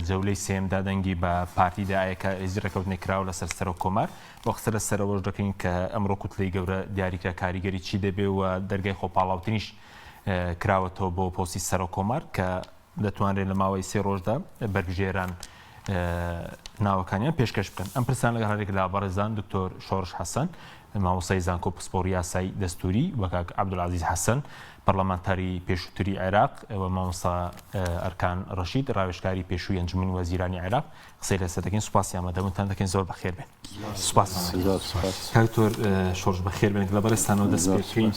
جەولەی سێیەمدا دەنگی بە پارتی دایە کە هیچ ڕێکەوتنێک کراوە لەسەر سەرۆک کۆمار و قسە لەسەر ئەوەش دەکەین کە ئەمڕۆ کوتلەی گەورە دیاریکرا کاریگەری چی دەبێ و دەرگای خۆپاڵاوتنیش کراوەتەوە بۆ پۆستی سەرۆک کۆمار کە دەتوانرێت لە ماوەی سێ ڕۆژدا بەربژێران ناوەکانیان پێشکەش بکەن. ئەم پرسان لەگەڵ هەرێک لە بەڕێزان دکتۆر شۆڕش حەسەن، مامۆستای زانکۆ پسپۆڕی یاسای دەستووری و کاک عەبدولعەزیز حەسەن، پەرلەمانتاری پێشووتری عێراق و مامۆستا ئەرکان ڕەشید، ڕاوێژکاری پێشووی ئەنجومەنی وەزیرانی عێراق قسەی لەسەر دەکەین. سوپاسی ئامادەبوونتان دەکەین. زۆر بەخێر بێن. سوپاس. کاک دکتۆر شۆڕش بەخێر بێن. لە بەڕێزتانەوە دەست پێ بکەین.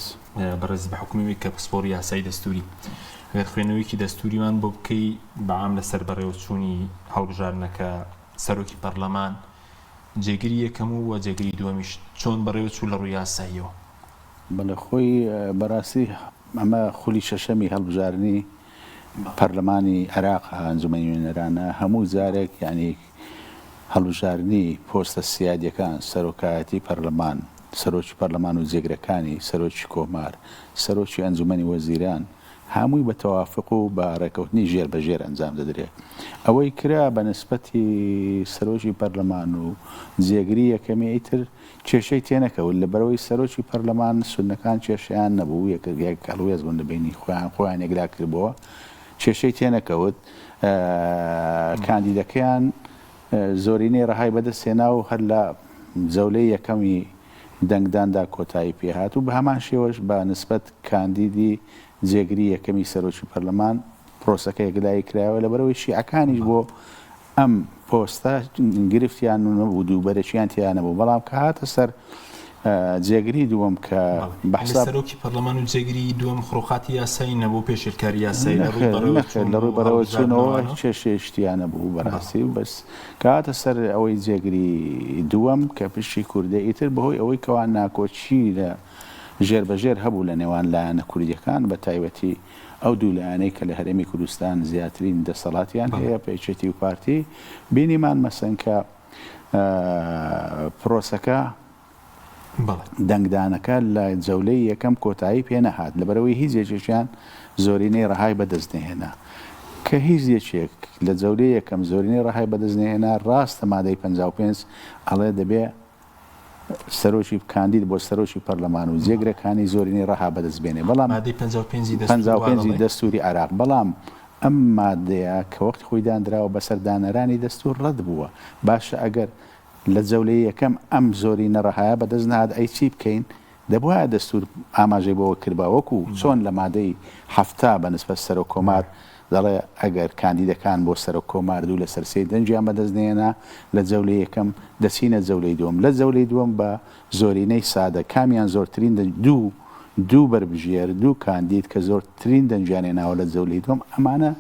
بەڕێز بە حوکمی کە پسپۆڕی یاسای دەستووری ئەگەر خوێندنەوەیەکی دەستووریمان بۆ بکەی بە عام لەسەر بەڕێوەچوونی هەڵبژاردنەکە سەرۆکی پەرلەمان جێگری یەکەم و وە جێگری دووەمیش چۆن بەڕێوە چوو لە ڕووی یاساییەوە؟ بەڵێ خۆی بەڕاستی ئەمە خولی شەشەمی هەڵبژاردنی پەرلەمانی عێراقە ئەنجومەنی نوێنەرانە هەموو جارێک یانی هەڵبژاردنی پۆستە سیادیەکان، سەرۆکایەتی پەرلەمان، سەرۆکی پەرلەمان و جێگرەکانی، سەرۆکی کۆمار، سەرۆکی ئەنجومەنی وەزیران، هەمووی بە تەوافق و بە ڕێکەوتنی ژێر بە ژێر ئەنجام دەدرێ. ئەوەی کرا بە نسبەتی سەرۆکی پەرلەمان و جێگری یەکەمی ئیتر کێشەی تێنەکەوت، لەبەرئەوەی سەرۆکی پەرلەمان سوننەکان کێشەیان نەبوو، یەک یەک هەڵوێست بوون لە بەینی خۆیان، خۆیان یەکلا کردبۆوە، کێشەی تێنەکەوت، کاندیدەکەیان زۆرینەی ڕەهای بەدەستهێنا و هەر لە جەولەی یەکەمی دەنگداندا کۆتایی پێهات و بەهەمان شێوەش بە نسبەت کاندیدی جێگری یەکەمی سەرۆکی پەرلەمان پرۆسەکە یەکلایی کرایەوە لەبەرئەوەی شیعەکانیش بۆ ئەم پۆستە گرفتیان نەبوو دووبەرەکیان تیا نەبوو بەڵام کە هاتە سەر جێگری دووەم کە بە حساب سەرۆکی پەرلەمان و جێگری دووەم خروقاتی یاسایی نەبوو پێشێلکاری یاسایی لە ڕووی بەڕێوەچوون لە ڕووی بەڕێوەچوونەوە کێشەی شتیان نەبوو بەڕاستی و بەس کە هاتە سەر ئەوەی جێگری دووەم کە پشکی کوردە ئیتر بەهۆی ئەوەی کەوا ناکۆکی لە ژێر بە ژێر هەبوو لە نێوان لایەنە کوردیەکان بە تایبەتی ئەو دوو لایەنەی کە لە هەرێمی کوردستان زیاترین دەسەڵاتیان هەیە، یەکێتی و پارتی، بینیمان مەسەن کە پرۆسەکە دەنگدانەکە لە جەولەی یەکەم کۆتایی پێ نەهات، لەبەرئەوەی هیچ یەکێکیان زۆرینەی ڕەهای بەدەست نەهێنا. کە هیچ یەکێک لە جەولەی یەکەم زۆرینەی ڕەهای بەدەست نەهێنا، ڕاستە مادەی 55 ئەڵێ دەبێ سەرۆکی کاندید بۆ سەرۆکی پەرلەمان و جێگرەکانی زۆرینەی ڕەها بەدەست بێنێ بەڵام مادەی 55 ی دەستوور وا 55 ی دەڵێ. دەستووری عێراق بەڵام ئەم مادەیە کە وەختی خۆی داندراوە بەسەر دانەرانی دەستوور ڕەت بووە باشە ئەگەر لە جەولەی یەکەم ئەم زۆرینە ڕەهایە بەدەست نەهات ئەی چی بکەین دەبوایە دەستوور ئاماژەی بەوە کردبا وەکو چۆن لە مادەی 70 بە نسبەت سەرۆک کۆمار دەڵێ ئەگەر کاندیدەکان بۆ سەرۆک کۆمار دوو لەسەر سێی دەنگیان بەدەست نەهێنا لە جەولەی یەکەم دەچینە جەولەی دووەم لە جەولەی دووەم بە زۆرینەی سادە کامیان زۆرترین دەنگ دوو دوو بەربژێر دوو کاندید کە زۆرترین دەنگیان هێناوە لە جەولەی دووەم ئەمانە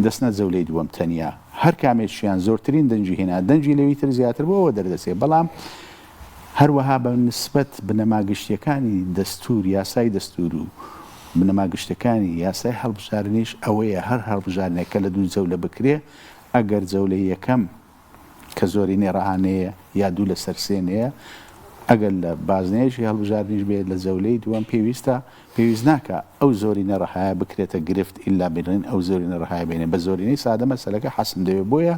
دەچنە جەولەی دووەم تەنیا هەر کامێکیان زۆرترین دەنگی هێنا دەنگی لەوی تر زیاتر بوو ئەوە دەردەچێ بەڵام هەروەها بە نسبەت بنەما گشتییەکانی دەستوور، یاسای دەستوور و بنەما گشتیەکانی یاسای هەڵبژاردنیش ئەوەیە هەر هەڵبژاردنێک کە لە دوو جەولە بکرێ ئەگەر جەولەی یەکەم کە زۆرینەی ڕەها نەیە یا دوو لەسەر سێ نەیە ئەگەر لە بازنەیەکی هەڵبژاردنیش بێ لە جەولەی دووەم پێویستە پێویست ناکا ئەو زۆرینە ڕەهایە بکرێتە گرفت ئیلا بڵێن ئەو زۆرینە ڕەهایە بێنێ بە زۆرینەی سادە مەسەلەکە حەسم دەوێ بۆیە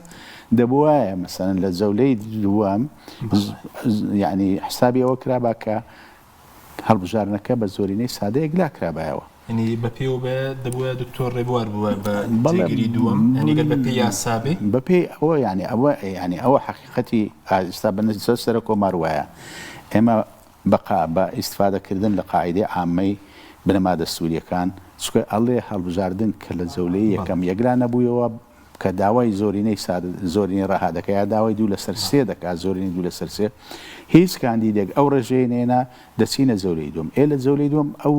دەبوایە مەسەلەن لە جەولەی دووەم یانی حسابی ئەوە کرابا کە هەڵبژاردنەکە بە زۆرینەی سادە یەکلا کرابایەوە. یانی بە پێی ئەوە بە دەبوایە دکتۆر ڕێبوار بووایە بە جێگری دووەم یانی گەر بە پێی یاسا بێ؟ بە پێی ئەوە یانی ئەوە یانی ئەوە حەقیقەتی ئێستا بە نسبەت سەرۆک کۆمار وایە ئێمە بە قا بە ئیستفادە کردن لە قاعیدەی عامەی بنەما دەستوورییەکان، چونکە ئەڵێ هەڵبژاردن کە لە جەولەی یەکەم یەکلا نەبوویەوە کە داوای زۆرینەی سادە زۆرینەی ڕەها دەکا یا داوای دوو لەسەر سێ دەکا زۆرینەی دوو لەسەر سێ هیچ کاندیدێک ئەو ڕێژەیەی نەیەنا دەچینە جەولەی دووەم ئێ لە جەولەی دووەم ئەو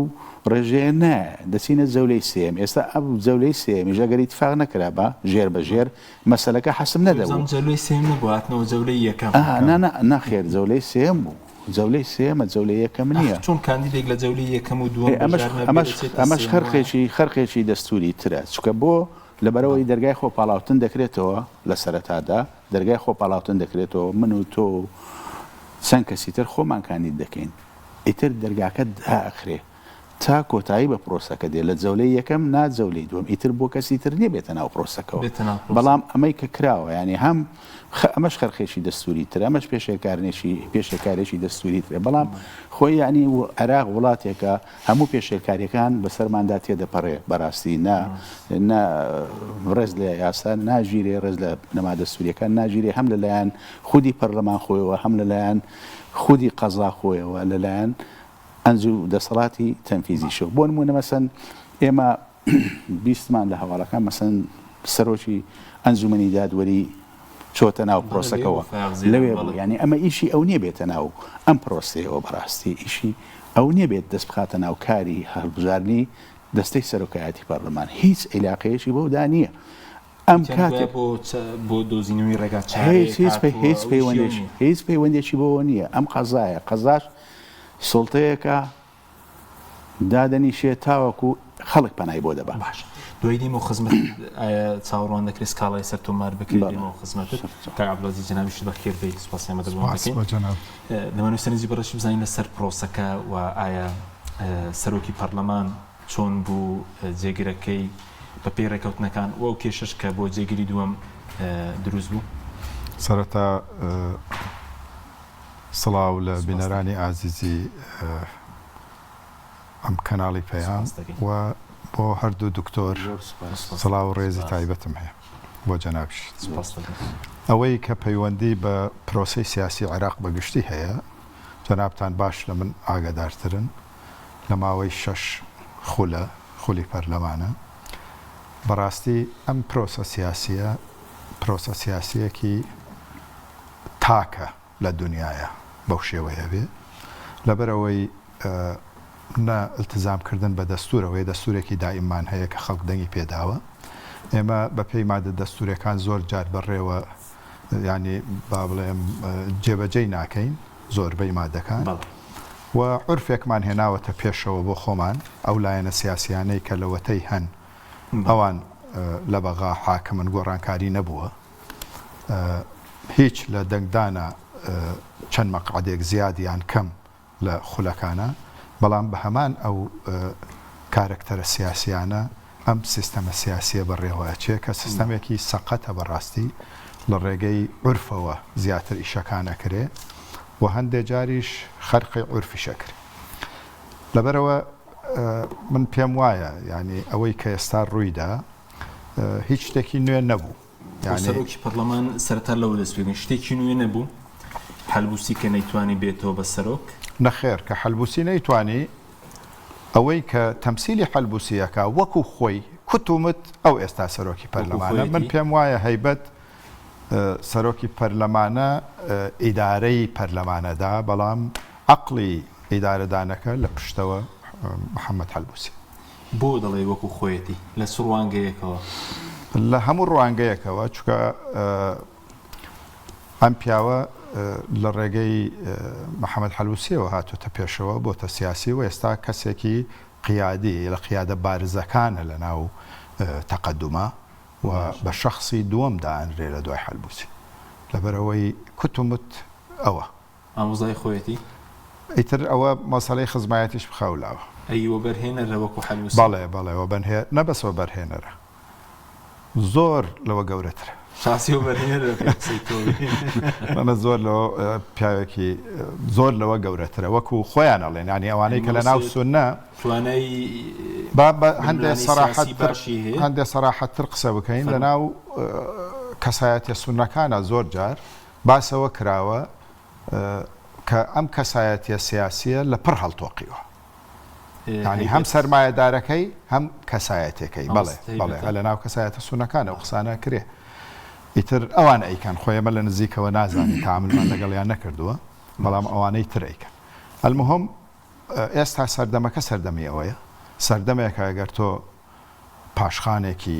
ڕێژەیە نایە دەچینە جەولەی سێیەم ئێستا ئەو جەولەی سێیەمیش ئەگەر ئیتفاق نەکرابا ژێر بە ژێر مەسەلەکە حەسم نەدەبوو. وابزانم جەولەی سێیەم نەبوو هاتنەوە جەولەی یەکەم. ئا نا نا نەخێر جەولەی سێیەم بوو. جەولەی سێیەمە جەولەی یەکەم نییە. ئاخر چۆن کاندیدێک لە جەولەی یەکەم و دووەم ئێ ئەمەش بەشدار نەبێ ئەمەش دەچێتە ئەمەش سێیەمەوە؟ خەرقێکی خەرقێکی دەستووری ترە چونکە بۆ لەبەرئەوەی دەرگای خۆ پاڵاوتن دەکرێتەوە لە سەرەتادا دەرگای خۆ پاڵاوتن دەکرێتەوە من و تۆ و چەند کەسی تر خۆمان کاندید دەکەین ئیتر دەرگاکە دائەخرێ. تا کۆتایی بە پرۆسەکە دێ لە جەولەی یەکەم نا جەولەی دووەم ئیتر بۆ کەسی تر نیە بێتە ناو پرۆسەکەوە بێتە ناو پرۆسەکە. بەڵام ئەمەی کە کراوە یانی هەم خ ئەمەش خەرخێکی دەستوری ترە ئەمەش پێشێلکارنێکی پێشێلکارێکی دەستوری ترە بەڵام خۆی یانی عێراق وڵاتێکە هەموو پێشێلکاریەکان بەسەرماندا تێدەپەڕێ بەڕاستی نا نا ڕێز لە یاسا ناگیرێ ڕێز لە بنەما دەستوریەکان ناگیرێ هەم لەلایەن خودی پەرلەمان خۆیەوە هەم لەلایەن خودی قەزا خۆیەوە لەلایەن ئەنجو دەسەڵاتی تەنفیزیشەوە بۆ نمونە مەسەن ئێمە بیستمان لە هەواڵەکان مەسەن سەرۆکی ئەنجومەنی دادوەری چۆتە ناو پرۆسەکەوە لەوێ بوو یانی ئەمە ئیشی ئەو نیە بێتە ناو ئەم پرۆسەیەوە بەڕاستی ئیشی ئەو نیە بێت دەست بخاتە ناو کاری هەڵبژاردنی دەستەی سەرۆکایەتی پەرلەمان هیچ عیلاقەیەکی بەودا نیە ئەم کاتێک بۆ دۆزینەوەی ڕێگا چارەیەک هیچ هیچ پەیوەندێکی هیچ پەیوەندێکی بەوە نییە ئەم قەزایە قەزاش سوڵتەیەکە دادەنیشێ تاوەکو خەڵک پەنای بۆ دەبا. باشە دوای دێمەوە خزمەت ئایا چاوەڕوان دەکرێت سکاڵای سەر تۆمار بکرێت دێمەوە خزمەتت کاک عەبدولعەزیز جەنابیشت بەخێر بێی سوپاسی ئامادەبوونت دەکەین دەمانەوێت سەرنجی بەڕێزیش بزانین لەسەر پرۆسەکە و ئایا سەرۆکی پەرلەمان چۆن بوو جێگرەکەی بەپێی ڕێکەوتنەکان و ئەو کێشەش کە بۆ جێگری دووەم دروست بوو؟ سەرەتا سڵاو لە بینەرانی ئازیزی ئەم کەناڵی پەیام و بۆ هەردوو دکتۆر سڵاو و ڕێزی تایبەتم هەیە بۆ جەنابیشت. ئەوەی کە پەیوەندی بە پرۆسەی سیاسی عێراق بە گشتی هەیە جەنابتان باش لە من ئاگادارترن لە ماوەی شەش خولە خولی پەرلەمانە بەڕاستی ئەم پرۆسە سیاسیە پرۆسە سیاسیەکی تاکە لە دونیایا بەو شێوەیە بێ لەبەرئەوەی نە التزام کردن بە دەستورەوەیە دەستورێکی دائیممان هەیە کە خەڵک دەنگی پێ داوە ئێمە بە پێی مادە دەستورەکان زۆر جار بەڕێوە یانی با بڵێم جێبەجێی ناکەین زۆربەی مادەکان و عورفێکمان هێناوەتە پێشەوە بۆ خۆمان ئەو لایەنە سیاسیانەی کە لەوەتەی هەن ئەوان لە بەغا حاکمن گۆڕانکاری نەبووە هیچ لە دەنگدانا چەند مەقعەدێک زیاد یان کەم لە خولەکانا، بەڵام بە هەمان ئەو کارەکتەرە سیاسیانە ئەم سیستەمە سیاسیە بەڕێوە ئەچێ کە سیستەمێکی سەقەتە بەڕاستی لە ڕێگەی عورفەوە زیاتر ئیشەکان ئەکرێ و هەندێ جاریش خەرقی عورفیش ئەکرێ لەبەرئەوە من پێم وایە یانی ئەوەی کە ئێستا ڕوویدا هیچ شتێکی نوێ نەبوو. بۆ سەرۆکی پەرلەمان سەرەتا لەوە دەست پێ بکەین شتێکی نوێ نەبوو حەلبوسی کە نەیتوانی بێتەوە بە سەرۆک؟ نەخێر کە حەلبوسی نەیتوانی ئەوەی کە تەمسیلی حەلبوسی ئەکا وەکو خۆی کوت و مت ئەو ئێستا سەرۆکی پەرلەمانە من پێم وایە هەیبەت سەرۆکی پەرلەمانە ئیدارەی پەرلەمانەدا بەڵام عەقڵی ئیدارەدانەکە لە پشتەوە محەمەد حەلبوسیە. بۆ دەڵێی وەکو خۆیەتی؟ لە چ ڕوانگەیەکەوە؟ لە هەموو ڕوانگەیەکەوە، چونکە ئەم پیاوە لە ڕێگەی محەمەد حەلبوسیەوە هاتۆتە پێشەوە، بۆتە سیاسی و ئێستا کەسێکی قیادی لە قیادە بارزەکانە لە ناو تەقەدوما و بە شەخسی دووەم دائەنرێ لە دوای حەلبوسی. لەبەرئەوەی کوت و مت ئەوە. ئامۆزای خۆیەتی؟ ئیتر ئەوە مەسەلەی خزمایەتیش بخە ئەو لاوە. ئەی وەبەرهێنەرە وەکو حەلوسی؟ بەڵێ بەڵێ وەبەنهێ نە بەس وەبەرهێنەرە زۆر لەوە گەورەترە. شاسی وەبەرهێنەرە بەپێی قسەی تۆ بێ. نا نا زۆر لەوە پیاوێکی زۆر لەوە گەورەترە وەکو خۆیان ئەڵێن یانی ئەوانەی کە لە ناو سوننە توانای با بە هەندێ ململانێی سیاسی سەراحەتتر باشی هەیە؟ هەندێ سەراحەتتر قسە بکەین لە فەرموو. ناو کەسایەتیە سوننەکانا زۆر جار باس ئەوە کراوە کە ئەم کەسایەتیە سیاسیە لە پڕ هەڵتۆقیوە یانی هەم سەرمایەدارەکەی هەم کەسایەتێکەی بەڵێ بەڵێ هە لە ناو کەسایەتە سونەکان ئەو قسانە کرێ ئیتر ئەوان ئەیکەن خۆ ئێمە لە نزیکەوە نازانین تەعاملمان لەگەڵیان نەکردووە بەڵام ئەوانەی تر ئەیکەن المهم ئێستا سەردەمەکە سەردەمی ئەوەیە سەردەمێکە گەر تۆ پاشخانێکی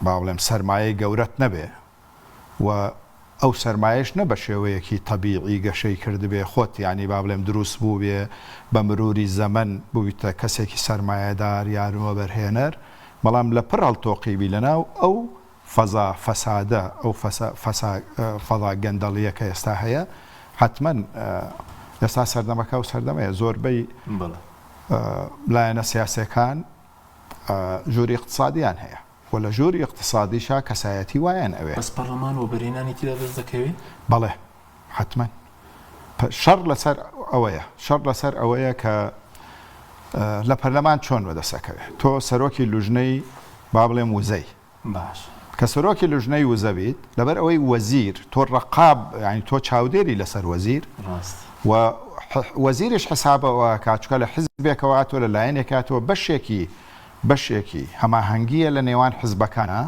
با بڵێم سەرمایەی گەورەت نەبێ و ئەو سەرمایەش نە بە شێوەیەکی تەبیعی گەشەی کردبێ خۆت یانی با بڵێم دروست بووبێ بە مروری زەمەن ببیتە کەسێکی سەرمایەدار یان وەبەرهێنەر بەڵام لە پڕ هەڵتۆقیبی لە ناو ئەو فەزا فەسادە ئەو فەسا فەسا فەزا گەندەڵیە کە ئێستا هەیە حەتمەن ئێستا سەردەمەکە ئەو سەردەمەیە زۆربەی بەڵێ. لایەنە سیاسیەکان ژووری ئیقتسادیان هەیە و لە ژووری ئیقتسادیشا کەسایەتی وایان ئەوێ. بەس پەڕلەمان وەبەرهێنانی تیدا دەست دەکەوێ؟ بەڵێ حەتمەن. شەڕ لەسەر ئەوەیە، شەڕ لەسەر ئەوەیە کە لە پەرلەمان چۆن وەدەست ئەکەوێ. تۆ سەرۆکی لوژنەی با بڵێم وزەی. باش. کە سەرۆکی لوژنەی وزە بیت، لەبەر ئەوەی وەزیر، تۆ ڕەقاب یانی تۆ چاودێری لەسەر وەزیر ڕاست. و وەزیریش حساب ئەوە ئەکات چونکە لە حزبێکەوە هاتووە لە لایەنێک هاتووە بەشێکی بەشێکی هەماهەنگییە لە نێوان حزبەکانا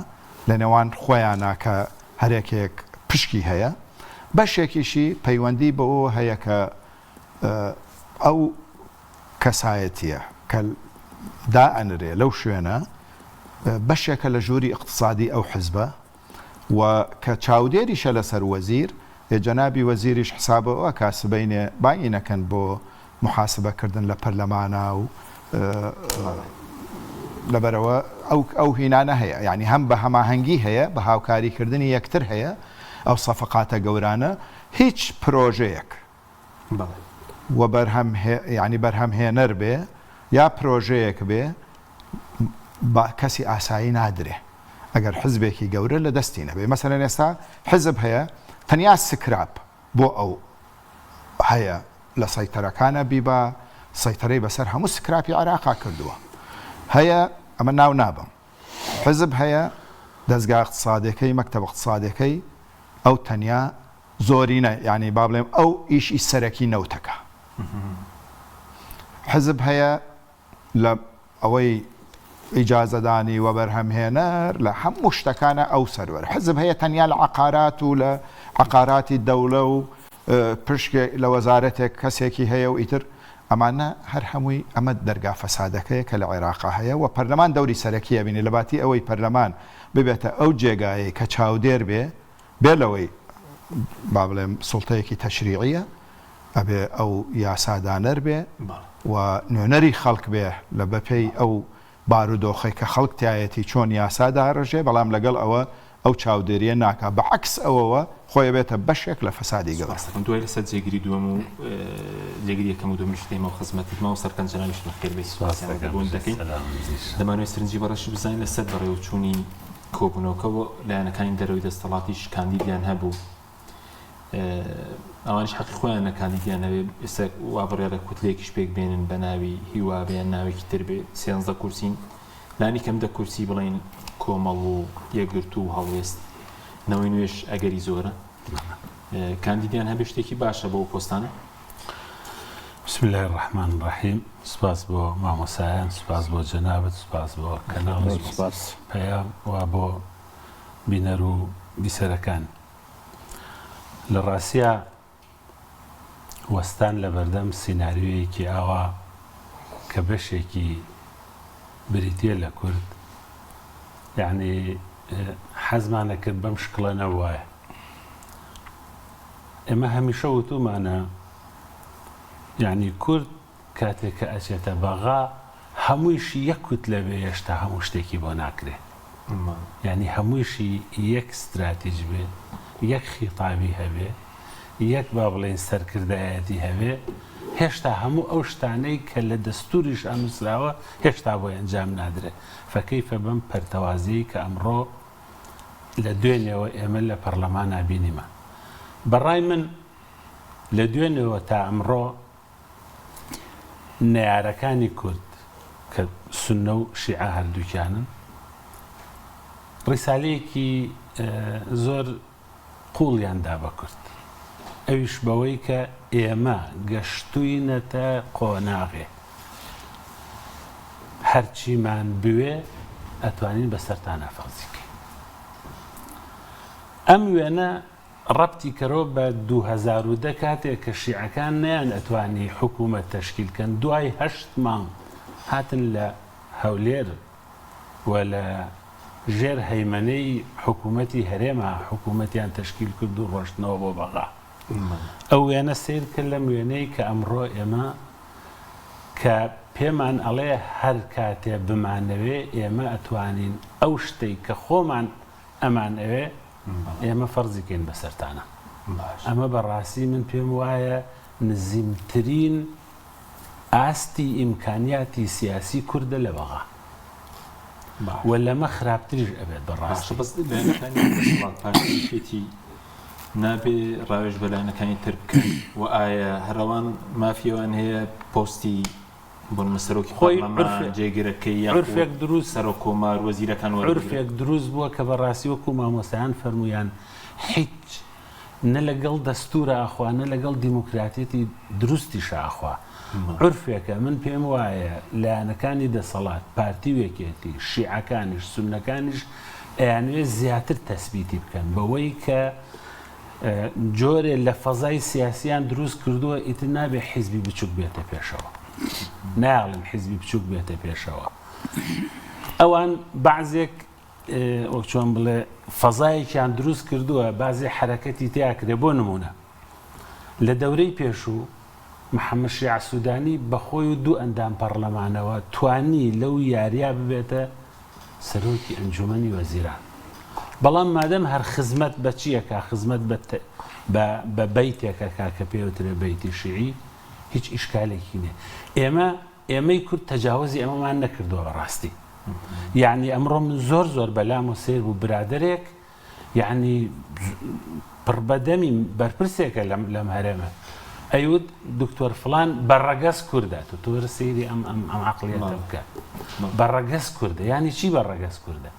لە نێوان خۆیانا کە هەرێکێک پشکی هەیە بەشێکیشی پەیوەندی بەوەوە هەیە کە ئەو کەسایەتیە کە دائەنرێ لەو شوێنە بەشێکە لە ژووری ئیقتسادی ئەو حزبە و کە چاودێریشە لەسەر وەزیر، ئێ جەنابی وەزیریش حساب ئەوە ئەکا سبەینێ بانگی نەکەن بۆ موحاسبە کردن لە پەرلەمانا و لەبەرئەوە ئەو ئەو هینانە هەیە یانی هەم بە هەماهەنگی هەیە بە هاوکاری کردنی یەکتر هەیە ئەو سەفقاتە گەورانە هیچ پرۆژەیەک بەڵێ. و بەرهەم یانی بەرهەمهێنەر بێ یا پرۆژەیەک بێ بە کەسی ئاسایی نادرێ ئەگەر حزبێکی گەورە لە دەستی نەبێ مەسەلەن ئێستا حزب هەیە تەنیا سکراپ بۆ ئەو هەیە لە سەیتەرەکانە بیبا سەیتەرەی بەسەر هەموو سکراپی عێراقا کردووە هەیە ئەمە ناو نابەم حزب هەیە دەزگا اقتصادەکەی مەکتەب اقتصادەکەی ئەو تەنیا زۆرینە یانی با بڵێم ئەو ئیشی سەرەکی نەوتەکە حزب هەیە لە ئەوەی ئیجازەدانی وەبەرهەمهێنەر لە هەموو شتەکانە ئەو سەروەر حزب هەیە تەنیا لە عقارات و لە عقاراتی دەولە و پشکێک لە وەزارەتێک کەسێکی هەیە و ئیتر ئەمانە هەر هەمووی ئەمە دەرگا فەسادەکەیە کە لە عێراقا هەیە و پەرلەمان دەوری سەرەکی ئەبینێ لە باتی ئەوەی پەرلەمان ببێتە ئەو جێگایەی کە چاودێر بێ بێ لەوەی با بڵێم سوڵتەیەکی تەشریعیە ئەبێ ئەو یاسادانەر بێ و نوێنەری خەڵک بێ لە بەپێی ئەو بارودۆخەی کە خەڵک تایەتی چۆن یاسا داڕێژێ بەڵام لەگەڵ ئەوە ئەو چاودێریە ناکا بە عەکس ئەوەوە خۆی ئەبێتە بەشێک لە فەسادی گەورە. سوپاس دەکەم. دوای لەسەر جێگری دووەم و جێگری یەکەم و دووەمیش دێمەوە خزمەتت مامۆستا ئەرکان جەنابیشت بەخێر بێی سوپاس سوپاسی دەکەم. ئامادەبوونت دەکەین. سەلام ئەزیز. دەمانەوێت سەرنجی بەڕێزت بزانین لەسەر بەڕێوەچوونی کۆبوونەوەکە و لایەنەکانی دەرەوەی دەستەڵاتیش کاندیدیان هەبوو ئەوانیش حەقی خۆیانە کاندیدیان هەبێ ئێستا وا بڕیارە کوتلێکیش پێک بێنن بە ناوی هیوا بێ یان ناوێکی تر بێ سێنزدە کورسین لانی کەم دە کورسی بڵێین کۆمەڵ و یەکگرتوو و هەڵوێست نەوەی نوێش ئەگەری زۆرە کاندیدیان هەبێ شتێکی باشە بۆ پۆستانە. بسم اللە الرحمن الرحیم سوپاس بۆ مامۆسایان سوپاس بۆ جەنابت سوپاس بۆ کەناڵی پەیام و بۆ بینەر و بیسەرەکان لە ڕاستیا وەستان لە بەردەم سیناریۆیەکی ئاوا کە بەشێکی بریتیە لە کورد یعنی حەزمانە کرد بەم شکڵە نەبوایە ئێمە هەمیشە وتومانە یانی کورد کاتێک کە ئەچێتە بەغا هەموویشی یەک کوتلە بێ هێشتا هەموو شتێکی بۆ ناکرێ یانی هەموویشی یەک ستراتیج بێ یەک خیتابی هەبێ یەک با بڵێین سەرکردایەتی هەبێ هێشتا هەموو ئەو شتانەی کە لە دەستوریش ئەنووسراوە هێشتا بۆی ئەنجام نادرێ فەکەیفە بەم پەرتەوازیەی کە ئەمڕۆ لە دوێنێوە ئێمە لە پەڕلەمانا بینیمان. بە ڕای من لە دوێنێوە تا ئەمڕۆ نەیارەکانی کورد کە سوننە و شیعە هەردووکیانن ڕیسالەیەکی زۆر قووڵیان دا بە کورد ئەویش بەوەی کە ئێمە گەشتووینەتە قۆناغێ هەرچیمان بوێ ئەتوانین بەسەرتانا فەرزی کەین. ئەم وێنە ڕەبتی کەرەوە بە 2010 کاتێک کە شیعەکان نەیان ئەتوانی حکوومەت تەشکیل کەن دوای هەشت مانگ هاتن لە هەولێر و لە ژێر هەیمەنەی حکوومەتی هەرێما حکوومەتیان تەشکیل کرد و ڕۆشتنەوە بۆ بەغا. ئەو وێنە سەیر کە لەم وێنەی کە ئەمڕۆ ئێمە کە پێمان ئەڵێ هەر کاتێ بمانەوێ ئێمە ئەتوانین ئەو شتەی کە خۆمان ئەمانەوێ ئێمە فەرزی کەین بەسەرتانا. ئەمە بە ڕاستی من پێم وایە نزیمترین. ئاستی ئیمکانیاتی سیاسی کوردە لە بەغا و لەمە خراپتریش ئەبێت بە باشە ڕاستی. بەس لایەنەکانی دەسەڵات پارتی یەکێتی نابێ ڕاوێژ بە لایەنەکانی تر بکەن و ئایا هەر ئەوان مافی ئەوان هەیە پۆستی بۆ نمونە سەرۆکی خۆی پەرلەمان عورفێ جێگرەکەی یاخود عورفێک دروست سەرۆک کۆمار وەزیرەکان وەربگرن؟ عورفێک دروست بووە کە بە ڕاستی وەکوو مامۆستایان فەرموویان هیچ نە لەگەڵ دەستوورا ئەخوا نە لەگەڵ دیموکراتیەتی دروستیشا ئەخوا. عورفێکە من پێم وایە لایەنەکانی دەسەڵات، پارتی و یەکێتی، شیعەکانیش، سوننەکانیش ئەیانەوێ زیاتر تەسبیتی بکەن بەوەی کە جۆرێ لە فەزای سیاسیان دروست کردووە ئیتر نابێ حیزبی بچوک بێتە پێشەوە. نایەڵن حیزبی بچوک بێتە پێشەوە. ئەوان بەعزێک وەک چۆن بڵێ فەزایەکیان دروست کردووە بازێ حەرەکەتی تیا کرێ بۆ نمونە لە دەورەی پێشوو محەممەد شیعە سوودانی بەخۆی و دوو ئەندام پەڕلەمانەوە توانی لەو یاریا ببێتە سەرۆکی ئەنجومەنی وەزیران بەڵام مادەم هەر خزمەت بە چیەکە خزمەت بە بەیتێکەکە کە پێوترێ بەیتی شیعی هیچ ئیشکالێکی نیە ئێمە ئێمەی کورد تەجاوزی ئەمەمان نەکردووە بەڕاستی یعنی ئەمڕۆ من زۆر زۆر بەلام و سیر بوو برادێک یعنی پڕ بەدەمی بەرپرسێکە لەم لەم هەرێمە ئەیوت دکتۆر فلان بە ڕەگەز کوردە تۆ تۆر سەیری ئەم ئەم ئەم عقلیەتە بکە بە ڕەگەز کوردە یعنی چی بە ڕەگەز کوردە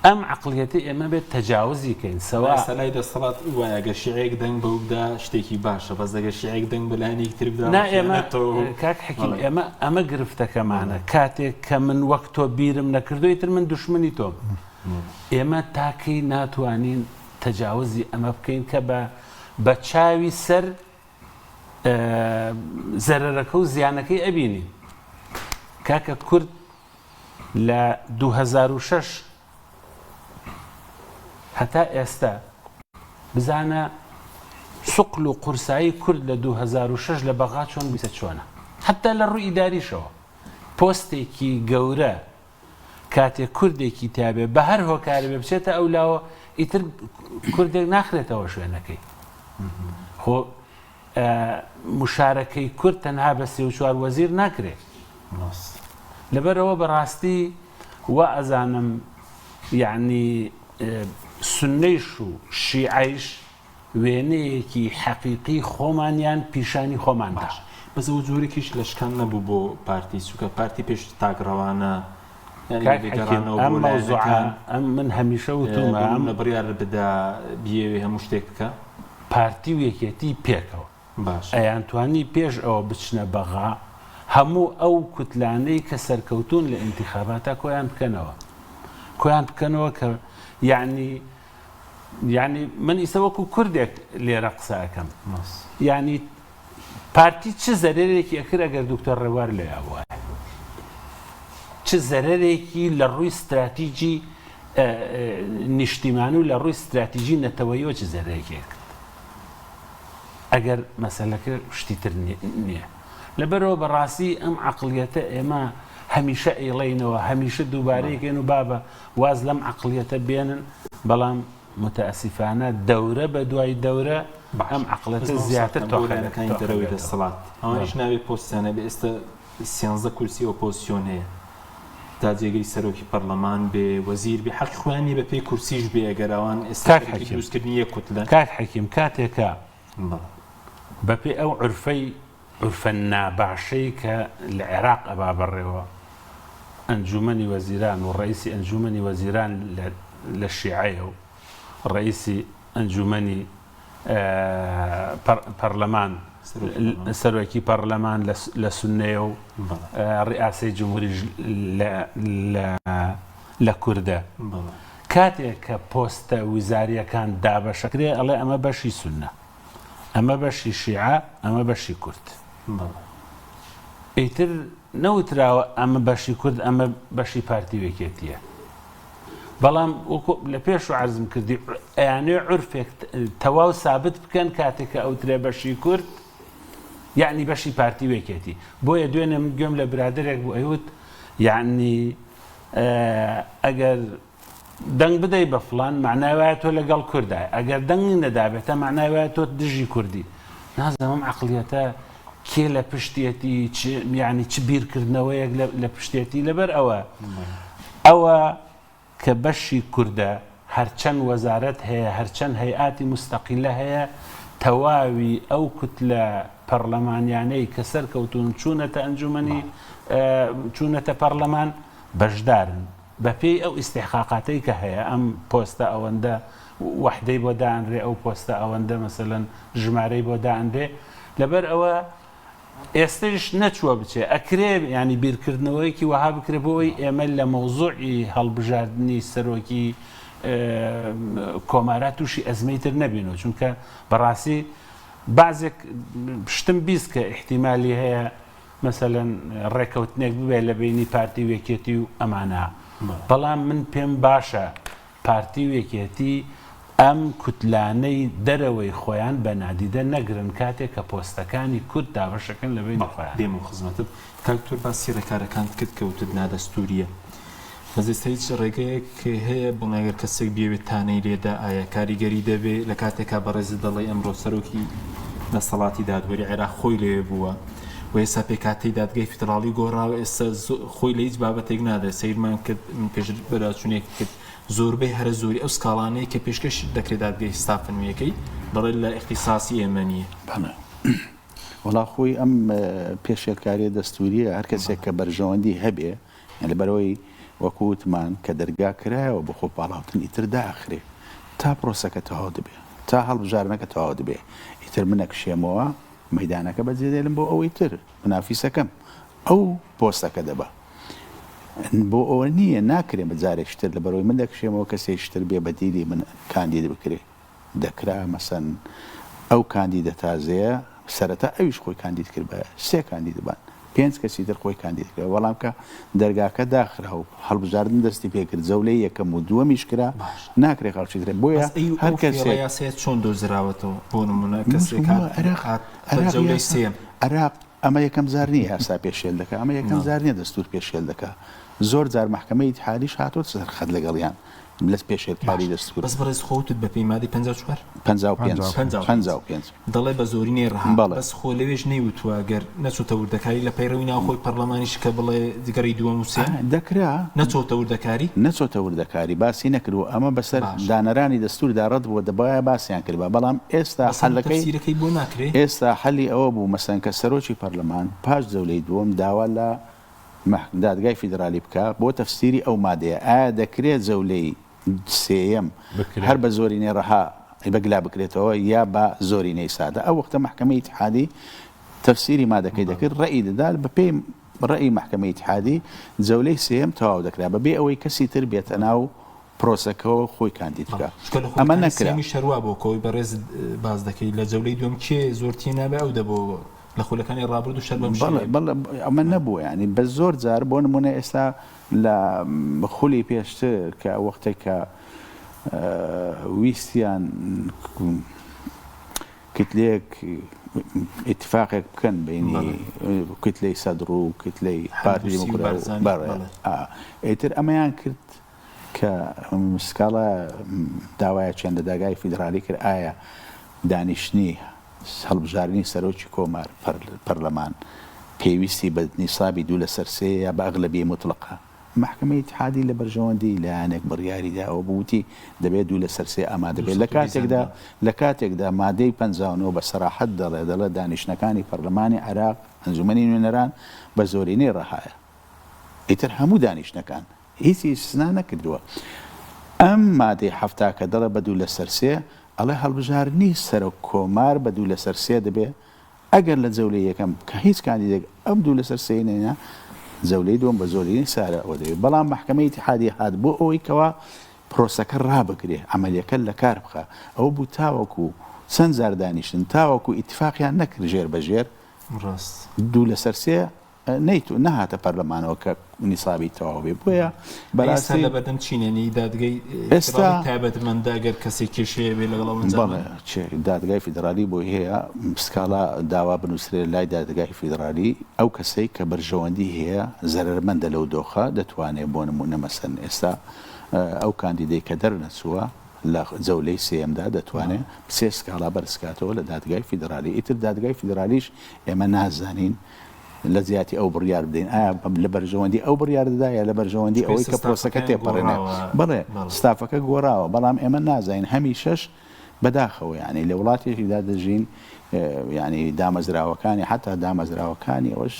ئەم عەقڵیەتەی ئێمە بێت تەجاوزی کەین سەوا. ئێستا لای دەسەڵات وایە گەر شیعەیەک دەنگ بەو بدا شتێکی باشە بەس ئەگەر شیعەیەک دەنگ بە لایەنێکی تر بدا نا ئێمە خیانەتە و کاک حەکیم بەڵێ. ئێمە ئەمە گرفتەکەمانە کاتێک کە من وەک تۆ بیرم نەکردو ئیتر من دوشمنی تۆم ئێمە تاکەی ناتوانین تەجاوزی ئەمە بکەین کە بە بە چاوی سەر زەرەرەکە و زیانەکەی ئەبینین کاکە کورد لە 2006 هەتا ئێستا بزانە سوقل و قورسایی کورد لە 2006 لە بەغا چۆن بیسە چۆنە حتا لە ڕووی ئیداریشەوە پۆستێکی گەورە کاتێک کوردێکی تابێ بە هەر هۆکارێ بێ بچێتە ئەو لاوە ئیتر کوردێک ناخرێتەوە شوێنەکەی خۆ مشارەکەی کورد تەنها بە سێ و چوار وەزیر ناکرێ لەبەرەوە بەڕاستی وا ئەزانم یعنی سنەیش و شیعەیش وێنەیەکی حەقیقی خۆمانیان پیشانی خۆمان دا. باشە بەس ئەوە جۆرێکیش لە شکان نەبوو بۆ پارتی چونکە پارتی پێش تاکڕەوانە یانی کاک بەبێ حەکیم گەڕانەوە ئەم بۆ مەوزوعە لایەنەکان ئەم من هەمیشە وتومە بۆ ئەم نمونە بڕیار بدا بیەوێ هەموو شتێک بکا. پارتی و یەکێتی پێکەوە باشە. ئەیانتوانی پێش ئەوە بچنە بەغا هەموو ئەو کوتلانەی کە سەرکەوتوون لە ئینتیخاباتا کۆیان بکەنەوە کۆیان بکەنەوە کە یانی یانی من ئیسە وەکو کوردێک لێرە قسە ئەکەم یانی پارتی چ زەرەرێکی ئەکرد ئەگەر دکتۆر ڕێوار لەوێ بوایە چ زەرەرێکی لە ڕووی ستراتیجی نیشتیمان و لە ڕووی ستراتیجی نەتەوەیەوە چ زەرەرێکی ئەکرد ئەگەر مەسەلەکە شتی تر نییە لەبەرەوە بەڕاستی ئەم عقلیەتە ئێمە هەمیشە ئەیڵێینەوە هەمیشە دووبارەیەکەین و بابە واز لەم عەقڵیەتە بێنن، بەڵام موتەئەسیفانە دەورە بە دوای دەورە باشە ئەم بەس عەقڵێتە مامۆستا زیاتر بۆ تۆخە لایەنەکانی تۆخە دەرەوەی بێتەوە. دەسەڵات ئەوانیش بەڵێ. نابێ پۆستیان هەبێ ئێستا سیانزە کورسی ئۆپۆزسیۆن هەیە تا جێگری سەرۆکی پەرلەمان بێ وەزیر بێ حەقی خۆیان نیە بە پێی کورسیش بێ ئەگەر ئەوان ئێستا کاک خەریکی حەکیم دروستکردنی یەک کوتلەن. کاک حەکیم کاتێکە بەڵێ. بە پێی ئەو عورفەی عورفە ناباشەی کە لە عێراق ئەبا بەڕێوە، ئەنجوومەنی وەزیران و ڕەئیسی ئەنجوومەنی وەزیران لە شیعەیە و ڕەئیسی ئەنجوومەنی پەرلەمان سەرۆکی پەرلەمان لە سوننەیە و ڕیاسەی جمهوریش لە کوردە. کاتێک کە پۆستە ویزارییەکان دابەشەکرێ ئەڵێ ئەمە بەشی سوننە. ئەمە بەشی شیعە، ئەمە بەشی کورد. ئیتر نەوتراوە ئەمە بەشی کورد، ئەمە بەشی پارتی و یەکێتییە. بەڵام وەکو لە پێش و عەرزم کردی ئەیانەوێ عورفێک تەواو سابت بکەن کاتێک کە ئەوترێ بەشی کورد یعنی بەشی پارتی و یەکێتی. بۆیە دوێنێ من گوێم لە برادەرێک بوو ئەیوت یعنی ئەگەر دەنگ بدەی بە فڵان مەعنای وایە تۆ لەگەڵ کوردای ئەگەر دەنگی نەدابێتە مەعنای وایە تۆ دژی کوردی نازانم ئەم عەقڵیەتە. کێ لە پشتێتی چ یانی چ بیرکردنەوەیەک لە پشتێتی لەبەر ئەوە ئەوە کە بەشی کوردە هەرچەند وەزارەت هەیە هەرچەند هەیئاتی موستەقیلە هەیە تەواوی ئەو کوتلە پەڕلەمانیانەی کە سەرکەوتوون چوونەتە ئەنجومەنی چوونەتە پەڕلەمان بەشدارن بەپێی ئەو ئیستیحقاقاتەی کە هەیە ئەم پۆستە ئەوەندە وەحدەی بۆ دائەنرێ ئەو پۆستە ئەوەندە مەسەلەن ژمارەی بۆ دائەنرێ لەبەر ئەوە ئێستەیش نەچووە بچێ ئەکرێ یانی بیرکردنەوەیەکی وەها بکرێ بۆ ئەوەی ئێمە لە مەوزوعی هەڵبژاردنی سەرۆکی کۆمارا تووشی ئەزمەی تر نەبینەوە چونکە بەڕاستی بەعزێک شتم 20 کە ئیحتیمالی هەیە مەسەلەن ڕێکەوتنێک ببێ لە بینی پارتی و یەکێتی و ئەمانە بەڵام من پێم باشە پارتی و یەکێتی ئەم کوتلانەی دەرەوەی خۆیان بە نادیدە نەگرن کاتێک کە پۆستەکانی کورد دابەشەکەن لە بەینی خۆیان. دێمەوە خزمەتت کاک دکتۆر باسی ڕێکارەکانت کرد کە وتت نادەستوریە بەس ئێستا هیچ ڕێگەیەک هەیە بڵێ گەر کەسێک بیەوێت تانەی لێدا ئایا کاریگەری دەبێ لە کاتێکا بەڕێزت دەڵێی ئەمڕۆ سەرۆکی دەسەڵاتی دادوەری عێراق خۆی لەوێ بووە و ئێستا پێکهاتەی دادگای فیدراڵی گۆڕاوە ئێستا خۆی لە هیچ بابەتێک نادێت سەیرمان کرد من پێشتر بەداچوونێک کرد زۆربەی هەرە زۆری ئەو سکاڵانەی کە پێشکەش دەکرێت دادگای ستافە نوێیەکەی دەڵێت لە ئیختیساسی ئێمە نییە. بەڵێ وەڵا خۆی ئەم پێشێلکاریە دەستوریە هەر کەسێک کە بەرژەوەندی هەبێ لەبەرئەوەی وەکو وتمان کە دەرگا کرایەوە بۆ خۆ پاڵاوتن ئیتر داخرێ تا پرۆسەکە تەواو دەبێ تا هەڵبژاردنەکە تەواو دەبێ ئیتر من ئەکشێمەوە مەیدانەکە بەجێدێلم بۆ ئەوەی تر منافیسەکەم ئەو پۆستەکە دەبا بۆ ئەوە نییە ناکرێ بە جارێکی تر لەبەرئەوەی من دەکشێمەوە کەسێکی تر بێ بەدیلی من کاندید بکرێ دەکرا مەسەن ئەو کاندیدە تازەیە سەرەتا ئەویش خۆی کاندید کردبایە سێ کاندید بان پێنج کەسی تر خۆی کاندید کرد بەڵام کە دەرگاکە داخرا و هەڵبژاردن دەستی پێکرد جەولەی یەکەم و دووەمیش کرا ناکرێ خەڵکی تر بۆیە بەس ئەی هەر ئەو فێڵە کەسێک یاسایە چۆن دۆزراوەتەوە بۆ نمونە کەسێک مشومە هات عێراق هات بە عێراق جەولەی یاسا سێیەم عێراق ئەمە یەکەم جار نییە یاسا پێشێل دەکا ئەمە یەکەم جار نییە دەستوور پێشێل دەکا زۆر جار مەحکەمەی ئیتحادیش هاتۆتە سەر خەت لەگەڵیان لە پێشێلکاری باش دەستوور. بەس بەڕێز خۆ وتت بەپێی مادەی 54؟ 55 55 55. دەڵێ بە زۆرینەی ڕەها بەڵێ. بەس خۆ لەوێش نەیوتووە گەر نەچۆتە وردەکاری لە پەیڕەوی ناوخۆی پەڕلەمانیش کە بڵێ گەڕی دووەم و سێیەم دەکرا. نەچۆتە وردەکاری؟ نەچۆتە وردەکاری باسی نەکردووە ئەمە بەسەر باشە. دانەرانی دەستووردا ڕەت بووە دەبوایە باسیان کردبا بەڵام ئێستا بەس هەر حەلەکەی تەفسیرەکەی بۆ ناکرێ؟ ئێستا حەلی ئەوە بوو مەسەلەن کە سەرۆکی پەرلەمان پاش جەولەی دووەم داوا لە دادگای فیدرالی بکا بۆ تەفسیری ئەو مادەیە ئایا دەکرێ جەولەی سێیەم هەر بە زۆرینەی ڕەها بەگلا بکرێتەوە یا بە زۆرینەی سادە ئەو وەختە مەحکەمەی ئیتحادی تەفسیری مادەکەی دەکرد ڕەئی دەدا بە پێی ڕەئی مەحکەمەی ئیتحادی جەولەی سێیەم تەواو دەکرا بە بێ ئەوەی کەسی تر بێتە ناو پرۆسەکەوە خۆی کاندید بکا چونکە لە ئەمە خولەکانی نەکرا. سێیەمیش هەروا بوو کە ئەوەی بەڕێزت باس دەکەی لە جەولەی دووەم کێ زۆرترین نابێ ئەو دەبۆوە لە خولەکانی ڕابردووش هەر بەم بەڵێ شێوەیە بوو. بەڵێ ئەمە نەبووە یانی بە زۆر جار بۆ نموونە ئێستا لە خولی پێشتر کە وەختێک کە ویستیان کتلەیەک ئیتفاقێک بکەن بینی کتلەی سەدر و کتلەی پارتی حەلبوسی و دیموکرات بارزانی بەڵێ بەڵێ. ئیتر ئەمەیان کرد کە سکاڵا داوایەکیان لە داگای فیدرالی کرد ئایا دانیشتنی هەڵبژاردنی سەرۆکی کۆمار، پەرلەمان، پێویستی بە نیسابی دوو لەسەر سێ یا بە ئەغلەبیەی موتڵەقە؟ مەحکەمەی ئیتحادی لە بەرژەوەندی لایەنێک بڕیاری دا و وتی دەبێت دوو لەسەر سێ ئامادە بێت لە کاتێکدا لە کاتێکدا مادەی 59 بە سەراحەت دەڵێ دەڵێ دانیشتنەکانی پەرلەمانی عێراق، ئەنجومەنی نوێنەران، بە زۆرینەی ڕەهایە. ئیتر هەموو دانیشتنەکان هیچی ئیستسنا نەکردووە. ئەم مادەی 70 کە دەڵێ بە دوو لەسەر سێ، ئەڵێ هەڵبژاردنی سەرۆک کۆمار بە دوو لەسەر سێ دەبێ، ئەگەر لە جەولەی یەکەم کە هیچ کاندیدێک ئەم دوو لەسەر سێی نەینا، جەولەی دووەم بە زۆرینەی سارە ئەوە دەبێ. بەڵام مەحکەمەی ئیتیحادی هات بۆ ئەوەی کەوا پرۆسەکە ڕابگرێ، عەمەلیەکە لەکار بخا. ئەوە بوو تاوەکو چەند جار دانیشتن، تاوەکو ئیتیفاقیان نەکرد ژێر بە ژێر، ڕاست. دوو لەسەر سێ نەیتو نەهاتە پەرلەمانەوە کە نیسابی تەواو بێ بۆیە ئێستا بەراستی لەبەردەم چین یانی دادگای ئێستا فیدراڵی تایبەتمەندە گەر کەسێک کێشەیە بێ لەگەڵ ئەو ئەنجامە؟ بەڵێ چێ دادگای فیدرالی بۆی هەیە سکاڵا داوا بنووسرێ لای دادگای فیدرالی ئەو کەسەی کە بەرژەوەندی هەیە زەرەرمەندە لەو دۆخە دەتوانێ بۆ نموونە مەسەن ئێستا ئەو کاندیدەی کە دەرنەچووە. لە جەولەی سێیەمدا دەتوانێ سێ سکاڵا بەرزکاتەوە لە دادگای فیدرالی. ئیتر دادگای فیدرالیش ئێمە نازانین لە جیاتی ئەو بڕیار بدەین ئایا لە بەرژەوەندی ئەو بڕیار دەدا یا لە بەرژەوەندی ئەوەی کە پرۆسەکە تێپەڕێنێ. بەڵێ ستافەکە گۆڕاوە، بەڵام ئێمە نازانین هەمیشەش بەداخەوە یانی لە وڵاتێکیدا دەژین یانی دامەزراوەکانی حتا دامەزراوەکانی ئەوەش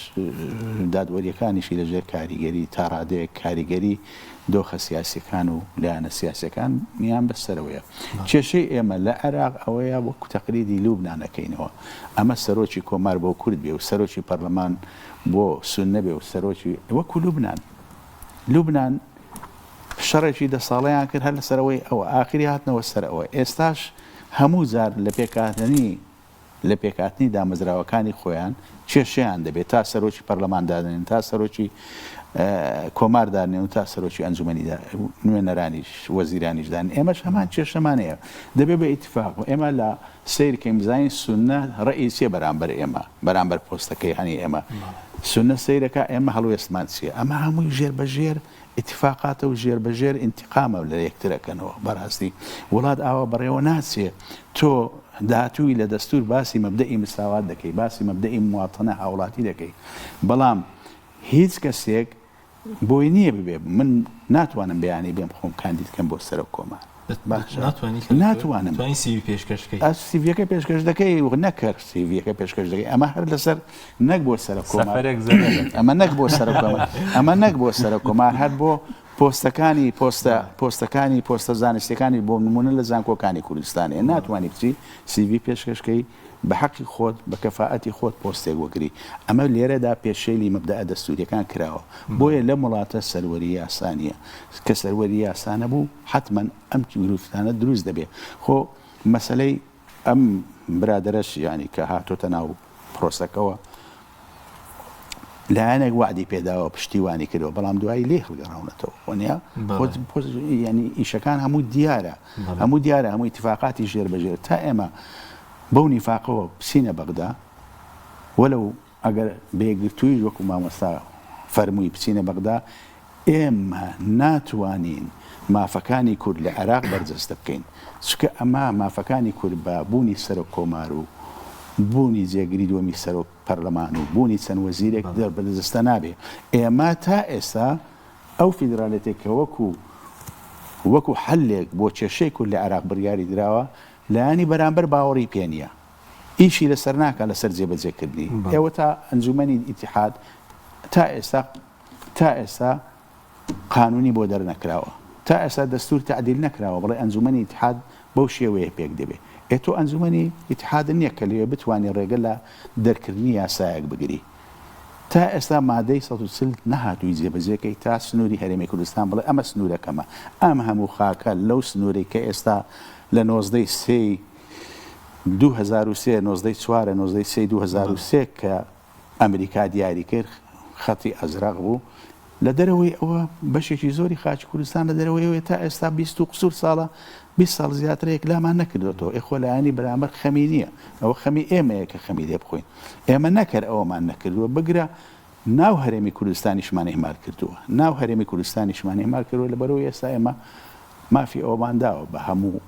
دادوەریەکانیشی لەژێر کاریگەری تا ڕادەیەک کاریگەری دۆخە سیاسیەکان و لایەنە سیاسیەکان نیان بەسەرەوەیە کێشەی ئێمە لە عێراق ئەوەیە وەکو تەقلیدی لوبنان ئەکەینەوە ئەمە سەرۆکی کۆمار بۆ کورد بێ و سەرۆکی پەرلەمان بۆ سوننە بێ و سەرۆکی وەکو لوبنان لوبنان شەڕێکی دە ساڵەیان کرد هەر لەسەر ئەوەی ئەوە ئاخری هاتنەوە سەر ئەوە ئێستاش هەموو جار لە پێکهاتنی لە پێکهاتنی دامەزراوەکانی خۆیان کێشەیان دەبێت تا سەرۆکی پەرلەمان دادەنێن تا سەرۆکی کۆمار دانێن و تا سەرۆکی ئەنجومەنی نوێنەرانیش وەزیرانیش دان ئێمەش هەمان کێشەمان هەیە دەبێت بە ئیتفاق ئێمە لە سەیرکەین بزانین سوننە ڕەئی چیە بەرامبەر ئێمە بەرامبەر پۆستەکەی هەنی ئێمە سوننە سەیرەکە ئێمە هەڵوێستمان چیە ئەمە هەمووی ژێر بە ژێر ئیتیفاقاتە و ژێر بە ژێر ئینتیقامە لە یەکتر ئەکەنەوە بەڕاستی وڵات ئاوا بەڕێوە ناچێ تۆ داهاتووی لە دەستور باسی مەبدەئی مساوات دەکەی باسی مەبدەئی مواطنە هاوڵاتی دەکەی بەڵام هیچ کەسێک بۆی نییە ببێ من ناتوانم بەیانی بێم خۆم کاندید کەم بۆ سەرۆک کۆمار باشە ناتوانی ناتوانم توانی سیڤی پێشکەش کەی ئەس سیڤیەکە پێشکەش دەکەی و نەکەر سیڤیەکە پێشکەش دەکەی ئەمە هەر لەسەر نەک بۆ سەرۆک کۆمار سەفەرێک زەرەر دەکەی. ئەمە نەک بۆ سەرۆک کۆمار ئەمە نەک بۆ سەرۆک کۆمار هەر بۆ پۆستەکانی پۆستە پۆستەکانی پۆستە زانستیەکانی بۆ نمونە لە زانکۆکانی کوردستانێ ناتوانی بچی سیڤی پێشکەش کەی بە حەقی خۆت بە کەفائەتی خۆت پۆستێک وەگری ئەمە لێرەدا پێشێلی مەبدەئە دەستوریەکان کراوە بۆیە لەم وڵاتە سەروەری یاسا نیە کە سەروەری یاسا نەبوو حەتمەن ئەم گرفتانە دروست دەبێ خۆ مەسەلەی ئەم برادەرەش یانی کە هاتۆتە ناو پرۆسەکەوە لایەنێک وەعدی پێداوە پشتیوانی کردەوە بەڵام دوایی لێ هەڵگەڕاونەتەوە وەنیە ینی ئیشەکان هەموو دیارە هەموو دیارە هەموو ئیتفاقاتی ژێر بەژێر تا ئێمە بەو نیفاقەوە بچینە بەغدا وەلو ئەگەر بە یەکگرتوویش وەکو مامۆستا فەرمووی بچینە بەغدا، ئێمە ناتوانین مافەکانی کورد لە عێراق بەرجەستە بکەین، چونکە ئەمە مافەکانی کورد بە بوونی سەرۆک کۆمار و بوونی جێگری دووەمی سەرۆک پەرلەمان و بوونی چەند وەزیرێک بەرجەستە نابێ. ئێمە تا ئێستا ئەو فیدرالێتێک کە وەکو وەکو حەلێک بۆ کێشەی کورد لە عێراق بڕیاری دراوە، لایەنی بەرامبەر باوەڕی پێ نییە. ئیشی لەسەر ناکا لەسەر جێبەجێ کردنی ئێوە تا ئەنجومەنی ئیتیحاد تا ئێستا تا ئێستا قانونی بۆ دەرنەکراوە تا ئێستا دەستور تەعدیل نەکراوە بڵێ ئەنجومەنی ئیتیحاد بەو شێوەیە پێک دەبێ ئێ تۆ ئەنجومەنی ئیتیحاد نییە کە لەوێ بتوانی ڕێگە لە دەرکردنی یاسایەک بگری تا ئێستا مادەی 140 نەهاتووی جێبەجێکەی تا سنووری هەرێمی کوردستان بڵێ ئەمە سنوورەکەمە ئەم هەموو خاکە لەو سنوورەی کە ئێستا لە نۆزدەی سێی 2003 نۆزدەی چوارە نۆزدەی سێی 2003 کە ئەمریکا دیاری کرد خەتی ئەزرەق بوو لە دەرەوەی ئەوە بەشێکی زۆری خاکی کوردستان لە دەرەوەی ئەوەیە تا ئێستا 20 و قسوور ساڵە 20 ساڵ زیاترە یەکلامان نەکردۆتەوە ئێ خۆ لایەنی بەرامبەر خەمی نییە ئەوە خەمی ئێمەیە کە خەمی لێ بخۆین ئێمە نەکەر ئەوەمان نەکردووە بگرە ناو هەرێمی کوردستانیشمان ئیهمال کردووە ناو هەرێمی کوردستانیشمان ئیهمال کردووە لەبەرئەوەی ئێستا ئێمە مافی ئەوەمان داوە بە هەموو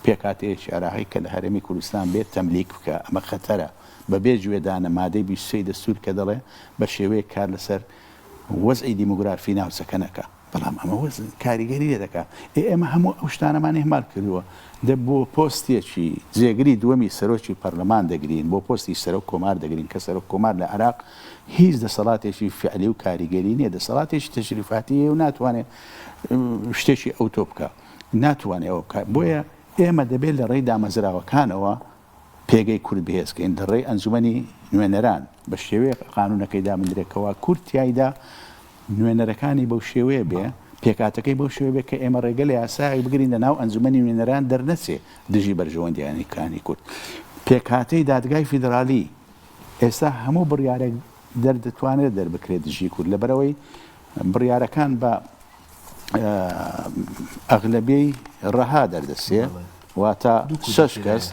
پێکهاتەیەکی عێراقی کە لە هەرێمی کوردستان بێت تەملیک بکا، ئەمە خەتەرە، بە بێ گوێدانە مادەی 23 ی دەستوور کە دەڵێ بە شێوەیەک کار لەسەر وەزعی دیمۆگرافی ناوچەکە نەکا، بەڵام ئەمە وەزع کاریگەری لێ دەکا، ئێ ئێمە هەموو ئەو شتانەمان ئیهمال کردووە، دە بۆ پۆستێکی جێگری دووەمی سەرۆکی پەرلەمان دەگرین، بۆ پۆستی سەرۆک کۆمار دەگرین کە سەرۆک کۆمار لە عێراق هیچ دەسەڵاتێکی فیعلی و کاریگەری نییە، دەسەڵاتێکی تەشریفاتی هەیە و ناتوانێ شتێکی ئەوتۆ بکا. ناتوانێ ئەوە بکات، بۆیە ئێمە دەبێت لە ڕێی دامەزراوەکانەوە پێگەی کورد بەهێز بکەین، لە ڕێی ئەنجومەنی نوێنەران بە شێوەیەک قانوونەکەی دابندرێت کەوا کورد تیایدا نوێنەرەکانی بەو شێوەیە بێ، پێکهاتەکەی بەو شێوەیە بێ کە ئێمە ڕێگە لە یاسایەک بگرین لە ناو ئەنجومەنی نوێنەران دەرنەچێ دژی بەرژەوەندییەکانی کورد. پێکهاتەی دادگای فیدرالی ئێستا هەموو بڕیارێک دەردەتوانرێت دەربکرێت دژی کورد لەبەرئەوەی بڕیارەکان بە ئەغلەبیەی ڕەها دەردەچێ واتە شەش کەس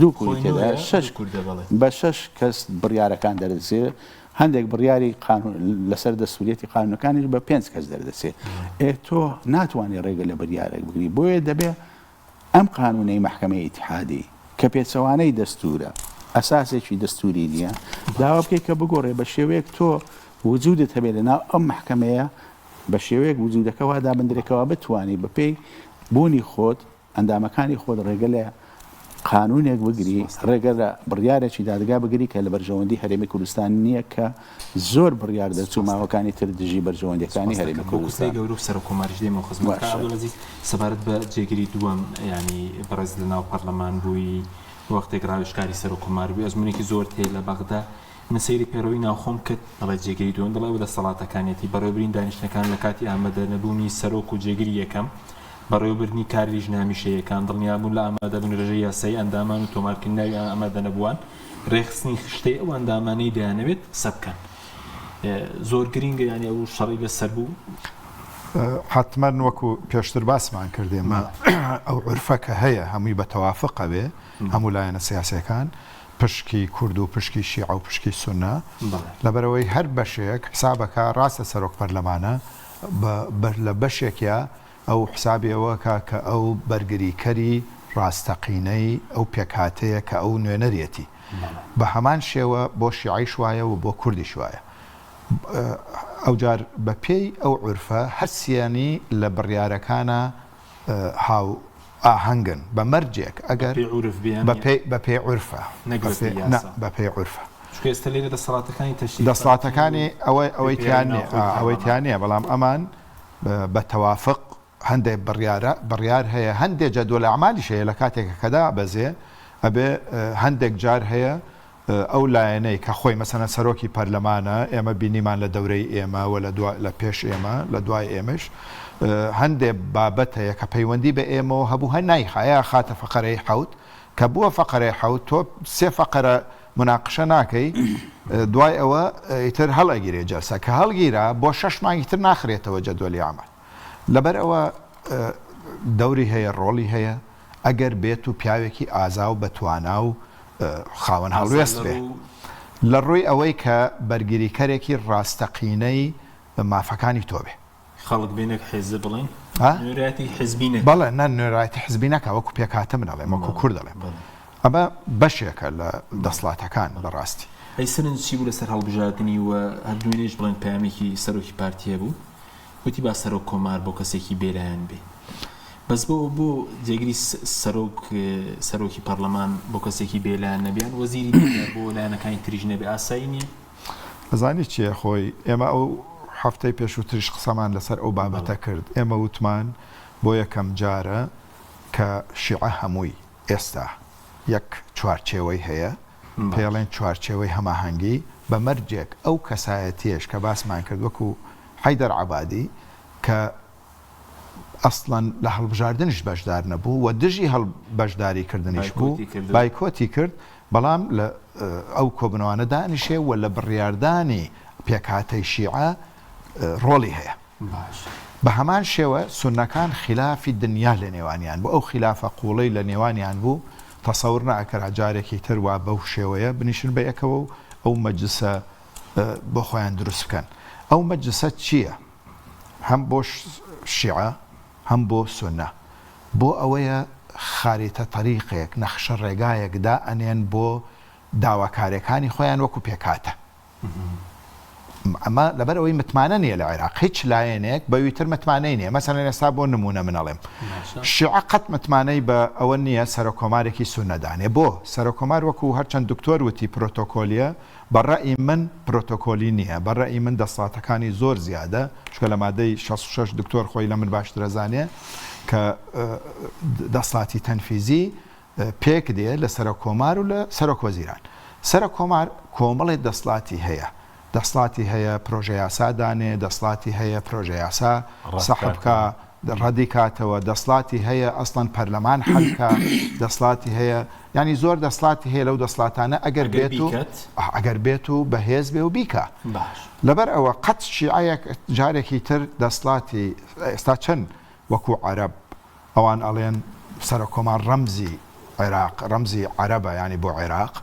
دوو کوردی تێدایە شەش بە شەش کەس بڕیارەکان دەردەچێ هەندێک بڕیاری قانون لەسەر دەستوریەتی قانونەکانیش بە پێنج کەس دەردەچێ ئێ تۆ ناتوانانی ڕێگە لە بریارێک بگری بۆیە دەبێ. ئەم قانوونەی مەحکەمەی ئیتیحادی کە پێچەوانەی دەستوورە، ئەساسێکی دەستووری نییە، داوا بکەی کە بگۆڕێ بە شێوەیەک تۆ وجوودت هەبێ لە ناو ئەم مەحکەمەیە، بە شێوەیەک وجوودەکە وا دابندرێ کەوا بتوانی بە پێی بوونی خۆت، ئەندامەکانی خۆت ڕێگە لە قانوونێک بگری، ڕێگە لە بڕیارێکی دادگا بگری کە لە بەرژەوەندی هەرێمی کوردستان نییە کە زۆر بڕیار دەرچوو ماوەکانی تر دژی بەرژەوەندیەکانی هەرێمی کوردستان. بۆ کوتلەی گەورە و سەرۆک کۆماریش دێمەوە خزمەت کاک عەبدولعەزیز سەبارەت بە جێگری دووەم یانی بەڕێز لە ناو پەرلەمان بووی وەختێک ڕاوێژکاری سەرۆک کۆمار بووی ئەزموونێکی زۆرت هەیە لە بەغدا من سەیری پەیڕەوی ناوخۆم کرد دەڵێ جێگری دووەم دەڵێ ئەوە دەسەڵاتەکانیەتی بەڕێوەبرین دانیشتنەکان لە کاتی ئامادەنەبوونی سەرۆک و جێگری یەکەم بەڕێوەبردنی کاری لیژنە هەمیشەییەکان، دڵنیابوون لە ئامادەبوونی ڕێژەی یاسایی ئەندامان و تۆمارکردنی ناوی ئامادەنەبووان، ڕێکخستنی خشتەی ئەو ئەندامانەی دەیانەوێت قسە بکەن زۆر گرینگە یانی ئەو شەڕی لەسەر بوو. حەتمەن وەکو پێشتر باسمان کرد ئێمە ئەو عورفە کە هەیە هەمووی بە تەوافق ئەبێ هەموو لایەنە سیاسیەکان پشکی کورد و پشکی شیعە و پشکی سوننە لەبەرئەوەی هەر بەشێک حسابەکا ڕاستە سەرۆک پەرلەمانە بە لە بەشێکیا ئەو حسابی ئەوە ئەکا کە ئەو بەرگریکەری ڕاستەقینەی ئەو پێکهاتەیە کە ئەو نوێنەریەتی. بە هەمان شێوە بۆ شیعەیش وایە و بۆ کوردیش وایە. ئەوجار بە پێی ئەو عورفە هەر سیانی لە بڕیارەکانا هاو ئاهەنگن بە مەرجێک ئەگەر بە پێی عورف بێ یان بە پێی بە پێی عورفە نەک بە پێی یاسا. نا بە پێی عورفە. چونکە ئێستا لێرە دەسەڵاتەکانی تەشریفاتی و دەسڵاتەکانی ئەوەی ئەوەی پێی تیا نیە ناوخۆی ئەوەی پەرلەمان. تیا نیە بەڵام ئەمان بە تەوافق هەندێ بڕیارە بڕیار هەیە هەندێ جەدوەل ئەعمالیش هەیە لە کاتێکە کە دابەزێ ئەبێ هەندێک جار هەیە ئەو لایەنەی کە خۆی مەسەلەن سەرۆکی پەرلەمانە ئێمە بینیمان لە دەورەی ئێمە و لە دوا لە پێش ئێمە لە دوای ئێمەش هەندێ بابەت هەیە کە پەیوەندی بە ئێمەوە هەبوو هەر نایخا یا خاتە فەقەرەی حەوت کە بووە فەقەرەی حەوت تۆ سێ فەقەرە مناقشە ناکەی دوای ئەوە ئیتر هەڵئەگیرێ جەلسە کە هەڵگیرا بۆ شەش مانگی تر ناخرێتەوە جەدوەلی ئەعمال لەبەر ئەوە دەوری هەیە ڕۆڵی هەیە ئەگەر بێت و پیاوێکی ئازا و بەتوانا و خاوەن هەڵوێست بێ لە ڕووی ئەوەی کە بەرگریکەرێکی ڕاستەقینەی مافەکانی تۆ بێ. خەڵک بێ نەک حیزب بڵێین نوێنەرایەتی حیزبی نەکا. بەڵێ نا نوێنەرایەتی حیزبی نەکا وەکو پێکهاتە من ئەڵێم وەکو کورد ئەڵێم ئەمە بەشێکە لە دەسڵاتەکان بە ڕاستی. ئەی سەرنج چی بوو لەسەر هەڵبژاردنی و هەر دوێنێش بڵێن پەیامێکی سەرۆکی پارتی هەبوو وتی با سەرۆک کۆمار بۆ کەسێکی بێلایەن بێ بەس بۆ بۆ جێگری سەرۆک سەرۆکی پەرلەمان بۆ کەسێکی بێلایەن نەبیان وەزیری بۆ لایەنەکانی تریش نەبێ ئاسایی نییە؟ ئەزانی چیە خۆی ئێمە ئەو هەفتەی پێشووتریش قسەمان لەسەر ئەو بابەتە کرد ئێمە وتمان بۆ یەکەم جارە کە شیعە هەمووی ئێستا یەک چوارچێوەی هەیە پێڵێن چوارچێوەی هەماهەنگی بە مەرجێک ئەو کەسایەتیەش کە باسمان کرد وەکو حەیدەر عەبادی کە ئەسڵەن لە هەڵبژاردنیش بەشدار نەبوو و دژی هەڵ بەشداری کردنیش بوو بایکۆتی کرد بەڵام لە ئەو کۆبنەوانە دانیشێ و لە بڕیاردانی پێکهاتەی شیعە ڕۆڵی هەیە. بە هەمان شێوە سوننەکان خیلافی دنیا لە نێوانیان بوو، ئەو خیلافە قووڵەی لە نێوانیان بوو تەسەور نەئەکرا جارێکی تر وا بەو شێوەیە بنیشن بە یەکەوە و ئەو مەجلسە بۆ خۆیان دروست بکەن. ئەو مەجلسە چییە؟ هەم بۆ شیعە هەم بۆ سوننە بۆ ئەوەیە خاریتە تەریقێک، نەخشە ڕێگایەک دائەنێن بۆ داواکارێکانی خۆیان وەکو پێکهاتە. ئەمە لەبەر ئەوەی متمانە نییە لە عێراق هیچ لایەنێک بەوی تر متمانەی نییە مەسەلەن ئێستا بۆ نمونە من ئەڵێم شیعە قەت متمانەی بە ئەوە نییە سەرۆک کۆمارێکی سوننە دانێ بۆ سەرۆک کۆمار وەکو هەرچەند دکتۆر وتی پرۆتۆکۆلیە بە ڕەئی من پرۆتۆکۆلی نییە بە ڕەئی من دەسڵاتەکانی زۆر زیادە چونکە لە مادەی 66 دکتۆر خۆی لە من باشتر ئەزانێ کە دەسڵاتی تەنفیزی پێک دێ لە سەرۆک کۆمار و لە سەرۆک وەزیران. سەرۆک کۆمار کۆمەڵێ دەسڵاتی هەیە. دەسڵاتی هەیە پرۆژە یاسا دانێ، دەسڵاتی هەیە پرۆژە یاسا سەحب کا، ڕەدی کاتەوە، دەسڵاتی هەیە ئەسڵەن پەرلەمان حەل کا، دەسڵاتی هەیە یانی زۆر دەسڵاتی هەیە لەو دەسڵاتانە ئەگەر بێت و ئەگەر بێت و بەهێز بێ و بیکا. لەبەر ئەوە قەت شیعەیەک جارێکی تر دەسڵاتی ئێستا چەند وەکوو عەرەب ئەوان ئەڵێن سەرۆک کۆمار ڕەمزی عێراق ڕەمزی عەرەبە یانی بۆ عێراق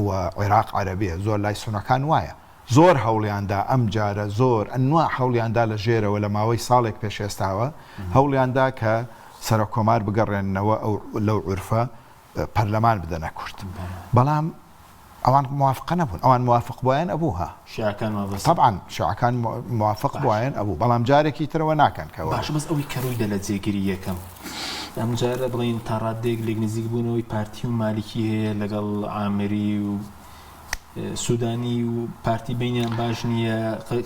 و عێراق عەرەبیە زۆر لای سونەکان وایە زۆر هەوڵیان دا ئەم جارە زۆر ئەنوا هەوڵیان دا لە ژێرەوە لە ماوەی ساڵێک پێش ئێستاوە هەوڵیان دا کە. سەرۆک کۆمار بگەڕێننەوە ئەو لەو عورفە پەرلەمان بدەنە کورد بەڵام ئەوان موافقە نەبوون ئەوان موافق بوایەن ئەبوو ها شیعەکان مەبەست تەبعەن شیعەکان موافق باشە بوایەن ئەبوو بەڵام جارێکی ترەوە ناکەن کە باشە بەس ئەوەی کە ڕوویدا لە جێگری یەکەم ئەم جارە بڵێین تا ڕاددەیەک لێک نزیک بوونەوەی پارتی و مالکی هەیە لەگەڵ عامری و سودانی و پارتی بینیان باش نییە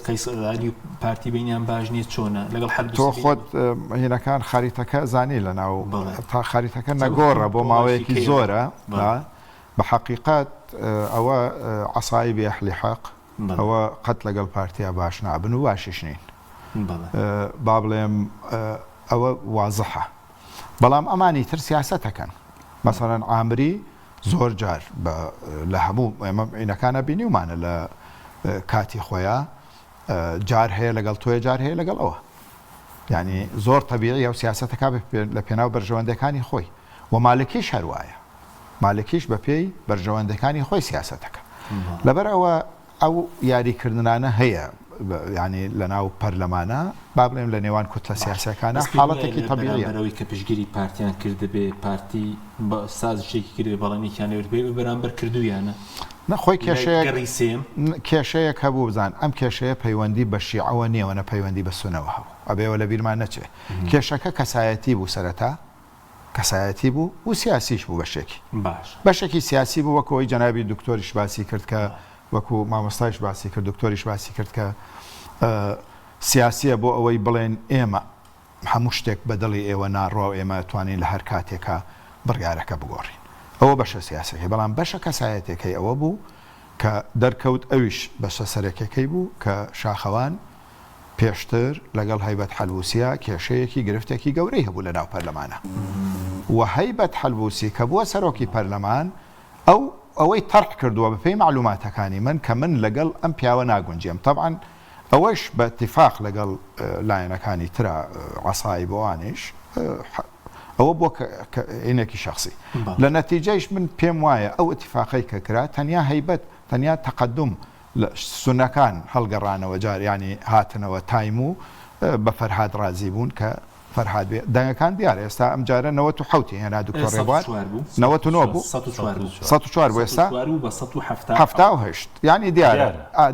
قەیس علی و پارتی بینیان باش نییە چۆنە لەگەڵ حەلبوسی تۆ خۆت هینەکان خەریتەکە زانی لە ناو تا خەریتەکە نەگۆڕە بۆ ماوەیەکی زۆرە بە حەقیقەت ئەوە عەسایبی ئەهلی حەق ئەوە قەت لەگەڵ پارتیا باش نابن و باشیش نین با بڵێم ئەوە وازحە بەڵام ئەمانی تر سیاسەتەکەن مەسەلەن عامری زۆر جار بە لە هەموو ئێمە عینەکانە بینیومانە لە کاتی خۆیان جار هەیە لەگەڵ تۆیە جار هەیە لەگەڵ ئەوە یعنی زۆر تەبیعی ئەو سیاسەتەکە لە پێناو بەرژەوەندەکانی خۆی و مالکیش هەروایە مالکیش بە پێی بەرژەوەندەکانی خۆی سیاسەتەکە لەبەر ئەوە ئەو یاریکردنانە هەیە یانی لەناو پەرلەمانە با بڵێم لە نێوان کوتلە باش سیاسیەکانە بەس پێت وایە حاڵەتێکی لە تەبیعیە. بەرامبەر ئەوەی کە پشتگیری پارتیان کردبێ پارتی بە سازشێکی کردبێ بەڵێنێکیان لێ وەرگرتبێ بە بەرامبەر کردوویانە نە خۆی لە کێشەیەک گەڕی سێیەم؟ کێشەیەک هەبوو بزان ئەم کێشەیە پەیوەندی بە شیعەوە نییە و نە پەیوەندی بە سونەوە هەبوو ئەبێ ئەوە لە بیرمان نەچێ کێشەکە کەسایەتی بوو سەرەتا کەسایەتی بوو و سیاسیش بوو بەشێکی. باشە. بەشێکی سیاسی بوو وەکو ئەوەی جەنابی دکتۆریش باسی کرد کە وەکو مامۆستایش باسی کرد دکتۆریش باسی کرد کە سیاسیە بۆ ئەوەی بڵێن ئێمە هەموو شتێک بە دڵی ئێوە ناڕوا و ئێمە توانین لە هەر کاتێکا بڕیارەکە بگۆڕین ئەوە بەشە سیاسەکەی بەڵام بەشە کەسایەتێکەی ئەوە بوو کە دەرکەوت ئەویش بەشە سەرەکیەکەی بوو کە شاخەوان پێشتر لەگەڵ هەیبەت حەلبوسیا کێشەیەکی گرفتێکی گەورەی هەبوو لەناو پەرلەمانا و هەیبەت حەلبوسی کە بووە سەرۆکی پەرلەمان ئەو ئەوەی تەرح کردووە بەپێی مەعلوماتەکانی من کە من لەگەڵ ئەم پیاوە ناگونجێم تەبعەن ئەوەش بە ئیتیفاق لەگەڵ لایەنەکانی ترا عەسایب و ئەوانیش ئەوە بووە کە ئینێکی شەخسی لە نەتیجەیش من پێم وایە ئەو ئیتیفاقەی کە کرا تەنیا هەیبەت تەنیا تەقەدوم لە سوننەکان هەڵگەڕانەوە جار یانی هاتنەوە تایم و بە فەرهاد ڕازی بوون کە فەرهاد بێ دەنگەکان دیارە ئێستا ئەم جارە 97 ی هێنا دکتۆر ڕێبوار 99 بوو 104 بوو ئێستا 78 یانی دیارە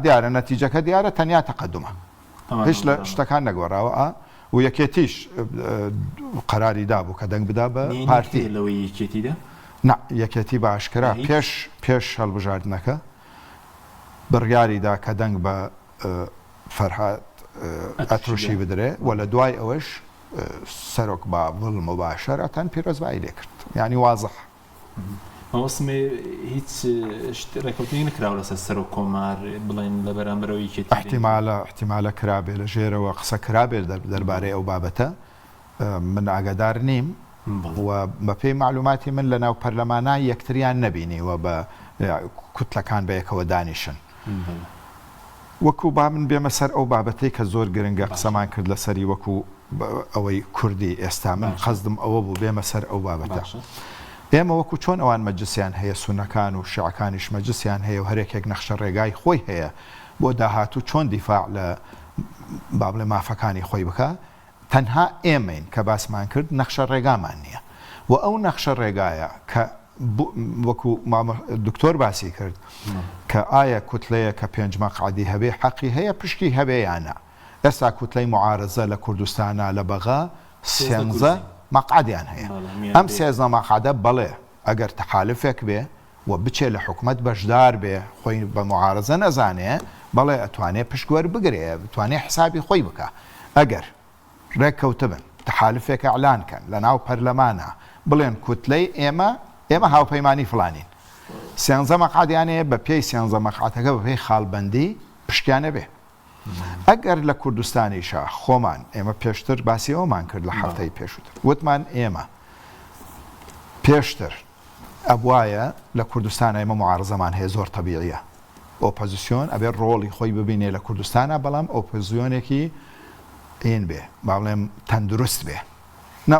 دیارە نەتیجەکە دیارە تەنیا تەقەدومە هیچ لە شتەکان نەگۆڕاوە ئا و یەکێتیش قەراری دابوو کە دەنگ بدا بە پارتی لەوەی یەکێتیدا نا یەکێتی بە ئاشکرا پێش پێش هەڵبژاردنەکە بڕیاری دا کە دەنگ بە فەرهاد ئەتروشی بدرێ و لە دوای ئەوەش سەرۆک باڤڵ موباشەرەتەن پیرۆزبایی لێ کرد یانی وازح. مەبەستم هیچ ڕێکەوتنێک نەکراوە لەسەر سەرۆک کۆمار بڵێن لە بەرامبەر ئەوەی یەکێتی ئیحتیمالە ئیحتیمالە کرابێ لە ژێرەوە قسە کرابێ دەربارەی ئەو بابەتە من ئاگادار نیم و بە پێی مەعلوماتی من لە ناو پەرلەمانا یەکتریان نەبینیوە بە کوتلەکان بە یەکەوە دانیشن. وەکو با من بێمە سەر ئەو بابەتەی کە زۆر گرنگە قسەمان کرد لەسەری وەکو ئەوەی کوردی ئێستا من قەزدم ئەوە بوو بێمە سەر ئەو بابەتە. ئێمە وەکو چۆن ئەوان مەجلسیان هەیە سوننەکان و شیعەکانیش مەجلسیان هەیە و هەرێکێک نەخشە ڕێگای خۆی هەیە بۆ داهاتوو چۆن دیفاع لە با بڵێ مافەکانی خۆی بکا تەنها ئێمەین کە باسمان کرد نەخشە ڕێگامان نییە و ئەو نەخشە ڕێگایە کە وەکو مامە دکتۆر باسی کرد کە ئایا کوتلەیە کە پێنج مەقعەدی هەبێ حەقی هەیە پشکی هەبێ یا نا ئێستا کوتلەی معارەزە لە کوردستانا لە بەغا سێنزە مەقعەدیان هەیە ئەم سێزدە مەقعەدە بەڵێ ئەگەر تەحالفێک بێ و بچێ لە حکومەت بەشدار بێ خۆی بە موعارەزە نەزانێ بەڵێ ئەتوانێ پشک وەربگرێ ئەتوانێ حسابی خۆی بکا ئەگەر ڕێک کەوتبن تەحالفێک ئەعلان کەن لە ناو پەرلەمانا بڵێن کوتلەی ئێمە ئێمە هاوپەیمانی فڵانین سێنزە مەقعەدیان هەیە بە پێی سێنزە مەقعەتەکە بە پێی خاڵبەندی پشکیان ئەبێ ئەگەر لە کوردستانیشا خۆمان ئێمە پێشتر باسی ئەوەمان کرد لە هەفتەی پێشووتر وتمان ئێمە پێشتر ئەبوایە لە کوردستانا ئێمە موعارزەمان هەیە زۆر تەبیعیە ئۆپۆزسیۆن ئەبێ ڕۆڵی خۆی ببینێ لە کوردستانا بەڵام ئۆپۆزیۆنێکی ئین بێ با بڵێم تەندروست بێ نا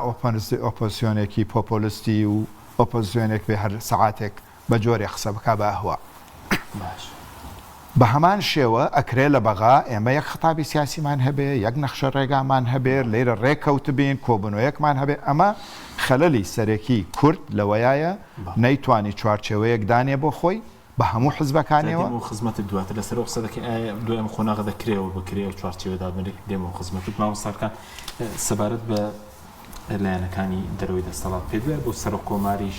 ئۆپۆزسیۆنێکی پۆپۆلستی و ئۆپۆزسیۆنێک بێ هەر سەعاتێک بە جۆرێ قسە بکا بە ئەهوا. باش. بە هەمان شێوە ئەکرێ لە بەغا ئێمە یەک خەتابی سیاسیمان هەبێ، یەک نەخشە ڕێگامان هەبێ، لێرە ڕێکەوتبین، کۆبوونەوەیەکمان هەبێ، ئەمە خەلەلی سەرەکی کورد لەوەیایە نەیتوانی چوارچێوەیەک دانێ بۆ خۆی بە هەموو جا حزبەکانیەوە. دێمەوە خزمەتت دواتر لەسەر ئەو قسە دەکەین ئایا دوای ئەم قۆناغە دەکرێ ئەوە بکرێ ئەو چوارچێوە دابنرێ؟ دێمەوە خزمەتت مامۆستا ئەرکان سەبارەت بە لایەنەکانی دەرەوەی دەستەڵات پێت وایە بۆ سەرۆک کۆماریش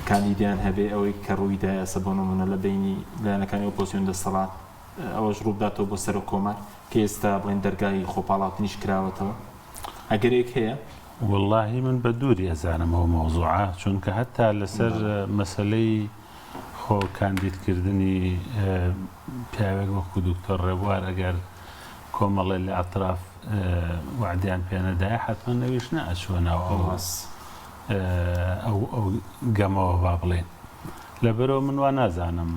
کاندیدیان هەبێ ئەوەی کە ڕوویدا ئێستا بۆ نمونە لە بینی لایەنەکانی ئۆپۆزیۆن دەستەڵات ئەوەش ڕووبداتەوە بۆ سەرۆک کۆمار کە ئێستا بڵێن دەرگای خۆپاڵاوتنیش کراوەتەوە ئەگەرێک هەیە؟ وەڵاهی من بە دووری ئەزانم ئەو مەوزوعە چونکە هەتا لەسەر مەسەلەی خۆ کاندید کردنی پیاوێک وەکو دکتۆر ڕێبوار ئەگەر کۆمەڵێ لە ئەتراف وەعدیان پێ نەدایە حەتمەن ئەویش نەئەچووە ناو ئەو ئەو ئەو گەمەوە با بڵێین لەبەرەوە من وا نازانم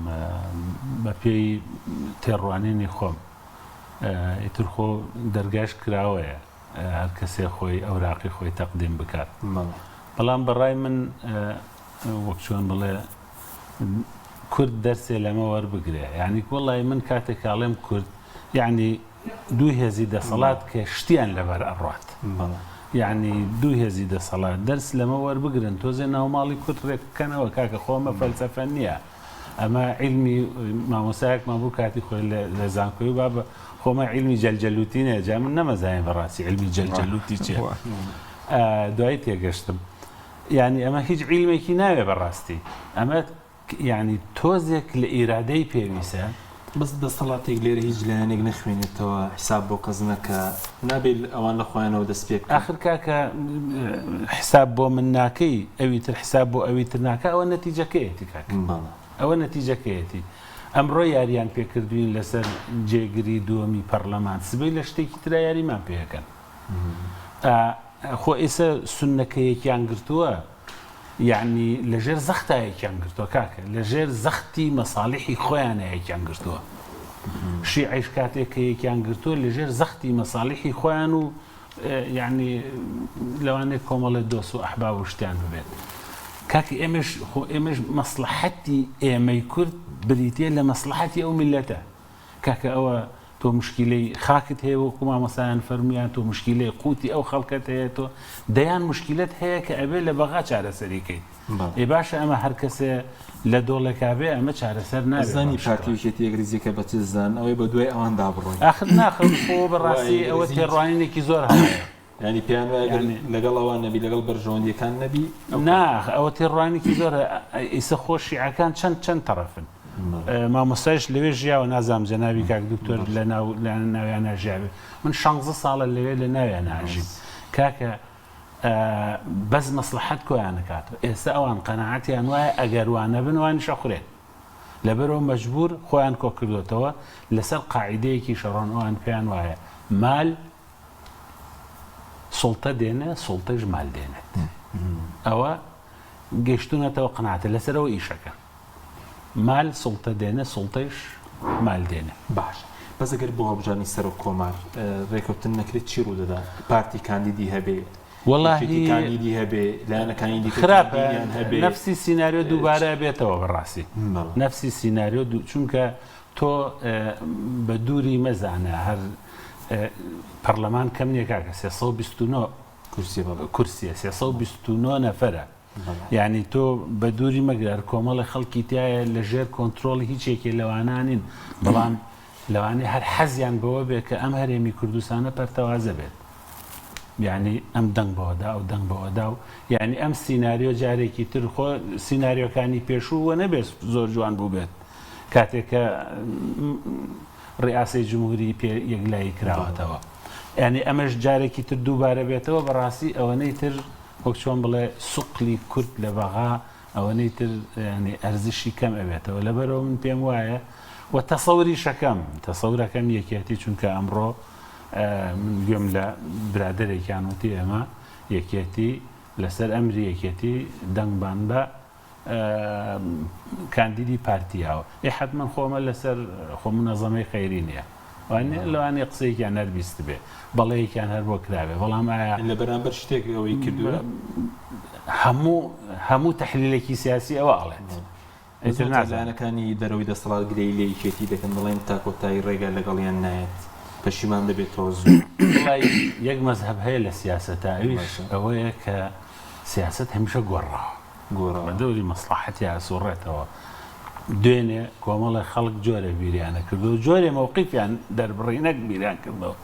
بەپێی تێڕوانینی خۆم ئیتر خۆ دەرگاش کراوەیە هەر کەسێ خۆی ئەوراقی خۆی تەقدیم بکات بەڵام بەڕای من وەک چۆن بڵێ کورد دەرسێ لەمە وەربگرێ یعنی وەڵی من کاتێک کاڵێم کورد یعنی دوو هێزی دەسەڵات کە شتیان لەبەر ئەڕوات یعنی دوو هێزی دەسەڵات دەرس لەمە وەربگرن تۆزێ ناوماڵی کورد ڕێک بکەنەوە کاکە خۆمە فەلسەفە نییە ئەمە عیلمی مامۆسایەکمان بوو کاتی خۆی لە زانکۆی بابە خۆمە عیلمی جەلجەلوتی نیە جا من نەمەزانی بەڕاستی عیلمی جەلجەلوتی چیە دوایی تێگەشتم یعنی ئەمە هیچ عیلمێکی ناوێ بەڕاستی ئەمە یعنی تۆزێک لە ئیرادەی پێویستە. بەس دەسەڵاتێک لێرە هیچ لایەنێک نەخوێنێتەوە حساب بۆ کەس نەکا نابێ ئەوان لە خۆیانەوە دەست پێ بکەن. ئاخر کاکە حساب بۆ من ناکەی ئەوی تر حساب بۆ ئەوی تر ناکا ئەوە نەتیجەکەیەتی کاکە بەڵێ. ئەوە نەتیجەکەیەتی ئەمڕۆ یاریان پێ کردوین لەسەر جێگری دووەمی پەڕلەمان سبەی لە شتێکی ترا یاریمان پێ ئەکەن ئا خۆ ئێسە سوننەکە یەکیان گرتووە یەعنی لە ژێر زەختا یەکیان گرتووە کاکە لە ژێر زەختی مەساڵیحی خۆیانە یەکیان گرتووە شیعەیش کاتێک کە یەکیان گرتووە لە ژێر زەختی مەساڵیحی خۆیان و یەعنی لەوانەیە کۆمەڵێ دۆست و ئەحباب و شتیان ببێت کاکە ئێمەش خۆ ئێمەش مەسڵەحەتی ئێمەی کورد بریتیە لە مەسڵەحەتی ئەو میللەتە کاکە ئەوە تۆ مشکیلەی خاکت هەیە وەکو مامۆستایان فەرموویان تۆ مشکیلەی قوتی ئەو خەڵکەت هەیە تۆ دەیان مشکیلەت هەیە کە ئەبێ لە بەغا چارەسەری کەیت ئێ باشە ئەمە هەر کەسێ لە دۆڵێکا بێ ئەمە چارەسەر نابێ ئەزانی پارتی و یەکێتی یەکریزیەکە بە چ زان ئەوەی بە دوای ئەواندا بڕۆین. ئاخر ناخر خۆ بەڕاستی ئەوە تێڕوانینێکی زۆر هەڵەیە. یانی پێیان وایە گەر لەگەڵ ئەوان نەبی لەگەڵ بەرژەوەندیەکان نەبی نا ئەوە تێڕوانینێکی زۆر ئیسە خۆ شیعەکان چەند چەند تەڕەفن مامۆستایش لەوێ ژیاوە نازانم جەنابی کاک دکتۆر لە ناو لە ناویانە ژیاوێ من شانزە ساڵە لەوێ لە ناویان ئاژیم کاکە بەس مەسلحەت کۆیان نکاتەوە ئێستا ئەوان قەناعەتیان وایە ئەگەر وانەبن وانیشە خورێن لەبەرئەوە مەجبور خۆیان کۆکردۆتەوە لەسەر قاعیدەیەکی شەڕۆن ئەوان پێیان وایە مال سوڵتە دێنێ سوڵتەیش مال دێنێت ئەوە گەشتونەتەوە قەناعەتە لەسەر ئەوە ئیشەکەن مال سوڵتە دێنێ سوڵتەیش مال دێنێ. باشە بەس ئەگەر بۆ هەڵبژاردنی سەرۆک کۆمار رێکەوتن نەکرێت چی ڕوودەدا پارتی کاندیدی هەبێ وەڵاهی کاندیدی هەبێ لایەنەکانی دیکە خراپە کاندیدیان هەبێ نەفسی سیناریۆ دووبارە بێتەوە بەڕاستی نەفسی سیناریۆ دوو چونکە تۆ بە دووری مەزانە هەر پەڕلەمان کەم نیە کاکە 329 کورسیە بەڵێ کورسیە 329 نەفەرە یعنی تۆ بە دووری مەگرە هەر کۆمەڵی خەڵکی تایە لە ژێر کۆنترۆڵی هیچ یەکێ لەوانە نین بەڵام لەوانەیە هەر حەزیان بەوە بێ کە ئەم هەرێمی کوردستانە پەرتەوازە بێت یعنی ئەم دەنگ بەوەدا ئەو دەنگ بەوەدا و یعنی ئەم سیناریۆ جارێکی تر خۆ سیناریۆکانی پێشوو وە نەبێت زۆر جوان بوو بێت کاتێک کە ڕیاسەی جمهوری پێ یەکلایی کراوەتەوە یعنی ئەمەش جارێکی تر دووبارە بێتەوە بەڕاستی ئەوەنەی تر وەک چۆن بڵێ سوقلی کورد لە بەغا ئەوەنەی تر یانی ئەرزشی کەم ئەبێتەوە لەبەرئەوە من پێم وایە و تەسەوریشەکەم تەسەورەکەم یەکێتی چونکە ئەمڕۆ من گوێم لە برادەرێکیان وتی ئێمە یەکێتی لەسەر ئەمری یەکێتی دەنگمان بە کاندیدی پارتی یاوە ئێ حەتمەن خۆ ئەمە لەسەر خۆ مونەزەمەی خەیری نییە وانیە لەوانەیە قسەیەکیان هەر بیستبێ بەڵێیەکیان هەر بۆ کرابێ بەڵام ئایا لە بەرامبەر شتێک ئەوەی کردووە هەموو هەموو تەحلیلێکی سیاسی ئەوە ئەڵێت. ئیتر زۆر جار نازانم. لایەنەکانی دەرەوەی دەسەڵات گلەیی لە یەکێتی دەکەن دەڵێن تا کۆتایی ڕێگا لەگەڵیان نایەت پەشیمان دەبێتەوە زوو. وەڵای یەک مەزهەب هەیە لە سیاسەتا ئەویش باشە. ئەوەیە کە سیاسەت هەمیشە گۆڕاوە. بە گۆڕاوە. دەوری مەسڵەحەتیا ئەسوڕێتەوە. دوێنێ کۆمەڵێ خەڵک جۆرێ بیریان ئەکردەوە جۆرێ مەوقیفیان دەربڕی نەک بیریان کردەوە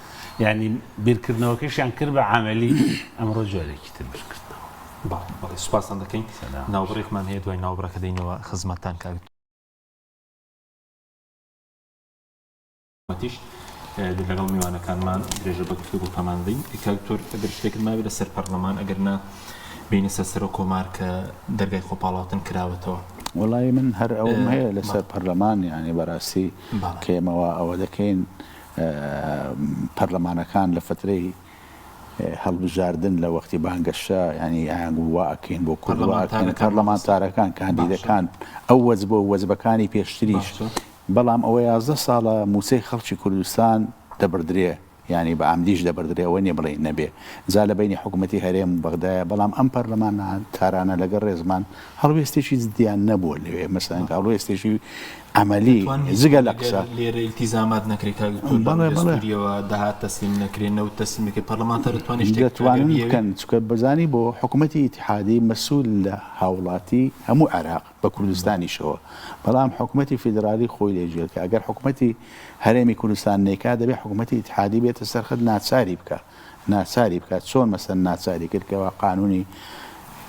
یانی بیرکردنەوەکەشیان کرد بە عەمەلی ئەمڕۆ جۆرێکی تر بیرکردنەوە. بەڵێ بەڵێ سوپاستان دەکەین. سەلام. ناوبڕێکمان هەیە دوای ناوبڕەکە دێینەوە خزمەتتان کاک. تیش لەگەڵ میوانەکانمان درێژە بە گفتوگۆکەمان دەین. کاک دکتۆر ئەگەر شتێکت مابێت لەسەر پەرلەمان ئەگەر نا بێینە سەر سەرۆک کۆمار کە دەرگای خۆپاڵاوتن کراوەتەوە. وەڵایی من هەر ئەوەم هەیە لەسەر پەرلەمان یانی بەراستی کە ئێمە وا ئەوە دەکەین پەرلەمانەکان لە فەترەی هەڵبژاردن لە وەختی بانگەشە یانی ئەیان گوت وا ئەکەین بۆ کورد وا ئەکەین پەرلەمانتارەکان کاندیدەکان ئەو وەجبە و وەجبەکانی پێشتریش بەڵام ئەوە 11 ساڵە مووچەی خەڵکی کوردستان دەبڕدرێ یانی بە عەمدیش دەبڕدرێ ئەوە نیە بڵێین نەبێ جا لە بەینی حکومەتی هەرێم و بەغدایە بەڵام ئەم پەرلەمانتارانە لەگەڵ ڕێزمان هەڵوێستێکی جدیان نەبووە لەوێ مەسەلەن هەڵوێستێکی عەمەلی دەتوان هیچ جگە لە ئەگەر قسە. لێرە ئیلتیزامات نەکرێ کاک دکتۆر لە بەڵێ ڕووی بەڵێ. دەستووریەوە داهات تەسلیم نەکرێ نەوت تەسلیم نەکرێ پەرلەمانتار دەتوانێ شتێک بکا ئەگەر دەتوانن بیەوێ؟ بکەن چونکە بزانی بۆ حکومەتی ئیتیحادی مەسول لە هاوڵاتی هەموو عێراق بە کوردستانیشەوە بەڵام حکومەتی فیدرالی خۆی لێ ژێر کە ئەگەر حکومەتی هەرێمی کوردستان نەیکا دەبێ حکومەتی ئیتیحادی بێتە سەر خەت ناچاری بکا ناچاری بکات چۆن مەسەن ناچاری کرد کەوا قانونی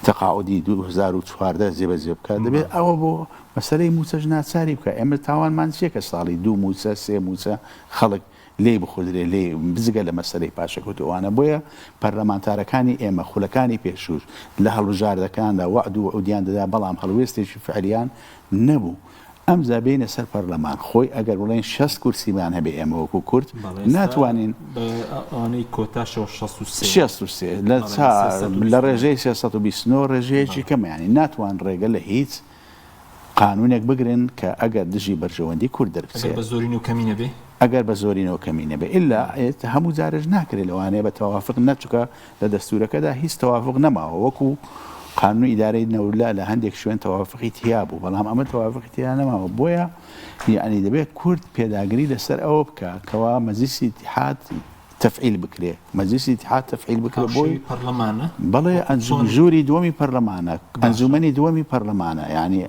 تەقاعودی 2014 جێبەجێ بکات دەبێت ئەوە بۆ مەسەلەی موچەش ناچاری بکات ئێمە تاوانمان چییە کە ساڵی دوو موچە سێ موچە خەڵک لێی بخودرێ لێی بجگە لە مەسەلەی پاشەکەوت و ئەوانە بۆیە پەرلەمانتارەکانی ئێمە خولەکانی پێشووش لە هەڵبژاردەکاندا وەعد و وعودیان دەدا بەڵام هەڵوێستێکی فعلیان نەبوو ئەمجا بێینە سەر پەرلەمان خۆی ئەگەر بڵێین 60 کورسیمان هەبێ ئێمە وەکو کورد بەڵێ ئێستا ناتوانین بە ئەوانەی کۆتاشەوە 63 63 لە بەڵێ چا لە 329 لە ڕێژەی 329 ڕێژەیەکی بەڵێ کەمە یانی ناتوان ڕێگە لە هیچ قانونێک بگرن کە ئەگەر دژی بەرژەوەندی کورد ئەگەر دەربچێ. بە زۆرینە و کەمی نەبێ؟ ئەگەر بە زۆرینە و کەمی نەبێ ئیلا هەموو جارێش ناکرێ لەوانەیە بە تەوافق نە چونکە لە دەستوورەکەدا هیچ تەوافق نەماوە وەکو قانونی ئیدارەی نەولە لە هەندێک شوێن تەوافقی تیا بوو بەڵام ئەمە تەوافقی تیا نەماوە بۆیە یەعنی دەبێت کورد پێداگری لەسەر ئەوە بکا کەوا مەجلیسی ئیتیحاد تەفعیل بکرێ مەجلیسی ئیتیحاد تەفعیل بکرێ بۆی هاوشێوەی پەرلەمانە؟ بەڵێ وەکو چۆن؟ ژووری دووەمی پەرلەمانە باشە. ئەنجومەنی دووەمی پەرلەمانە یانی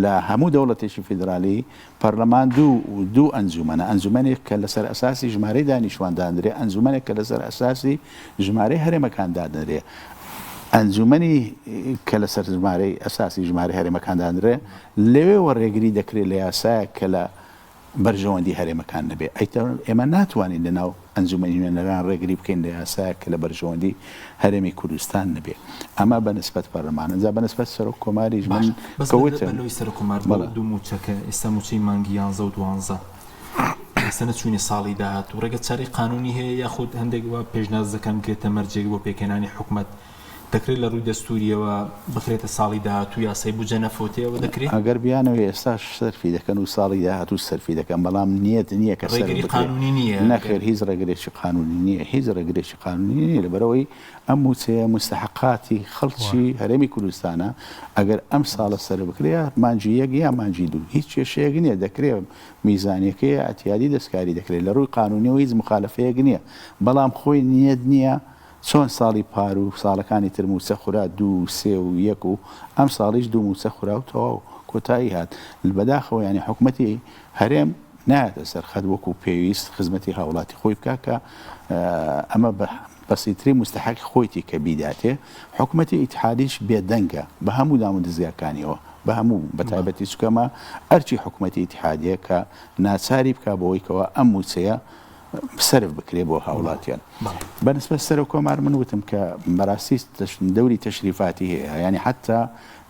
لە هەموو دەوڵەتێکی فیدرالی پەرلەمان دوو دوو ئەنجومەنە ئەنجومەنێک کە لەسەر ئەساسی ژمارەی دانیشتوان دادەنرێ ئەنجومەنێک کە لەسەر ئەساسی ژمارەی هەرێمەکان دادەنرێ ئەنجومەنی کە لەسەر ژمارەی ئەساسی ژمارەی هەرێمەکان دادەنرێ لەوێوە ڕێگری دەکرێت لە یاسایەک کە لە بەرژەوەندی هەرێمەکان نەبێ ئەیتر ئێمە ناتوانین لە ناو ئەنجومەنی نوێنەران ڕێگری بکەین لە یاسایەک کە لە بەرژەوەندی هەرێمی کوردستان نەبێ ئەمە بە نسبەت پەرلەمان ئینجا بە نسبەت سەرۆک کۆماریش من باشە بەس کە بە وتم بە لۆی سەرۆک کۆمار بۆ بەڵێ. دوو مووچە کە ئێستا مووچەی مانگی یانزە و دوانزە ئێستا نەچووینە ساڵی داهاتوو ڕێگە چارەی قانوونی هەیە یاخود هەندێک وا پێشناز دەکەن بکرێتە مەرجێک بۆ پێکهێنانی حکومەت دەکرێت لە ڕووی دەستوورییەوە بخرێتە ساڵی داهاتوو یاسای بودجە نەفەوتێ ئەوە دەکرێ؟ ئەگەر بیانەوێ ئێستاش سەرفی دەکەن و ساڵی داهاتووش سەرفی دەکەن بەڵام نیەت نییە کە سەرف ڕێگری بکرێ. قانوونی نییە ئەگەر. نەخێر هیچ ڕێگرێکی قانوونی نییە هیچ ڕێگرێکی قانوونی نییە لەبەرئەوەی ئەم مووچەیە موستەحەقاتی خەڵکی هەرێمی کوردستانە ئەگەر ئەم ساڵە سەرف بکرێ یا مانگی یەک یا مانگی دوو هیچ کێشەیەک نییە دەکرێ میزانیەکەی ئیعتیادی دەستکاری دەکرێ لە ڕووی قانوونیەوە هیچ موخالەفەیەک نییە بەڵام خۆی نیەت نییە چۆن ساڵی پار و ساڵەکانی تر مووچە خورا دوو و سێ و یەک و ئەمساڵیش دوو مووچە خورا و تەواو کۆتایی هات بەداخەوە یانی حکومەتی هەرێم نایەتە سەر خەت وەکو پێویست خزمەتی هاوڵاتی خۆی بکا کە ئەمە بە بەسیترین موستەحەقی خۆیتی کە بیداتێ حکومەتی ئیتحادیش بێدەنگە بە هەموو دام و دەزگاکانیەوە بە هەموو بە تایبەتی چونکە ئەمە ئەرکی حکومەتی ئیتحادیە کە ناچاری بکا بەوەی کەوا ئەم مووچەیە سەرف بکرێ بۆ هاوڵاتیان بە نسبەت سەرۆک کۆمار من وتم کە بەراستی دەوری تەشریفاتی هەیە یانی حتا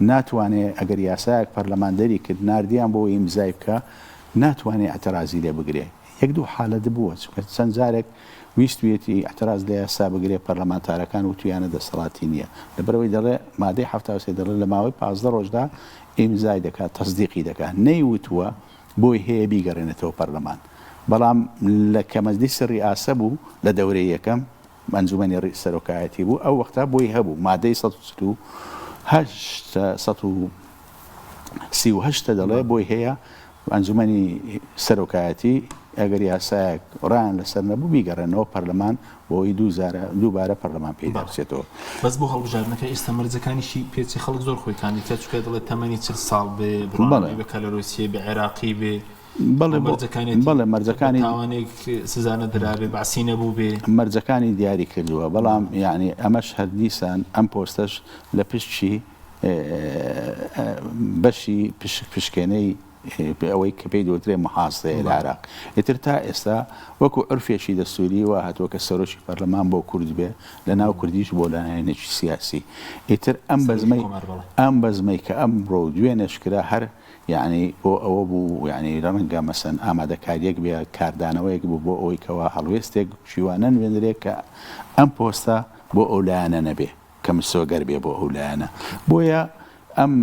ناتوانێ ئەگەر یاسایەک پەرلەمان دەری کرد ناردیان بۆ ئیمزای بکە ناتوانێ اعترازی لێ بگرێ یەک دوو حالەت بووە چونکە چەند جارێک ویستویەتی اعتراز لە یاسا بگرێ پەرلەمانتارەکان وتویانە دەسەڵاتی نییە لەبەرئەوەی دەڵێ مادەی 73 دەڵێ لە ماوەی 15 ڕۆژدا ئیمزای دەکات تەسدیقی دەکات نەیوتووە بۆی هەیە بیگەڕێنێتەوە پەرلەمان بەڵام لە کە مەجلیسی ڕیئاسە بوو لە دەورەی یەکەم ئەنجومەنی سەرۆکایەتی بوو ئەو وەختە بۆی هەبوو مادەی 148. 38 دەڵێ بۆی هەیە ئەنجومەنی سەرۆکایەتی ئەگەر یاسایەک ڕایان لەسەر نەبوو بیگەڕێنەوە پەرلەمان بۆ ئەوەی دووجارە دووبارە پەرلەمان پێیدا بچێتەوە. بەس بۆ هەڵبژاردنەکە ئێستا مەرجەکانیشی پێچی خەڵک زۆر خۆی کاندید کرد چونکە دەڵێت تەمەنی 40 ساڵ بێ بڕوانامەی بەکالۆرۆسیە بێ عێراقی بێ بەڵێ مەرجەکانی بەڵێ مەرجەکانی تاوانێک سزا نەدرابێ بەعسی نەبوو بێ مەرجەکانی دیاری کردووە بەڵام یعنی ئەمەش هەر دیسان ئەم پۆستەش لە پشت بەشی پشک پشکێنەی ئەوەی کە پێی دەوترێ محاسەیە لە عێراق ئیتر تا ئێستا وەکو عورفێکی دەستوری وا هاتووە کە سەرۆکی پەرلەمان بۆ کورد بێ لە ناو کوردیش بۆ لایەنێکی سیاسی ئیتر ئەم بەزمەی ئەم بەزمەی کە ئەمڕۆ و دوێنێش کرا هەر یعنی بۆ ئەوە بوو یعنی ڕەنگە مەسەن ئامادەکاریەک بێ کاردانەوەیەک بوو بۆ ئەوەی کەوا هەڵوێستێک شیوا نەنوێنرێ کە ئەم پۆستە بۆ ئەو لایەنە نەبێ. کە مسۆگەر بێ بۆ ئەو لایەنە بۆیە ئەم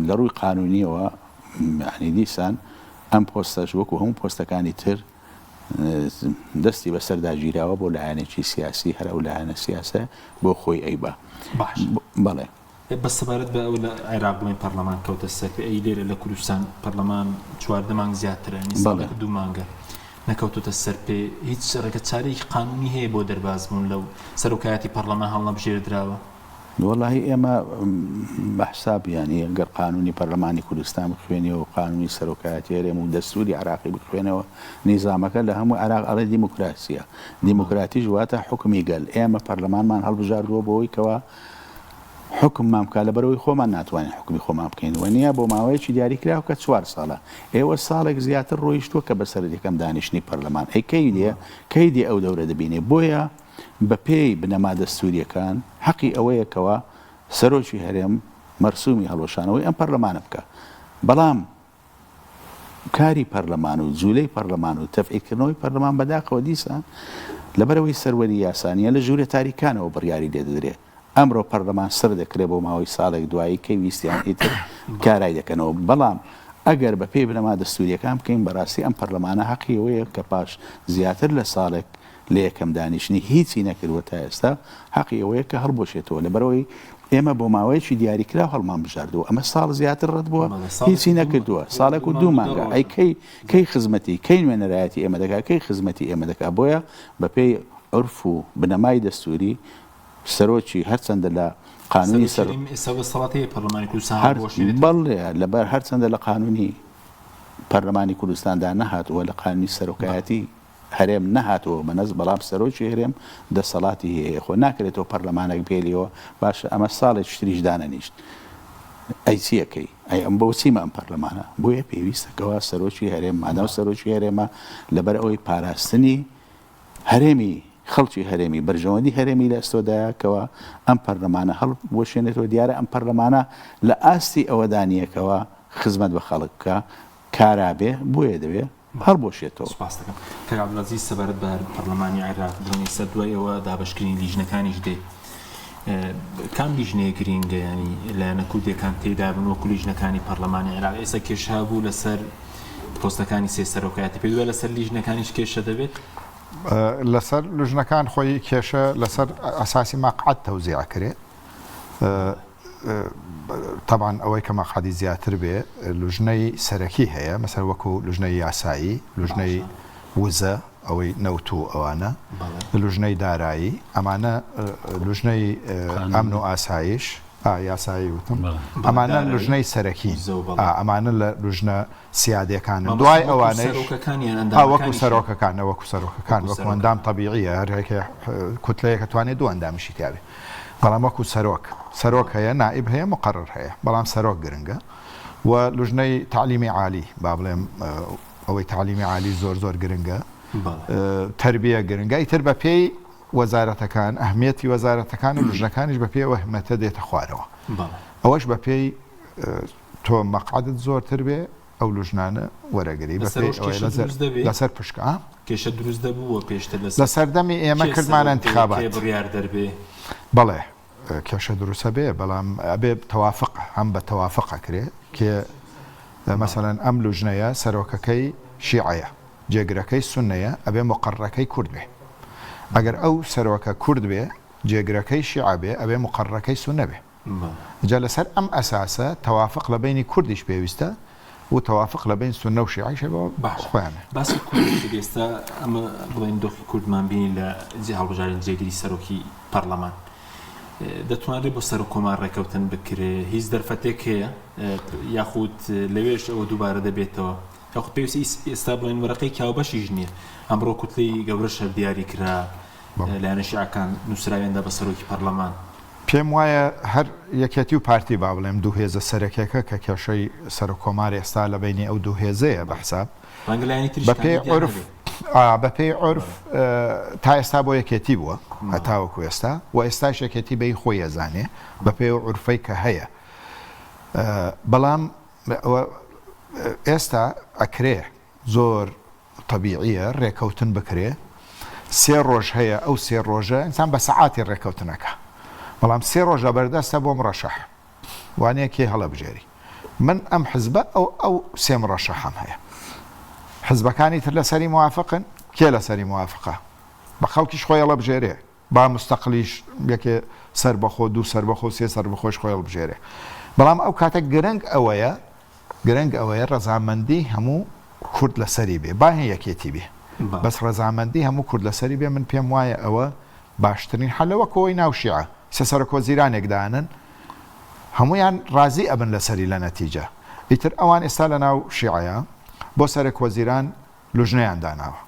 لە ڕووی قانونیەوە یعنی دیسان ئەم پۆستەش وەکو هەموو پۆستەکانی تر دەستی بەسەردا گیراوە بۆ لایەنێکی سیاسی هەر ئەو لایەنە سیاسە بۆ خۆی ئەیبا باش بەڵێ. بەس سەبارەت بە ئەوە لە عێراق بڵێن پەرلەمان کەوتە سەر پێ ئەی لێرە لە کوردستان پەرلەمان 14 مانگ زیاترە یانی ساڵێک و دوو مانگە نەکەوتۆتە سەر پێ هیچ ڕێگە چارەیەکی قانونی هەیە بۆ دەرباز بوون لەو سەرۆکایەتی پەرلەمان هەڵنەبژێردراوە؟ وەڵاهی ئێمە بە حساب یانی گەر قانونی پەرلەمانی کوردستان بخوێنیەوە و قانونی سەرۆکایەتی هەرێم و دەستوری عێراقی بخوێنەوە نیزامەکە لە هەموو عێراق ئەڵێ دیموکراسیە دیموکراتیش واتە حوکمی گەل ئێمە پەرلەمانمان هەڵبژاردووە بۆ ئەوەی کەوا حوکممان بکات لەبەرئەوەی خۆمان ناتوانین حوکمی خۆمان بکەین وەنیە بۆ ماوەیەکی دیاریکراو کە چوار ساڵە ئێوە ساڵێک زیاتر ڕۆیشتووە کە بەسەر یەکەم دانیشتنی پەرلەمان ئەی کەی دێ کەی دێ ئەو دەورە دەبینێ بۆیە بەپێی بنەما دەستوریەکان حەقی ئەوەیە کەوا سەرۆکی هەرێم مەرسومی هەڵوەشانەوەی ئەم پەرلەمانە بکا بەڵام کاری پەرلەمان و جولەی پەرلەمان و تەفعیلکردنەوەی پەرلەمان بەداخەوە دیسان لەبەرئەوەی سەروەری یاسا نیە لە ژوورە تاریکانەوە بڕیاری لێدەدرێ ئەمرۆ پەرلەمان سڕ دەکرێ بۆ ماوەی ساڵێک دوایی کەی ویستیان ئیتر کارای دەکەنەوە بەڵام ئەگەر بە پێی بنەما دەستوریەکان بکەین بەراستی ئەم پەرلەمانە هەقی ئەوەیە کە پاش زیاتر لە ساڵێک لە یەکەم دانیشتنی هیچی نەکردووە تا ئێستا، حەقی ئەوەیە کە هەڵبوەشێتەوە، لەبەرئەوەی ئێمە بۆ ماوەیەکی دیاریکراو هەڵمانبژاردووە، ئەمە ساڵ زیاتر ڕەت بووە هیچی نەکردووە، ساڵێک و دوو مانگە، ئەی کەی کەی خزمەتی، کەی نوێنەرایەتی ئێمە دەکات، کەی خزمەتی ئێمە دەکات، بۆیە بەپێی عورف و بنەمای دەستووری سەرۆکی هەرچەندە لە قانونی سەر. سەرۆکی هەرێم ئێستا دەسەڵاتی هەیە پەرلەمانی کوردستان هەڵبوەشێنێتەوە؟ بەڵێ، لەبەر هەرچەندە لە قانونی پەرلەمانی کوردستاندا نەهاتووە، لە قانونی سەرۆکایەتی هەرێم نەهاتووە بەنەس بەڵام سەرۆکی هەرێم دەسەڵاتی هەیە خۆ ناکرێت تۆ پەرلەمانێک بهێلیەوە باشە ئەمە ساڵێکی تریش دانەنیشت ئەی چیەکەی ئەی ئەم بۆ چیمە ئەم پەرلەمانە بۆیە پێویستە کەوا سەرۆکی هەرێم مادام سەرۆکی هەرێمە لەبەر ئەوەی پاراستنی هەرێمی خەڵکی هەرێمی بەرژەوەندی هەرێمی لە ئەستۆدایە کەوا ئەم پەرلەمانە هەڵبوەشێنێتەوە دیارە ئەم پەرلەمانە لە ئاستی ئەوەدا نییە کەوا خزمەت بە خەڵک بکا کارا بێ بۆیە دەبێ هەڵبوەشێتەوە. سوپاست دەکەم کاک عەبدولعەزیز سەبارەت بە پەرلەمانی عێراق بڵێن ئێستا دوای ئەوە دابەشکردنی لیژنەکانیش دێ کام لیژنەیە گرینگە ینی لایەنە کوردیەکان تێدا بن وەکو لیژنەکانی پەرلەمانی عێراق ئێستا کێشە هەبوو لەسەر پۆستەکانی سێ سەرۆکایەتی پێ دوای لەسەر لیژنەکانیش کێشە دەبێت؟ لەسەر لوژنەکان خۆی کێشە لەسەر ئەساسی مەقعەد تەوزیع کرێ تەبعەن ئەوەی کە مەقعەدی زیاتر بێ لوژنەی سەرەکی هەیە مەسەر وەکو لوژنەی یاسایی لوژنەی وزە ئەوەی نەوت و ئەوانە لوژنەی دارایی ئەمانە لوژنەی ئەمن و ئاسایش یاسایی وتم ئەمانە لوژنەی سەرەکی ئەمانە لە لوژنە سیادیەکانن دوای ئەوانەیش ئا وەکو سەرۆکەکان نە وەکو سەرۆکەکان وەکو ئەندام تەبیعیە هەر یەکێ کوتلەیەکە توانێ دوو ئەندامیشی تیابێ بەڵام وەکو سەرۆک سەرۆک هەیە نائیب هەیە مقەڕر هەیە بەڵام سەرۆک گرنگە و لوژنەی تەعلیمی عالی با بڵێم ئەوەی تەعلیمی عالی زۆر زۆر گرنگە تەربیە گرنگە ئیتر بە پێی وەزارەتەکان ئەهمیەتی وەزارەتەکان و لوژنەکانیش بە پێی ئەو ئەهمەتە دێتە خوارەوە ئەوەش بە پێی تۆ مەقعەدت زۆرتر بێ ئەو لوژنانە وەرەگری بە پێی ئەوەی لەسەر لەسەر پشکە ئا؟ کێشە دروست دەبوو وە پێشتر لەسەر لە سەردەمی ئێمە کێ کردمانە سەرۆک بێ انتخابات کێ بڕیار دەربێ؟ بەڵێ کێشە دروست ئەبێ بەڵام ئەبێ تەوافق هەم بە تەوافق ئەکرێ کێ مەسەلەن ئەم لوژنەیە سەرۆکەکەی شیعەیە جێگرەکەی سوننەیە ئەبێ مقەڕەکەی کورد بێ ئەگەر ئەو سەرۆکە کورد بێ جێگرەکەی شیعە بێ ئەبێ مقەڕەکەی سوننە بێ. جا لەسەر ئەم ئەساسە تەوافق لە بەینی کوردیش پێویستە و تەوافق لە بەین سوننە و شیعەیش هەیە باشە خۆیان. باسی کورد کرد ئێستا ئەمە بڵێن دۆخی کوردمان بینی لە جێ هەڵبژاردنی جێگری سەرۆکی پەڕلەمان دەتوانرێت بۆ سەرۆک کۆمار ڕێکەوتن بکرێ هیچ دەرفەتێک هەیە یاخود لەوێش ئەوە دووبارە دەبێتەوە یاخود پێویستە ئێستا بڵێن وەرەقەی کاوبەشیش نییە ئەمڕۆ کوتلەی گەورەش هەر دیاری کرا لایەنە شیعەکان نووسراویان دا بە سەرۆکی پەرلەمان. پێم وایە هەر یەکێتی و پارتی با بڵێم دوو هێزە سەرەکیەکە کە کێشەی سەرۆک کۆمار ئێستا لە بەینی ئەو دوو هێزەیە بە حساب ڕەنگە لایەنی تریش بە پێی کاندیدیان عورف هەبێ. ئا بە پێی عورف تا ئێستا بۆ یەکێتی بووە هەتاوەکو ئێستا و ئێستاش یەکێتی بە ی خۆی ئەزانێ بە پێی ئەو عورفەی کە هەیە بەڵام ئەوە ئێستا ئەکرێ زۆر تەبیعیە رێکەوتن بکرێ سێ رۆژ هەیە ئەو سێ رۆژە ئینسان بە سەعاتی رێکەوتن ئەکا بەڵام سێ رۆژ لەبەردەستە بۆ مڕەشەح وانیە کێ هەڵەبژێری من ئەم حزبە ئەو ئەو سێ مڕەشەحەم هەیە حزبەکانی تر لەسەری موافقن کێ لەسەری موافقە بە خەڵکیش خۆی هەڵەبژێرێ با مستەقلیش یەکێ سەربەخۆ دوو سەربەخۆ سێ سەربەخۆش خۆی هەڵبژێرێ بەڵام ئەو کاتە گرنگ ئەوەیە گرنگ ئەوەیە ڕەزامەندی هەموو کورد لەسەری بێ با هی یەکێتی بێ بەس ڕەزامەندی هەموو کورد لەسەری بێ من پێم وایە ئەوە باشترین حەلە وەک ئەوەی ناو شیعە سێ سەرۆک وەزیرانێک دانن هەموویان ڕازی ئەبن لەسەری لە نەتیجە ئیتر ئەوان ئێستا لە ناو شیعەیە بۆ سەرۆک وەزیران لوژنەیان داناوە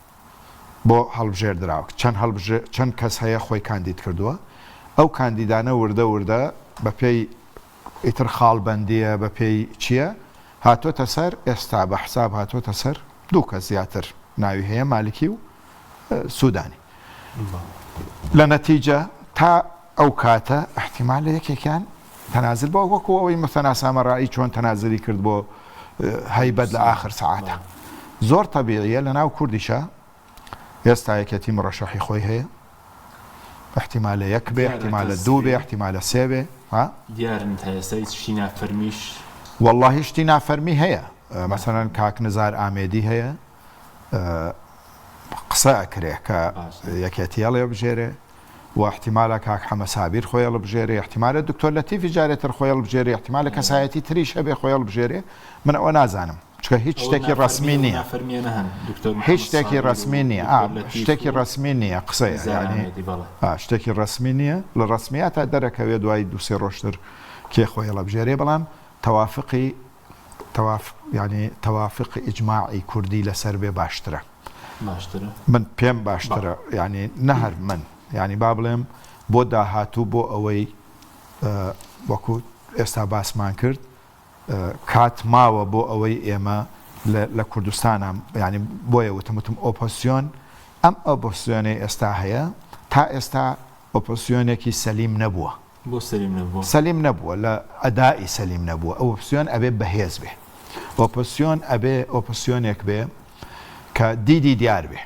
بۆ هەڵبژێردراو چەند هەڵبژێ چەند کەس هەیە خۆی کاندید کردووە ئەو کاندیدانە وردە وردە بە پێی ئیتر خاڵ بەندیە بە پێی چیە هاتۆتە سەر ئێستا بە حساب هاتۆتە سەر دوو کەس زیاتر ناوی هەیە مالکی و سودانی لە نەتیجە تا ئەو کاتە ئیحتیمالە یەکێکیان تەنازل بۆ وەکو ئەوەی موسەنا سامەڕائی چۆن تەنازلی کرد بۆ هەیبەت لە ئاخر سەعاتە زۆر تەبیعیە لە ناو کوردیشا ئێستا یەکێتی مڕەشەحی خۆی هەیە احتیمالە یەک بێ احتیمالە دوو بێ احتیمالە سێ بێ ها دیارن تا ئێستا هیچ شتی نافەرمیش واللهی شتی نافەرمی هەیە مەسەلەن کاک نزار ئامێدی هەیە قسە ئەکرێ کە یەکێتی هەڵێبژێرێ و ئیحتیمالە کاک حەمە سابیر خۆی هەڵبژێرێ، ئیحتیمالە دکتۆر لەتیفی جارێ تر خۆی هەڵبژێرێ، ئیحتیمالە کەسایەتی تریش هەبێ خۆی هەڵبژێرێ، من ئەوە نازانم چونکە هیچ شتێکی ڕەسمی نییە. هیچ شتێکی ڕەسمی نییە، ئا شتێکی ڕەسمی نییە قسەیە یانی ئا شتێکی ڕەسمی نییە، لە ڕەسمیاتا دەرەکەوێ دوای دوو سێ ڕۆژ تر کێ خۆی هەڵەبژێرێ، بەڵام تەوافقی تەواف یانی تەوافقی ئیجماعی کوردی لەسەر بێ باشترە. باشترە؟ من پێم باشترە یانی نە هەر من یانی با بڵێم بۆ داهاتوو بۆ ئەوەی وەکو ئێستا باسمان کرد کات ماوە بۆ ئەوەی ئێمە لە کوردستانە ینی بۆیە وتم وتم ئۆپۆسیۆن ئەم ئۆپۆسیۆنەی ئێستا هەیە تا ئێستا ئۆپۆسیۆنێکی سەلیم نەبووە بۆ سەلیم نەبووە؟ سەلیم نەبووە لە ئەدائی سەلیم نەبووە ئۆپۆسیۆن ئەبێ بەهێز بێ ئۆپۆسیۆن ئەبێ ئۆپۆسیۆنێک بێ کە دیدی دیار بێ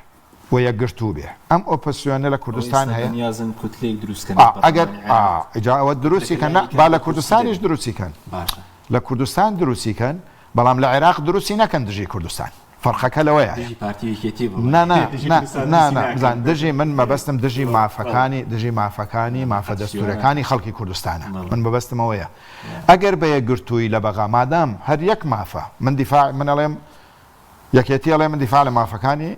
و یەکگرتوو بێ ئەم ئۆپۆسیۆنە لە ئەوە کوردستان ئێستا هەیە بەنیازن کوتلەیەک دروست کەن لە ئەگەر پەرلەمانی عێراق جا ئەوە دروستی دەکرێ کەن نا لایەنی با کەم لە بە کورسی کوردستانیش دەبێ دروستی کەن باشە لە کوردستان دروستی کەن بەڵام لە عێراق دروستی نەکەن دژی کوردستان فەرقەکە لەوەیایە. دژی پارتی و یەکێتی بڵێ نا نا دژی نا کوردستان نا دروستی نا ناکەن. بزان دژی من مەبەستم دژی بەڵێ مافەکانی دژی مافەکانی مافە قەت شیوە دەستوورەکانی خەڵکی کوردستانە بەڵێ من مەبەستم ئەوەیە ئەگەر بە یەکگرتوویی لە بەغا مادام هەر یەک مافە من دیفاع من ئەڵێم یەکێتی ئەڵێ من دیفاع لە مافەکانی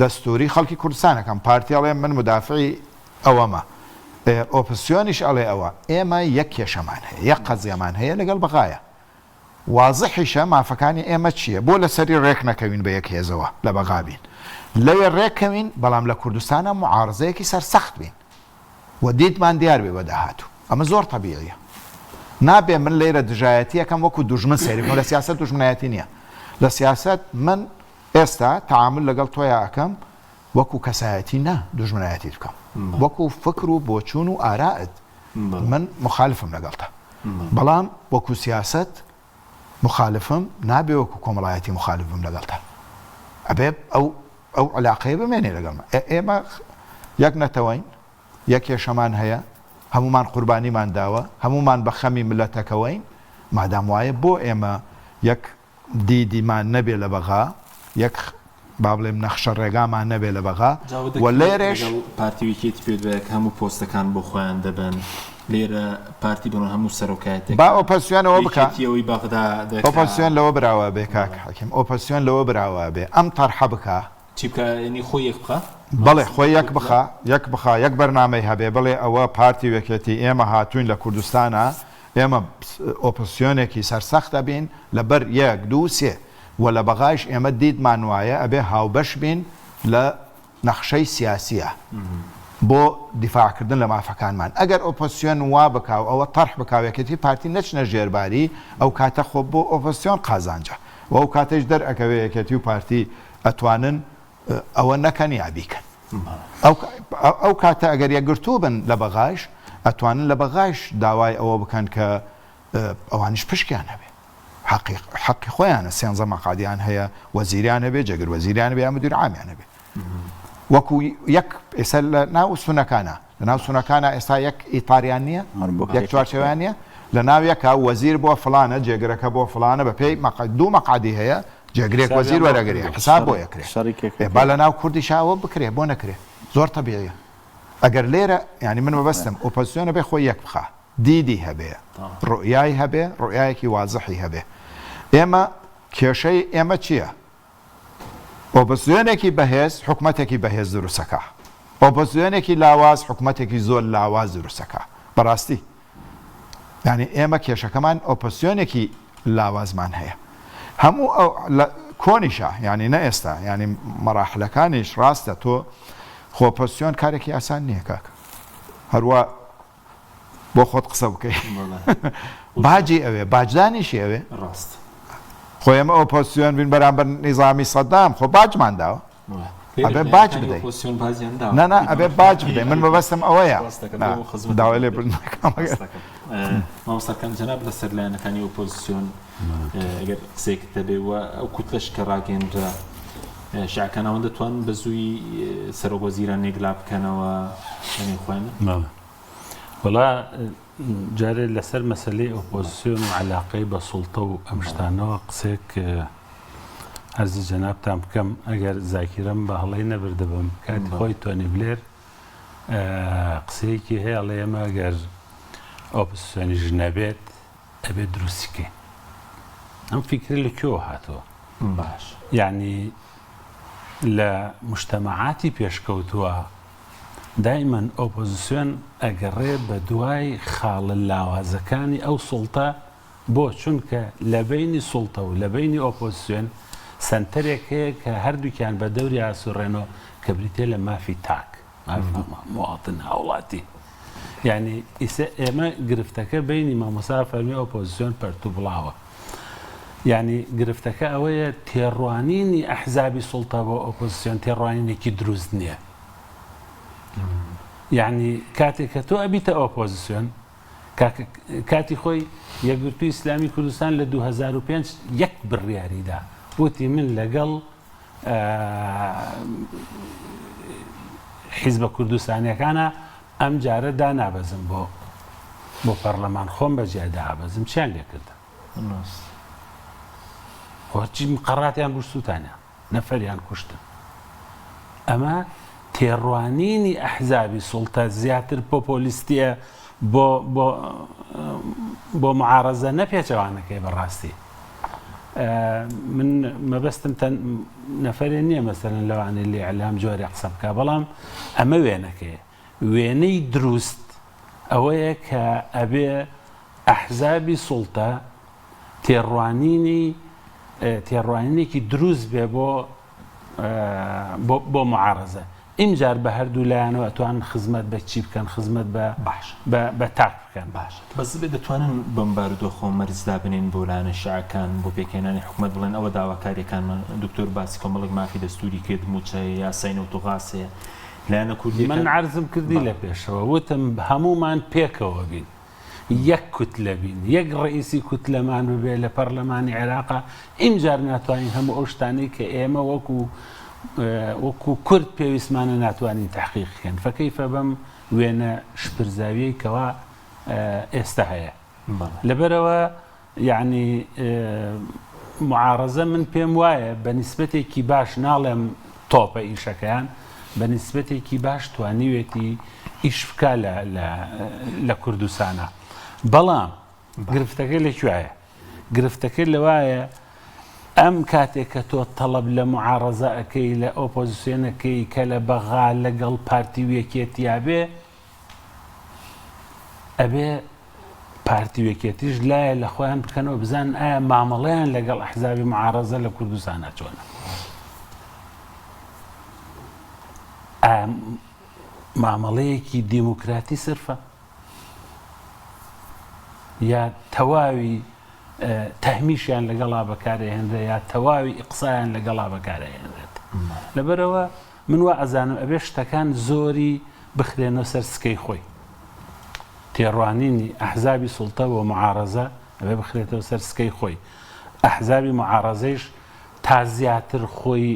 دەستووری خەڵکی کوردستان ئەکەم پارتی ئەڵێ من مودافعی ئەوەمە ئۆپسیۆنیش ئەڵێ ئەوە ئێمە یەک کێشەمان هەیە یەک قەزیەمان هەیە لەگەڵ بەغایە وازحیشە مافەکانی ئێمە چییە؟ بۆ لەسەری ڕێک نەکەوین بە یەک هێزەوە لە بەغا بین؟ لەوێ ڕێک کەوین بەڵام لە کوردستانا موعارزەیەکی سەرسەخت بین و دیدمان دیار بێ بە داهاتوو. ئەمە زۆر تەبیعیە. نابێ من لێرە دژایەتییەکەم وەکو دوژمن سەیری بکەم. لە سیاسەت دوژمنایەتی نییە. لە سیاسەت من ئێستا تەعامول لەگەڵ تۆیا ئەکەم وەکو کەسایەتی نا دوژمنایەتیت بکەم. وەکو فکر و بۆچوون و ئارائت من موخالفم لەگەڵتا. بەڵام وەکو سیاسەت موخالفم نابێ وەکو کۆمەڵایەتی موخالف بم لەگەڵتا ئەبێ ئەو ئەو علاقەیە بمێنێ لەگەڵما ئێمە یەک نەتەوەین یەک کێشەمان هەیە هەمومان قوربانیمان داوە هەمومان بە خەمی ملەتەکەوەین مادام وایە بۆ ئێمە یەک دیدیمان نەبێ لە بەغا، یەک با بڵێم نەخشە ڕێگامان نەبێ لە بەغا جا ئەوە و دەکرێت لێرەش. لەگەڵ پارتی و یەکێتی پێت وایە کە هەموو پۆستەکان بۆ خۆیان دەبەن؟ لێرە پارتی بڕۆن هەموو سەرۆکایەتێک با ئۆپەسیۆن ئەوە بکا. یەکێتی ئەوەی بەغدا دەکا. ئۆپەسیۆن لەوە براوە بێ کاک حەکیم ئۆپەسیۆن لەوە براوە بێ ئەم تەرحە بکا. چی بکا یەنی خۆی یەک بخا؟ بەڵێ خۆی یەک بخا یەک بخا یەک بەرنامەی هەبێ بڵێ ئەوە پارتی و یەکێتی ئێمە هاتووین لە کوردستانا ئێمە ئۆپۆزسیۆنێکی سەرسەخت ئەبین لەبەر یەک دوو سێ و لە بەغایش ئێمە دیدمان وایە ئەبێ هاوبەش بین لە نەخشەی سیاسیە بۆ دیفاع کردن لە مافەکانمان ئەگەر ئۆپۆزسیۆن وا بکا و ئەوە تەرح بکا و یەکێتی پارتی نەچنە ژێر باری ئەو کاتە خۆ بۆ ئۆپۆزسیۆن قازانجە و ئەو کاتەیش دەرئەکەوێ یەکێتی و پارتی ئەتوانن ئەوە نەکەن یا بیکەن ئەو کاتە ئەگەر یەکگرتوو بن لە بەغایش ئەتوانن لە بەغایش داوای ئەوە بکەن کە ئەوانیش پشکیان هەبێ حەقی حەقی خۆیانە سێنزە مەقعەدیان هەیە وەزیریان هەبێ جێگر وەزیریان هەبێ یا مدیر عامیان هەبێ وەکو یەک ئێستا لە ناو سونەکانە لە ناو سونەکانە ئێستا یەک ئیتاریان نییە یەک چوارچێوەیان نییە لە ناو یەکە وەزیر بۆ فلانە جێگرەکە بۆ فلانە بە پێی مەقعد دوو مەقعەدی هەیە جێگرێک وەزیر وەرەگرێ حساب بۆ ئەکرێ با لە ناو کوردیشا ئەوە بکرێ بۆ نەکرێ زۆر تەبیعیە ئەگەر لێرە یانی من مەبەستم ئۆپۆزسیۆنە بێ خۆی یەک بخا دیدی هەبێ ڕوئیای هەبێ ڕوئیایەکی وازحی هەبێ ئێمە کێشەی ئێمە چییە ئۆپۆزسیۆنێکی بەهێز حکومەتێکی بەهێز دروستەکە ئۆپۆزسیۆنێکی لاواز حکومەتێکی زۆر لاواز دروستەکە بەڕاستی یانی ئێمە کێشەکەمان ئۆپۆزسیۆنێکی لاوازمان هەیە هەموو ئەو لە کۆنیشە یانی نە ئێستا یانی مەراحلەکانیش ڕاستە تۆ خۆپۆزسیۆن کارێکی ئاسان نییە کاکە هەروە بۆ خۆت قسە بکەی باجی ئەوێ باجدانیشی ئەوێ ڕاست خۆ ئێمە ئۆپۆزسیۆن بین بەرامبەر نیزامی سەدام خۆ باجمان داوە ئەبێ باج بدەی نا نا ئەبێ باج بدەی من مەبەستم ئەوەیە داوای لێ بردن دەکەم مامۆستا کەم جەناب لەسەر لایەنەکانی ئۆپۆزسیۆن ئەگەر قسەیەکت هەبێ و ئەو کوتلەش کە ڕاگەیەنرا شیعەکان ئەوەندە توان بە زووی سەرۆک وەزیران یەکلا بکەنەوە لەنێو خۆیان؟ وەڵا جارێ لەسەر مەسەلەی ئۆپۆزسیۆن و عەلاقەی بە سوڵتە و ئەم شتانەوە قسەیەک عەرزی جەنابتان بکەم ئەگەر زاکیرەم بە هەڵەی نەبردبم کاتی خۆی تۆنی بلێر قسەیەکی هەیە ئەڵێ ئێمە ئەگەر ئۆپۆزسیۆنیش نەبێت ئەبێت دروستی کەین ئەم فیکرە لە کوێوە هاتووە باش یعنی لە مجتەمەعاتی پێشکەوتووە دایمەن ئۆپۆزسیۆن ئەگەڕێ بە دوای خاڵە لاوازەکانی ئەو سوڵتە، بۆ؟ چونکە لە بەینی سوڵتە و لە بەینی ئۆپۆزسیۆن سەنتەرێک هەیە کە هەردووکیان بە دەوری ئاسوڕێنەوە کە بریتیە لە مافی تاک، مافی مواطن، هاوڵاتی. یانی ئیسە ئێمە گرفتەکە بەینی مامۆستا فەرمی ئۆپۆزسیۆن پەرت و بڵاوە. یانی گرفتەکە ئەوەیە تێڕوانینی ئەحزابی سوڵتە بۆ ئۆپۆزسیۆن تێڕوانینێکی دروست نییە. یعنی کاتێک کە تۆ ئەبیتە ئۆپۆزیسیۆن کاتی خۆی یەکگرتووی ئیسلامی کوردستان لە 2005 یەک بڕیاریدا وتی من لەگەڵ حیزبە کوردستانیەکانە ئەم جارە دانابەزم بۆ بۆ پەرلەمان خۆم بەجیا دابەزم چیان لێکردن هەرچی مقەڕاتیان بوو سووتانیان نەفەریان کوشتن. ئەمە تێڕوانینی ئەحزابی سوڵتە زیاتر پۆپۆلیستیە بۆ بۆ بۆ معارەزە نە پێچەوانەکەی بەڕاستی من مەبەستم تەن نەفەرێ نییە مەسەلەن لەوانەیە لە ئیعلام جۆرێ قسە بکا بەڵام ئەمە وێنەکەیە وێنەی دروست ئەوەیە کە ئەبێ ئەحزابی سوڵتە تێڕوانینی تێڕوانینێکی دروست بێ بۆ بۆ معارەزە ئینجار بە هەردوو لایەنەوە ئەتوانن خزمەت بە چی بکەن خزمەت بە باش بە تاک بکەن باش بەس بێ دەتوانن بەم بارودۆخەوە مەرج دابنێن بۆ لایەنە شیعەکان بۆ پێکهێنانی حکومەت بڵێن ئەوە داواکاریەکانمان دکتۆر باسی کۆمەڵێک مافی دەستوری کرد موچە هەیە یاسای نەوت و غاز هەیە لایەنە کوردیەکان من عەرزم کردی لە پێشەوە وتم هەموومان پێکەوە بین یەک کوتلە بین، یەک ڕەئیسی کوتلەمان ببێ لە پەڕلەمانی عێراقا، ئینجار ناتوانین هەموو ئەو شتانەی کە ئێمە وەکو وەکو کورد پێویستمانە ناتوانین تەحقیق کەین، فەکەیفە بەم وێنە شپرزاویەی کەوا ئێستا هەیە. لەبەرئەوە یەعنی معارەزە من پێم وایە بە نیسبەتێکی باش ناڵێم تۆپە ئیشەکەیان. بە نیسبەتێکی باش توانیوێتی ئیش بکا لە لە لە کوردستانا بەڵام گرفتەکە لە کوێیە؟ گرفتەکە لەوایە ئەم کاتێک کە تۆ تەڵەب لە معارەزە ئەکەی لە ئۆپۆزسیۆنەکەی کە لە بەغا لەگەڵ پارتی و یەکێتیا بێ ئەبێ پارتی و یەکێتیش لایە لە خۆیان بکەنەوە بزانن ئایا مامەڵەیان لەگەڵ ئەحزابی معارەزە لە کوردستانا چۆنە؟ ئایا مامەڵەیەکی دیموکراتی سرفە؟ یا تەواوی تەهمیشیان لەگەڵا بەکارئەهێنرێ یا تەواوی ئیقسایان لەگەڵا بەکارئەهێنرێت لەبەرەوە من وا ئەزانم ئەبێ شتەکان زۆری بخرێنەوە سەر سکەی خۆی تێڕوانینی ئەحزابی سوڵتە بۆ معارەزە ئەبێ بخرێتەوە سەر سکەی خۆی ئەحزابی معارەزەیش تا زیاتر خۆی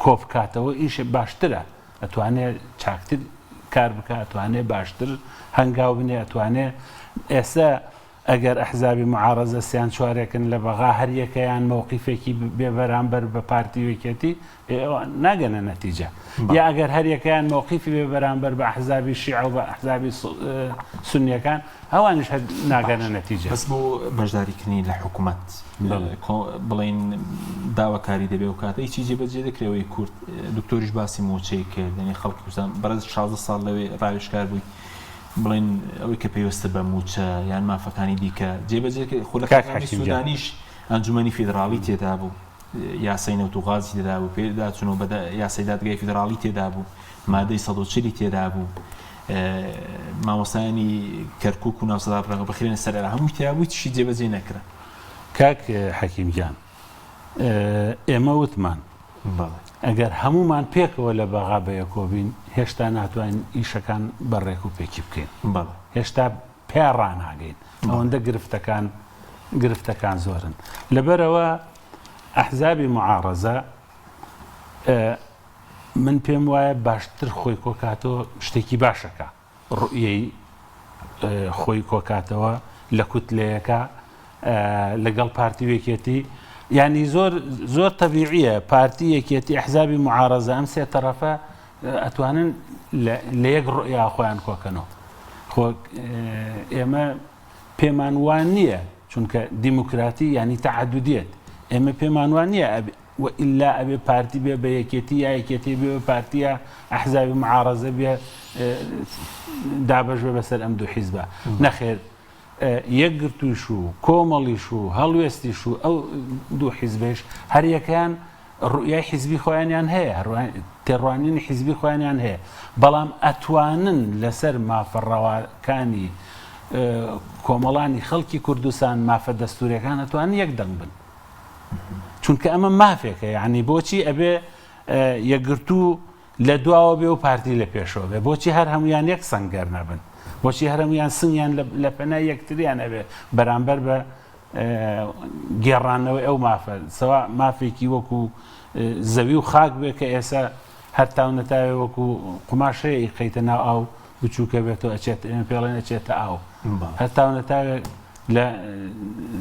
کۆبکاتەوە ئیش باشترە ئەتوانێ چاکتر کار بکا، ئەتوانێ باشتر هەنگاو بنێ، ئەتوانێ ئێستا ئەگەر ئەحزابی معارەزە سیان چوارێکن لە بەغا هەر یەکەیان مەوقیفێکی بێ بەرامبەر بە پارتی و یەکێتی ناگەنە نەتیجە یا ئەگەر هەر یەکەیان مەوقیفی بێ بەرامبەر بە ئەحزابی شیعە و بە ئەحزابی سونیەکان ئەوانیش هەر ناگەنە نەتیجە. بەس بۆ بەشداریکردنی لە حکومەت بڵێین داواکاری دەبێ ئەو کاتە هیچی جێبەجێ دەکرێ ئەوەی کورد دکتۆریش باسی مووچەی کرد یعنی خەڵکی کوردستان بەڕێز 16 ساڵ لەوێ ڕاوێژکار بووی بڵێن ئەوەی کە پەیوەستە بە مووچە یان مافەکانی دیکە جێبەجێ کرد خۆ لە کاک کارنامەی حەکیم گیان. سوودانیش ئەنجومەنی فیدراڵی تێدا بوو یاسای نەوت و غازی تێدا بوو پێداچوونەوە بە یاسای دادگای فیدراڵی تێدا بوو مادەی 140 تێدا بوو مامۆستایانی کەرکوک و ناوچە دابڕاوەکان بخرێنە سەر عێراق هەمووی تیا بوو هیچیشی جێبەجێ نەکرا. کاک حەکیم گیان ئێمە وتمان ئەگەر هەموومان پێکەوە لە بەغا بەیەکۆ بین هێشتا ناتوانین ئیشەکان بە ڕێک و پێکی بکەین هێشتا پیا ڕاناگەین ئەوەندە گرفتەکان گرفتەکان زۆرن لەبەرەوە ئەحزابی معارەزە من پێم وایە باشتر خۆی کۆکاتەوە شتێکی باشەکە ڕوئیەی خۆی کۆکاتەوە لە کوتلەیەکە لەگەڵ پارتی و یەکێتی ینی زۆر زۆر تەبیعیە پارتی یەکێتی ئەحزابی معارەزە ئەم سێ تەرەفە ئەتوانن لە یەک ڕۆیا خۆیان کۆکەنەوە خۆ ئێمە پێمان وان نییە چونکە دیموکراتی ینی تەعدودیت ئێمە پێمان وان نییە وە ئیلا ئەبێ پارتی بێ بە یەکێتی یا یەکێتی بێ بە پارتی یا ئەحزابی معارەزە بێ دابەش بێ بەسەر ئەم دوو حیزبە نەخێر یەکگرتوویش و کۆمەڵیش و هەڵوێستیش و ئەو دوو حیزبەیش هەریەکەیان ڕوئیای حیزبی خۆیانیان هەیە تێڕوانینی حیزبی خۆیانیان هەیە بەڵام ئەتوانن لەسەر مافە ڕەواکانی کۆمەڵانی خەڵکی کوردستان مافە دەستوریەکان ئەتوانن یەک دەنگ بن چونکە ئەمە مافێکە یعنی بۆچی ئەبێ یەکگرتوو لە دواوە بێ و پارتی لە پێشەوە بێ بۆچی هەر هەمویان یەک سەنگەر نەبن بۆچی هەر هەمویان سنگیان لە پەنای یەکتریان ئەبێ بەرامبەر بە گێڕانەوەی ئەو مافە سەوا مافێکی وەکو زەوی و خاک بێ کە ئێسا هەر تاونەتاوێ وەکو قوماش هەیە ئیقەیتە ناو ئاو بچووکە بێتەوە ئەچێت ئێمە پێڵێن ئەچێتە ئاو هەر تاونەتاوێ لە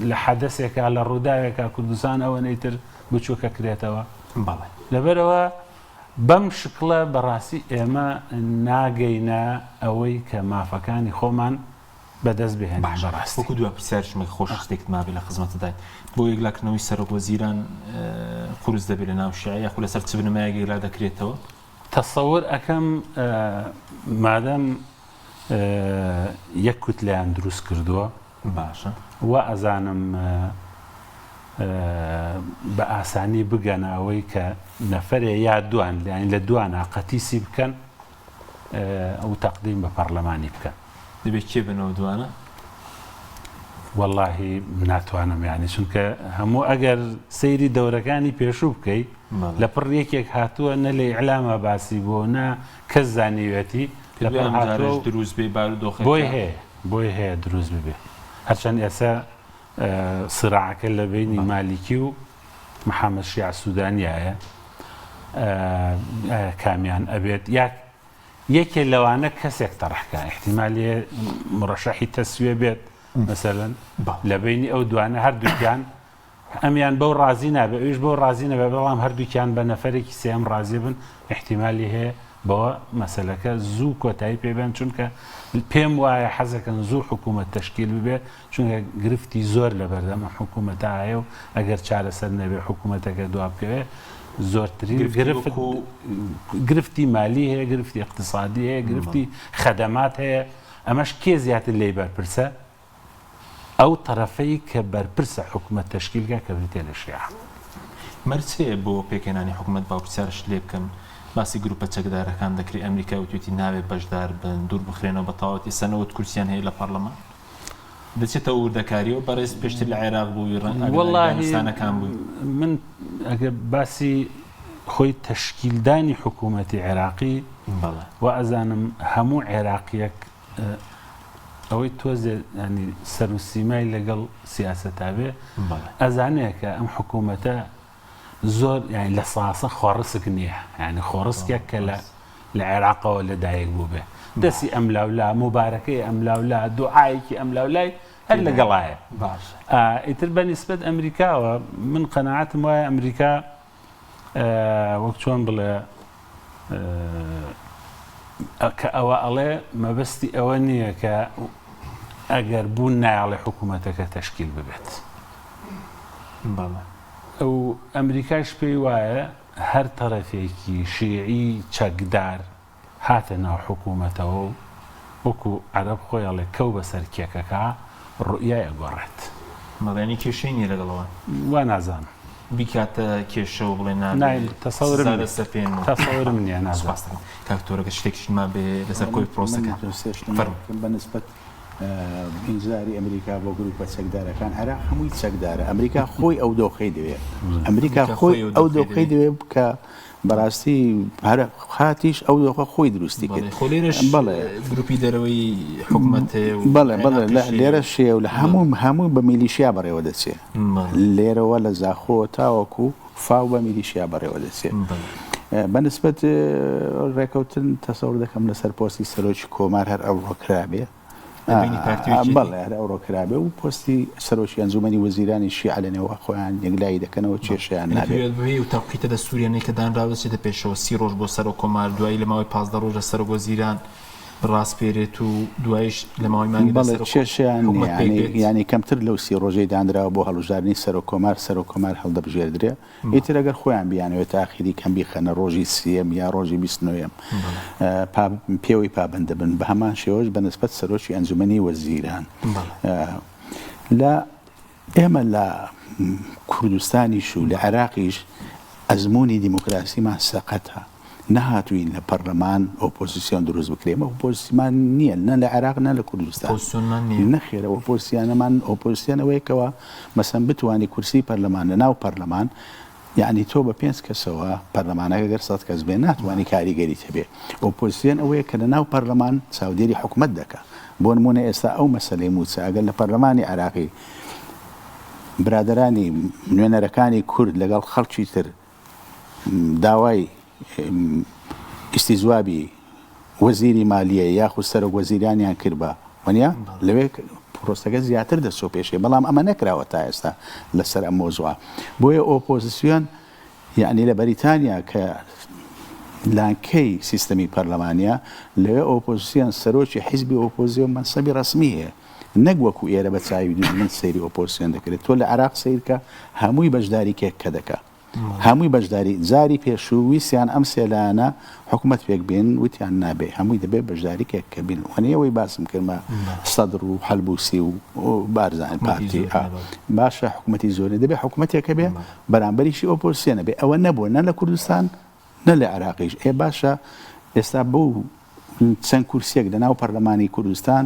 لە حەدەسێکا لە ڕووداوێکا کوردستان ئەوەنەی تر بچووکە کرێتەوە بەڵێ لەبەرەوە بەم شکڵە بەڕاستی ئێمە ناگەینە ئەوەی کە مافەکانی خۆمان بەدەست بهێنین باشە بەڕاستی. وەکو دوا پرسیاریشم ئەگەر خۆش شتێکت مابێ لە خزمەتتداین بۆ یەکلاکردنەوەی سەرۆک وەزیران قورس دەبێت لە ناو شیعە یاخود لەسەر چ بنەمایەک یەکلا دەکرێتەوە؟ تەسەور ئەکەم مادەم یەک کوتلەیان دروست کردووە باشە وا ئەزانم بە ئاسانی بگەنە ئەوەی کە نەفەرێ یا دوان یانی لە دوانا قەتیسی بکەن و تەقدیم بە پەڕلەمانی بکەن. دەبێ کێ بن ئەو دوانە؟ وەڵاهی ناتوانم یانی چونکە هەموو ئەگەر سەیری دەورەکانی پێشوو بکەی لە پڕ یەکێک هاتووە نە لە ئیعلاما باسی بووە و نە کەس زانیوێتی لە پڕ هاتووە و دروست بێ بارودۆخەکە بۆی هەیە بۆی هەیە دروست ببێ هەرچەند ئێستا سیراعەکە لە بەینی مالیکی و محەمەد شیاع سودانیایە ئایا کامیان ئەبێت یا یەکێ لەوانە کەسێک تەڕح کا ئیحتیمالی مڕەشەحی تەسویە بێت مەسەلەن لە بەینی ئەو دوانە هەردووکیان. ئەمیان بەو ڕازی نابێ ئەویش بەو ڕازی نەبێ بەڵام هەردووکیان بە نەفەرێکی سێیەم ڕازی بن ئیحتیمالی هەیە بەوە مەسەلەکە زوو کۆتایی پێ بێن چونکە پێم وایە حەزەکەن زوو حکوومەت تەشکیل ببێ چونکە گرفتی زۆر لە بەردەم ئەم حکوومەتە هەیە و ئەگەر چارەسەر نەبێ حکوومەتەکە دوا بکەوێ زۆرترین گرفت گرفتی مالی هەیە گرفتی اقتصادی هەیە گرفتی خەدەمات هەیە ئەمەش کێ زیاتر لێی بەرپرسە ئەو تەرەفەی کە بەرپرسە حکومەت تەشکیل کا کە بریتیە لە شیعە. مەرج هەیە بۆ پێکهێنانی حکومەت با پرسیارشت لێ بکەم باسی گروپە چەکدارەکان دەکرێ ئەمریکا وتوێتی نابێ بەشدار بن دوور بخرێنەوە بە تەواوەتی ئێستا 90 کورسیان هەیە لە پەڕلەمان دەچێتە وردەکاریەوە بەڕێز پێشتر لە عێراق بووی ڕەنگ ئاگاداری وەڵاهی دانوستانەکان بووی. من ئەگەر باسی خۆی تەشکیلدانی حکوومەتی عێراقی بەڵێ. وا ئەزانم هەموو عێراقیەک ئەوەی تۆزێ ینی سەر و سیمای لەگەڵ سیاسەتا بێ ئەزانێ کە ئەم حکوومەتە زۆر یانی لە ساسە خۆڕسک نییە ینی خۆڕسکێک کە لە لە عێراقەوە لەدایک بوو بێ دەستی ئەم لاولا مبارەکەی ئەم لاولا دوعاایەکی ئەم لاولای هەر لەگەڵایە باش ئیتر بە نیسبەت ئەمریکاوە من قەناعەتم وایە ئەمریکا وەک چۆن بڵێ کە ئەوە ئەڵێ مەبەستی ئەوە نییە کە ئەگەر بوون نایەڵێ حکوومەتەکە تەشکیل ببێت. بەڵێ. ئەو ئەمریکاش پێی وایە هەر تەرەفێکی شیعی چەکدار هاتە ناو حکوومەتەوە و وەکوو عەرەب خۆی ئەڵێ کەو بەسەر کێکەکا ڕوئیای ئەگۆڕێت. بەڵێ یانی کێشەی نییە لەگەڵ ئەوان. وا نازانم. بیکاتە کێشە و بڵێ نابێ نای تەسەورم سزا نییە. دەسەپێنم و. تەسەورم نییە نازانم. سوپاست دەکەم. کاک دکتۆر ئەگەر شتێکیشت مابێ لەسەر کۆی من پرۆسەکە دوو سێ شتم فەرموو. بکەم بە نسبەت ئینزاری ئەمریکا بۆ گروپە چەکدارەکان عێراق هەمووی چەکدارە ئەمریکا خۆی ئەو دۆخەی دەوێ ئەمریکا خۆی ئەو دۆخەی دەوێ کە بەڕاستی هەر خاتیش ئەو دۆخە خۆی دروستی کرد خۆ لێرەش بەڵێ گروپی دەرەوەی حکومەت هەیە و بەڵێ بەڵێ عێراقیش هەیە. لێرە شێ و لە هەموو هەموو بە میلیشیا بەڕێوە دەچێ لێرەوە لە زاخۆ تاوەکو فاو بە میلیشیا بەڕێوە دەچێ بە نسبەت ڕێکەوتن تەسەور دەکەم لەسەر پۆستی سەرۆکی کۆمار هەر ئەوڕۆ کرابێ بەڵێ هەر ئەوڕۆ کرابێ و پۆستی سەرۆکی ئەنجومەنی وەزیرانی شیعە لە نێوە خۆیان یەکلایی دەکەنەوە کێشەیان نابێت. بەپێی ئەو تەوقیتە دەستووریانەی کە دانراوە دەچێتە پێشەوە سی ڕۆژ بۆ سەرۆک کۆمار دوایی لە ماوەی 15 ڕۆژ لە سەرۆک وەزیران ڕاسپێرێت و دوایش لە ماوەی مانگێکدا بەڵێ سەرۆک کێشەیان حکومەت نییە پێک یانی بێت. یانی کەمتر لەو سی ڕۆژەی دانراوە بۆ هەڵبژاردنی سەرۆک کۆمار سەرۆک کۆمار هەڵدەبژێردرێ ئیتر ئەگەر خۆیان بیانەوێت تاخیری کەم بیخەنە ڕۆژی سییەم یا ڕۆژی 20 نۆیەم پێوەی پابەند دەبن بە هەمان شێوەش بە نسبەت سەرۆکی ئەنجومەنی وەزیران لە ئێمە لە کوردستانیش و لە عێراقیش ئەزموونی دیموکراسیمان سەقەتە، نەهاتووین لە پەرلەمان ئۆپۆزیسیۆن دروست بکرێ، ئێمە ئۆپۆزیسیمان نییە نە لە عێراق نە لە کوردستان. ئۆپۆزیسیۆنمان نییە؟ نەخێر ئۆپۆزیسیانەمان ئۆپۆزیسیۆن ئەوەیە کەوا مەسەن بتوانی کورسی پەرلەمان لە ناو پەرلەمان یەعنی تۆ بە پێنج کەسەوە پەرلەمانەکە گەر سەت کەس بێ ناتوانی کاریگەریت هەبێ. ئۆپۆزسیۆن ئەوەیە کە لە ناو پەرلەمان چاودێری حکومەت دەکا. بۆ نموونە ئێستا ئەو مەسەلەی مووچە ئەگەر لە پەرلەمانی عێراقی برادەرانی نوێنەرەکانی کورد لەگەڵ خەڵکی تر داوای ئیستیزوابی وەزیری مالیە یاخود سەرۆک وەزیرانیان کردبا وەنیە لەوێ پرۆسەکە زیاتر دەچۆ پێشێ بەڵام ئەمە نەکراوە تا ئێستا لەسەر ئەم مۆزوعە بۆیە ئۆپۆزیسیۆن یعنی لە بەریتانیا کە لانکەی سیستەمی پەرلەمانە لەوێ ئۆپۆزیسیۆن سەرۆکی حیزبی ئۆپۆزیۆن مەنسەبی ڕەسمی هەیە نەک وەکو ئێرە بە چاوی دوژمن سەیری ئۆپۆزیسیۆن دەکرێت تۆ لە عێراق سەیرکە هەمووی بەشداری کێک کە دەکا هەمووی بەشداری جاری پێشوو ویستیان ئەم سێ لایەنە حکومەت پێک بێنن وتیان نابێ هەمووی دەبێ بەشداری کێک کە بین وەنی ئەوەی باسم کردمە سەدر و حەلبوسی و بارزانی پارتی باشە حکومەتی زۆرینە دەبێ حکومەتێک هەبێ بەرامبەریشی ئۆپۆزسیۆن هەبێ ئەوە نەبووە نە لە کوردستان نە لە عێراقیش ئێ باشە ئێستا بەو چەند کورسیەک لە ناو پەرلەمانی کوردستان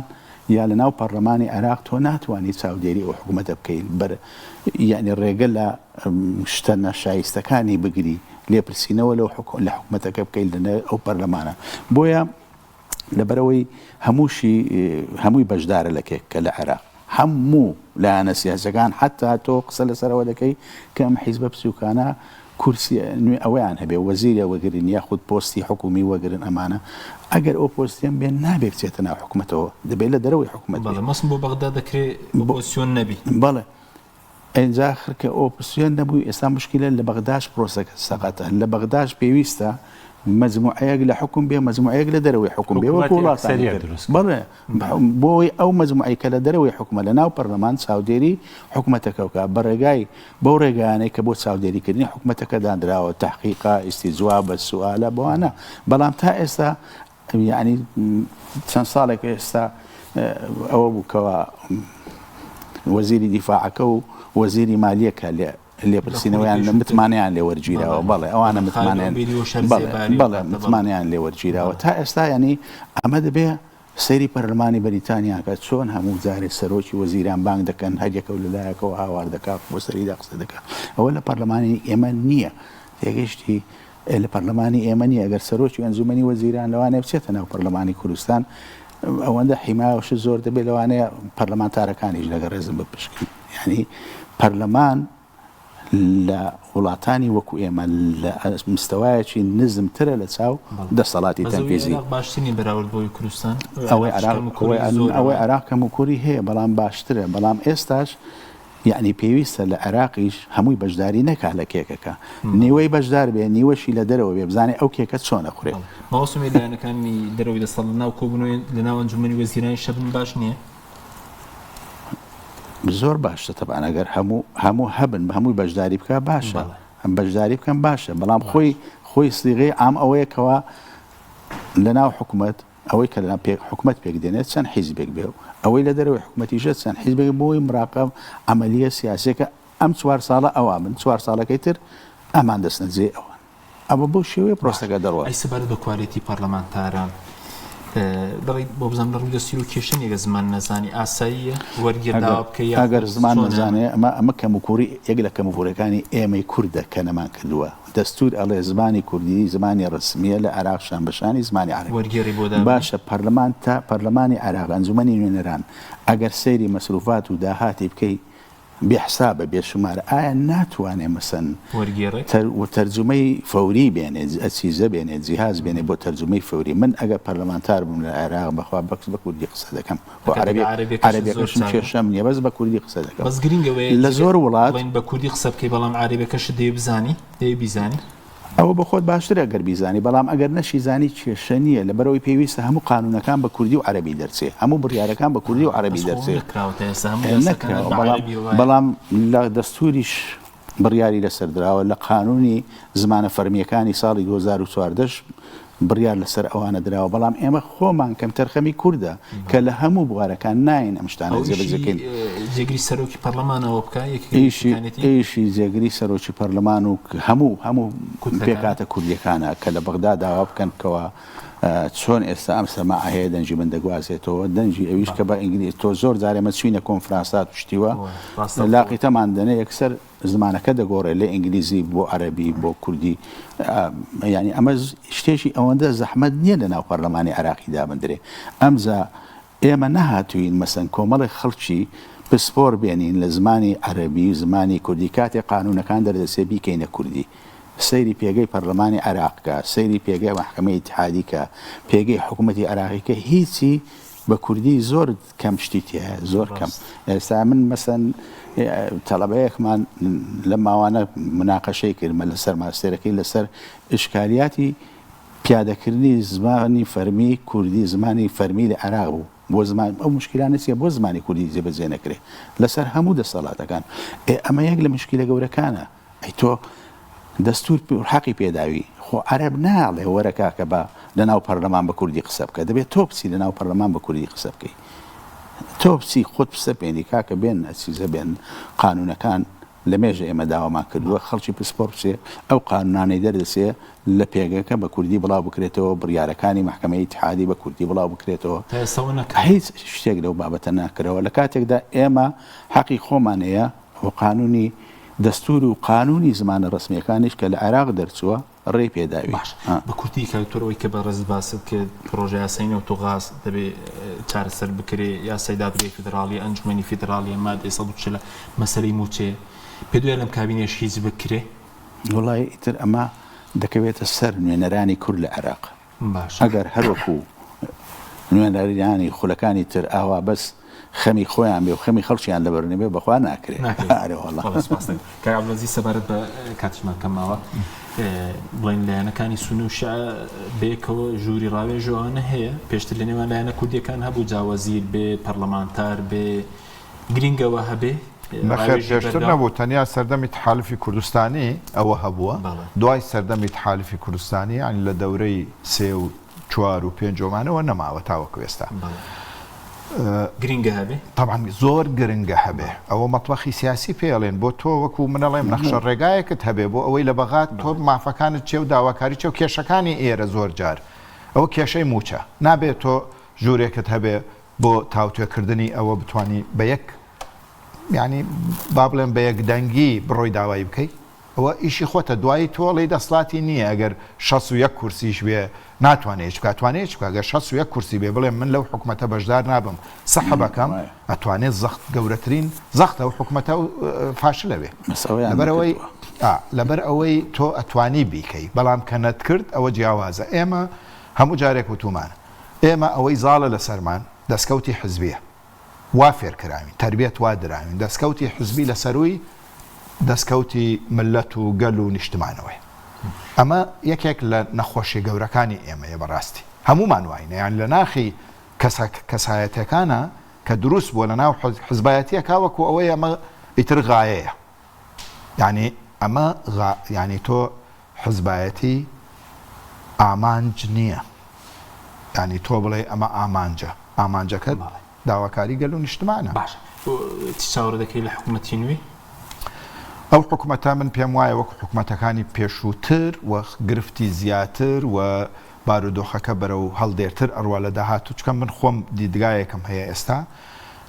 یا لە ناو پەرلەمانی عێراق تۆ ناتوانی چاودێری ئەو حکومەتە بکەیت بەر یعنی ڕێگە لە شتە ناشایستەکانی بگری لێپرسینەوە لەو لە حکومەتەکە بکەیت لە ئەو پەرلەمانە بۆیە لەبەرئەوەی هەمووشی هەمووی بەشدارە لە کێک کە لە عێراق هەموو لایەنە سیاسەکان حتا تۆ قسە لەسەرەوە دەکەی کە ئەم حیزبە بچووکانە کورسی نوێ ئەوەیان هەبێ وەزیرە وەگرن یاخود پۆستی حکومی وەگرن ئەمانە ئەگەر ئەو پۆستیان بێن نابێ بچێتە ناو حکومەتەوە دەبێت لە دەرەوەی حکومەت بەڵێ مەسم بۆ بەغدا دەکرێ ئۆپۆزسیۆن نەبی بەڵێ. ئینجا ئاخر کە ئۆپسیۆن نەبوو ئێستا مشکلە لە بەغداش پرۆسەکە سەقەتە لە بەغداش پێویستە مەجموعەیەک لە حکوم بێ مەجموعەیەک لە دەرەوەی حکوم بێ وەکو حکومەتی وڵاتانی ئەکسەریەت تر دروست کرد. بەڵێ بۆی ئەو مەجموعەی کە لە دەرەوەی حکومە لە ناو پەرلەمان چاودێری حکومەتەکە بکا بە ڕێگای بەو ڕێگایانەی کە بۆ چاودێریکردنی حکومەتەکە دانراوە تەحقیقە ئیستیجوابە سوالە بەوانە بەڵام تا ئێستا یەعنی چەند ساڵێک ئێستا ئەوە بوو کەوا وەزیری دیفاعەکە و وەزیری مالیەکە لێ لێپرسینەوەیان لە متمانەیان لێ وەرگیراوە بەڵێ ئەوانە متمانەیان بەڵێ متمانەیان لێ وەرگیراوە تا ئێستا یعنی ئەمە دەبێ سەیری پەرلەمانی بەریتانیا کە چۆن هەموو جارێ سەرۆکی وەزیران بانگ دەکەن هەریەکە و لەلایەکەوە هاوار دەکا بۆ سەریدا قسە دەکا ئەوە لە پەرلەمانی ئێمە نییە تێگەشتی ئێ لە پەرلەمانی ئێمە نییە ئەگەر سەرۆکی ئەنجومەنی وەزیران لەوانەیە بچێتە ناو پەرلەمانی کوردستان ئەوەندە حیمایە و شت زۆر دەبێت لەوانەیە پەرلەمانتارەکانیش لەگەڵ ڕێزم بپشکن یعنی پەرلەمان لە وڵاتانی وەکو ئێمە لە مستەوایەکی نزمترە لە چاو دەسەڵاتی تەنفیزی. باشتر نیە بەراورد بەوەی کوردستان؟ ئەوەی عێراق ئەوەی عێراق کەموکوڕی هەیە بەڵام باشترە بەڵام ئێستاش یەعنی پێویستە لە عێراقیش هەمووی بەشداری نەکا لە کێکەکە نیوەی بەشدار بێ نیوەشی لە دەرەوە بێ بزانێ ئەو کێکە چۆن ئەخورێ. مامۆستا ئومێد لایەنەکانی دەرەوەی دەسەڵات لەناو کۆبوونەوەی لەناو ئەنجومەنی وەزیرانیش هەبن باش نییە؟ زۆر باشە تەبعەن ئەگەر هەموو هەموو هەبن هەمووی بەشداری بکا باشە ئەم بەشداری بکەن باشە بەڵام خۆی خۆی سیغەی عام ئەوەیە کەوا لەناو حکومەت ئەوەی کە لە حکومەت پێک دێنێت چەند حیزبێک بێ و ئەوەی لە دەرەوەی حکومەتیشە چەند حیزبێک بۆی مراقب عەمەلیە سیاسیەکە ئەم چوار ساڵە ئەوا بن چوار ساڵەکەی تر ئەمان دەچنە جێی ئەوان ئەوە بەو شێوەیە پرۆسەکە دەڕوات. ئەی سەبارەت بە کوالێتی پەرلەمانتاران دەڵێی بۆ بزانم لە ڕووی دەستوور و کێشە نییە گەر زمان نەزانی ئاساییە وەرگێر داوا بکەی یاخود ئەگەر زمان چۆنە؟ نەزانێ ئەمە ئەمە کەموکوڕی یەک لە کەموکوڕیەکانی ئێمەی کوردە کە نەمان کردووە دەستوور ئەڵێ زمانی کوردی زمانی ڕەسمییە لە عێراق شان بە شانی زمانی عەرەبی. وەرگێڕی بۆ دابنێ. باشە پەرلەمان تا پەرلەمانی عێراق ئەنجومەنی نوێنەران ئەگەر سەیری مەسروفات و داهاتی بکەی بێ حسابە بێ شومارە ئایا ناتوانێ مەسەن وەرگێڕێک؟ تەر و تەرجومەی فەوری بێنێ ئەجهیزە بێنێ جیهاز بێنێ بۆ تەرجومەی فەوری من ئەگەر پەرلەمانتار بووم لە عێراق بەخوا بەس بە کوردی قسە دەکەم خۆ ئەگەر عەرەبی عەرەبیەکەشت زۆر عەرەبیەکەشم چاکە. کێشەم نیە بەس بە کوردی قسە دەکەم بەس گرنگ ئەوەیە لە جگە زۆر وڵات بڵێین بە کوردی قسە بکەی بەڵام عەرەبیەکەشت دەوێ بزانی دەوێ بیزانی. ئەوە بۆ خۆت باشترە گەر بیزانی، بەڵام ئەگەر نەشیزانی کێشە نییە، لەبەرئەوەی پێویستە هەموو قانوونەکان بە کوردی و عەرەبی دەرچێ، هەموو بڕیارەکان بە کوردی و عەرەبی بەس خۆ دەرچێ. نەکراوە تا ئێستا هەموو یاساکان هەر نەکراوە بە بەڵام عەرەبییە وایە. بەڵام لە دەستووریش بڕیاری لەسەر دراوە، لە قانوونی زمانە فەرمییەکانی ساڵی 2014 ش بڕیار لەسەر ئەوانە دراوە، بەڵام ئێمە خۆمان کەمتەرخەمی کوردە کە لە هەموو بوارەکان نایەین ئەم شتانە ئەو جێبەجێ ئیشی کەین. جێگری سەرۆکی پەرلەمان ئەوە بکا یەکێک لە ئیشی ئیشەکانیەتی؟ ئیشی جێگری سەرۆکی پەرلەمان و هەموو هەموو کوتلەکانە؟ پێکهاتە کوردیەکانە کە لە بەغدا داوا بکەن کەوا چۆن ئێستا ئەم سەماعە هەیە دەنگی من دەگوازێتەوە دەنگی ئەویش کە بە ئینگلیز تۆ زۆر جار ئێمە چوینە کۆنفرانسات و شتی وا ڕاستەوخۆ. لاقیتەمان دەنێ یەکسەر زمانەکە دەگۆڕێ لە ئینگلیزی بۆ عەرەبی بۆ کوردی یانی ئەمە شتێکی ئەوەندە زەحمەت نییە لە ناو پەرلەمانی عێراقی دابندرێ ئەمجا ئێمە نەهاتووین مەسەن کۆمەڵێک خەڵکی پسپۆر بێنین لە زمانی عەرەبی و زمانی کوردی کاتێ قانوونەکان دەردەچێ بیکەینە کوردی سەیری پێگەی پەرلەمانی عێراق کە سەیری پێگەی مەحکەمەی ئیتیحادی کە پێگەی حکوومەتی عێراقی کە هیچی بە کوردی زۆر کەم شتی تیایە زۆر کەم ئێستا من مەسەن تەڵەبەیەکمان لەم ماوانە مناقەشەی کردمە لەسەر ماستێرەکەی لەسەر ئشکالیاتی پیادەکردنی زمانی فەرمی کوردی زمانی فەرمی لە عێراق بوو بۆ زمان ئەو مشکلانە چیە بۆ زمانی کوردی جێبەجێ نەکرێ لەسەر هەموو دەسەڵاتەکان ئێ ئەمە یەک لە مشکلە گەورەکانە ئەی تۆ دەستور حەقی پێداوی خۆ عەرەب ناڵێ وەرە کاکە با لەناو پەرلەمان بە کوردی قسە بکە دەبێت تۆ بچی لەناو پەرلەمان بە کوردی قسە بکەی تۆ بچی خۆت بسەپێنی کاکە بێن ئەچیزە بێن قانونەکان لە مێژە ئێمە داوامان کردووە خەڵکی پسپۆڕ بچێ ئەو قانونانەی دەردەچێ لە پێگەکە بە کوردی بڵاو بکرێتەوە بڕیارەکانی مەحکەمەی ئیتحادی بە کوردی بڵاو بکرێتەوە تا ئێستا ئەوە نەکراوە. هیچ شتێک لەو بابەتە ناکرەوە لە کاتێکدا ئێمە حەقی خۆمان هەیە و قانونی دەستور و قانونی زمانە ڕەسمیەکانیش کە لە عێراق دەرچووە ڕێی پێداوین. باش بە کورتی کاک دکتۆر ئەوەی کە بەڕێزت باست کرد پڕۆژە یاسای نەوت و غاز دەبێ چارەسەر بکرێ یاسای دادگای فیدراڵی ئەنجومەنی فیدراڵیە مادەی 140 مەسەلەی مووچەیە پێت وایە لەم کابینەیەش هیچ بکرێ؟ وەڵای ئیتر ئەمە دەکەوێتە سەر نوێنەرانی کورد لە عێراق. باشە. ئەگەر هەر وەکو نوێنەرانی خولەکانی تر ئاوا بەس. خەمی خۆیان بێ و خەمی خەڵکیان لەبەر نەبێ بەخوا ناکرێ. ناکرێ. ئەرێ وەڵا. بەڵێ سوپاس دەکەم. کاک عەبدولعەزیز سەبارەت بە کاتیشمان کەم ماوە بڵێن لایەنەکانی سوننە و شیعە بەیەکەوە ژووری ڕاوێژ و ئەوانە هەیە پێشتر لە نێوان لایەنە کوردیەکان هەبوو جا وەزیر بێ پەرلەمانتار بێ گرینگەوە هەبێ نەخێر پێشتر نەبوو تەنیا سەردەمی تحالفی کوردستانی ئەوە هەبووە دوای سەردەمی تحالفی کوردستانی یانی لە دەورەی سێ و چوار و پێنج ئەمانەوە نەماوە تاوەکو ئێستا. گرنگە هەبێ؟ تەبعەن زۆر گرنگە هەبێ. ئەوە مەتبەخی سیاسی پێ ئەڵێن بۆ تۆ وەکو من ئەڵێم نەخشە ڕێگایەکت هەبێ بۆ ئەوەی لە بەغا تۆ مافەکانت چیە و داواکاری چیە و کێشەکانی ئێرە زۆر جار ئەوە کێشەی مووچە نابێ تۆ ژوورێکت هەبێ بۆ تاوتوێکردنی ئەوە بتانی بە یەک یانی با بڵێم بە یەک دەنگی بڕۆی داوای بکەی ئەوە ئیشی خۆتە دوایی تۆ ئەڵێی دەسڵاتی نییە ئەگەر 61 کورسیش بێ ناتوانێ هیچ بکات توانێ هیچ بکات گەر 61 کورسی بێ بڵێ من لەو حکومەتە بەشدار نابم سەحبەکەم ئەتوانێت زەخت گەورەترین زەختە و حکومەتە و فاشلە بێ لەبەرئەوەی لەبەر ئەوەی تۆ ئەتوانی بیکەی بەڵام کە نەتکرد ئەوە جیاوازە ئێمە هەموو جارێک وتومانە ئێمە ئەوەی زاڵە لەسەرمان دەستکەوتی حزبیە وا فێرکراوین، تەربیەت وا دراوین، دەستکەوتی حزبی لە سەرووی دەستکەوتی مللەت و گەل و نیشتمانەوەیە. ئەمە یەکێک لە نەخۆشیە گەورەکانی ئێمەیە بەڕاستی. هەموومان واین، یانی لە ناخی کەسە کەسایەتیەکانا کە دروست بووە لە ناو حزبایەتیەکا وەکو ئەوەی ئەمە ئیتر غایەیە. یانی ئەمە غا یانی تۆ حزبایەتی ئامانج نییە یانی تۆ بڵێی ئەمە ئامانجە ئامانجەکەت داواکاری گەل و نیشتمانە. باشە چ چاوەڕێ دەکەی لە حکومەتی نوێ؟ ئەو حکومەتە من پێم وایە وەک حکومەتەکانی پێشووتر و گرفتی زیاتر و بارودۆخەکە بەرەو هەڵدێرتر ئەڕوا لە داهاتوو چونکە من خۆم دیدگایەکم هەیە ئێستا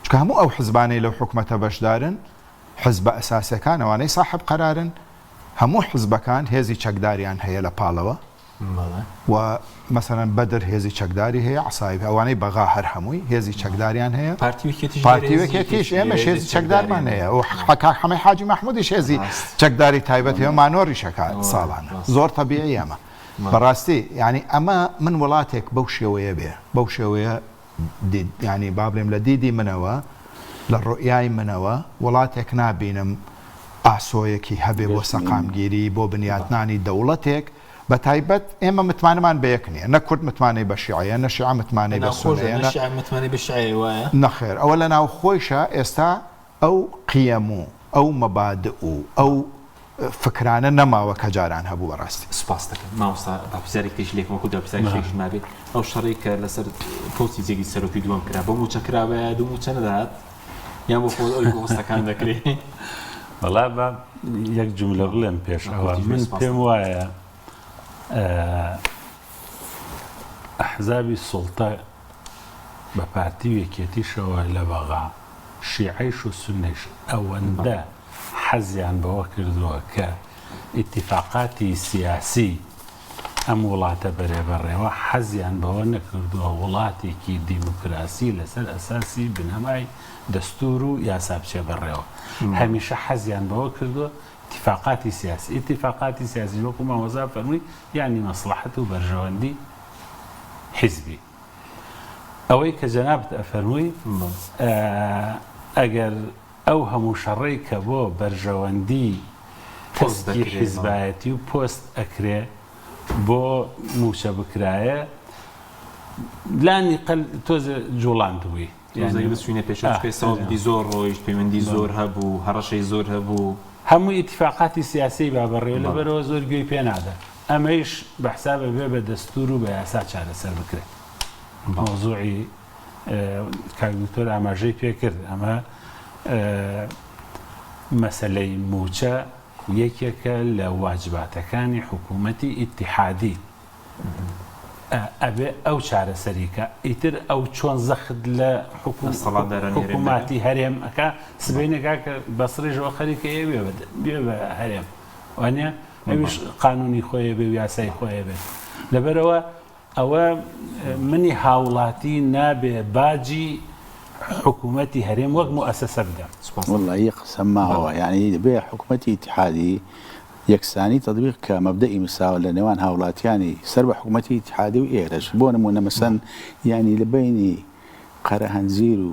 چونکە هەموو ئەو حزبانەی لەو حکومەتە بەشدارن حزبە ئەساسیەکان ئەوانەی ساحەب قەرارن هەموو حزبەکان هێزی چەکداریان هەیە لە پاڵەوە و مەسەلەن بەدر هێزی چەکداری هەیە عەسایب ئەوانەی بەغا هەر هەمووی هێزی چەکداریان هەیە پارتی و یەکێتیش ئێمەش هێزی چەکدارمان هەیە و کاک حەمەی حاجی مەحموودیش هێزی چەکداری تایبەت هەیە مانۆریش ئەکات ساڵانە زۆر تەبیعی ئەمە بەڕاستی یانی ئەمە من وڵاتێک بەو شێوەیە بێ بەو شێوەیە دید یانی با بڵێم لە دیدی منەوە لە ڕوئیای منەوە وڵاتێک نابینم ئاسۆیەکی هەبێ بۆ سەقامگیری بۆ بنیاتنانی دەوڵەتێک بە تایبەت ئێمە متمانەمان بە یەک نییە نە کورد متمانەی بە شیعەیە نە شیعە متمانەی بە سوننەیە نە شیعە متمانەی بە شیعەیە وایە؟ نەخێر ئەوە لە ناوخۆیشە ئێستا ئەو قیەم و ئەو مەبادئ و ئەو فکرانە نەماوە کە جاران هەبوو بەڕاستی. سوپاست دەکەم مامۆستا با پرسیارێکی تریش لێکم وەکو دوا پرسیاری شێخیش مابێ ئەو شەڕەی کە لەسەر پۆستی جێگری سەرۆکی دووەم کرا بۆ مووچە کرابایە دوو مووچە نەدەهات یان بۆ خۆ ئەوی پۆستەکان دەکرێ؟ وەڵا با یەک جوملە بڵێم پێش ئەوە من پێم وایە ئەحزابی سوڵتە بە پارتی و یەکێتیشەوە لە بەغا شیعەیش و سوننەیش ئەوەندە حەزیان بەوە کردووە کە ئیتیفاقاتی سیاسی ئەم وڵاتە بەرێ بەڕێوە، حەزیان بەوە نەکردووە وڵاتێکی دیموکراسی لەسەر ئەساسی بنەمای دەستوور و یاسا بچێ بەڕێوە. هەمیشە حەزیان بەوە کردووە ئیتیفاقاتی سیاسی، ئیتیفاقاتی سیاسیش وەکو مامۆستا فەرمووی یانی مەسڵەحەت و بەرژەوەندی حیزبی. ئەوەی کە جەنابت ئەفەرمووی ئەگەر ئەو هەموو شەڕەی کە بۆ بەرژەوەندی تەسکی حیزبایەتی و پۆست ئەکرێ بۆ مووچە بکرایە لانی قەل تۆزێ جوڵاندبووی. تۆزێک بچوینە پێشەوە چونکە ئێستا وەفدی زۆر ڕۆیشت پەیوەندی زۆر هەبوو هەڕەشەی زۆر هەبوو. هەموو ئیتیفاقاتی سیاسیی با بەڕێوە لەبەرئەوە زۆر گوێی پێ نادەن. ئەمەیش بە حساب ئەبێ بە دەستوور و بە یاسا چارەسەر بکرێ. مەوزوعی کاک دکتۆر ئاماژەی پێ کرد ئەمە مەسەلەی مووچە یەکێکە لە واجباتەکانی حکوومەتی ئیتیحادی. ئەبێ ئەو چارەسەری کا ئیتر ئەو چۆن زەخت لە حکووماتی هەرێم ئەکا سبەینێ کاکە بەسڕیشەوە خەریکە ئێ بێ بە هەرێم وانە ئەویش قانونی خۆیە بێ و یاسای خۆیە بێت لەبەرەوە ئەوە منی هاوڵاتی نابێ باجی حکوومەتی هەرێم وەک موئەسەسە بدەم. وەڵایی قسەم ماوە یانی دەبێ حکومەتی ئیتیحادی یەکسانی تەتبیق کا مەبدەئی مساوە لە نێوان هاوڵاتیانی سەر بە حکومەتی ئیتیحادی و ئێرەش بۆ نموونە مەسەن یانی لە بەینی قەرەهەنجیر و.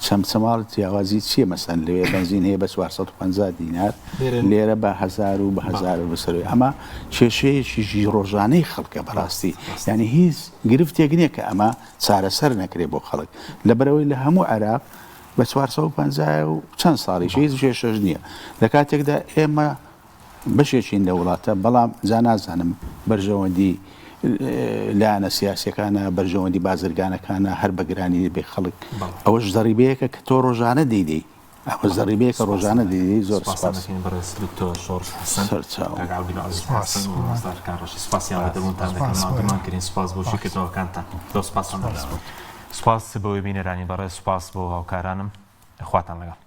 چەمچەماڵ جیاوازی چییە مەسەن لەوێ بەنزین هەیە بە 450 دینار لێرە بە هەزار و بە هەزار و بەسەروی ئەمە کێشەیەکی ژی ڕۆژانەی خەڵکە بەڕاستی یعنی هیچ گرفتێک نییە کە ئەمە چارەسەر نەکرێ بۆ خەڵک لەبەرئەوەی لە هەموو عێراق بە 450 و چەند ساڵیش هیچ کێشەش نییە لە کاتێکدا ئێمە بەشێکین لە وڵاتە بەڵام جا نازانم بەرژەوەندی لایەنە سیاسەکانە بەرژەوەندی بازرگانەکانە هەر بە گرانی بێ خەڵک ئەوەش زەڕیبەیەکە کە تۆ ڕۆژانە دەیدەی ئەوە زەڕیبەیەکە ڕۆژانە دەیدەی زۆر سپاس دەکەین بەڕێز دکتۆر شۆڕش حەسەن سەرچاو کاک عەبدولعەزیز حەسەن و مامۆستا ئەرکان ڕەشید سپاسیان بە دەبوونتان دەکەم ماندوومان کردین سپاس بۆ شیکردنەوەکانتان زۆر سپاستان دەکەم سپاس بۆ بینەرانی بەڕێز سپاس بۆ هاوکارانم خواتان لەگەڵ.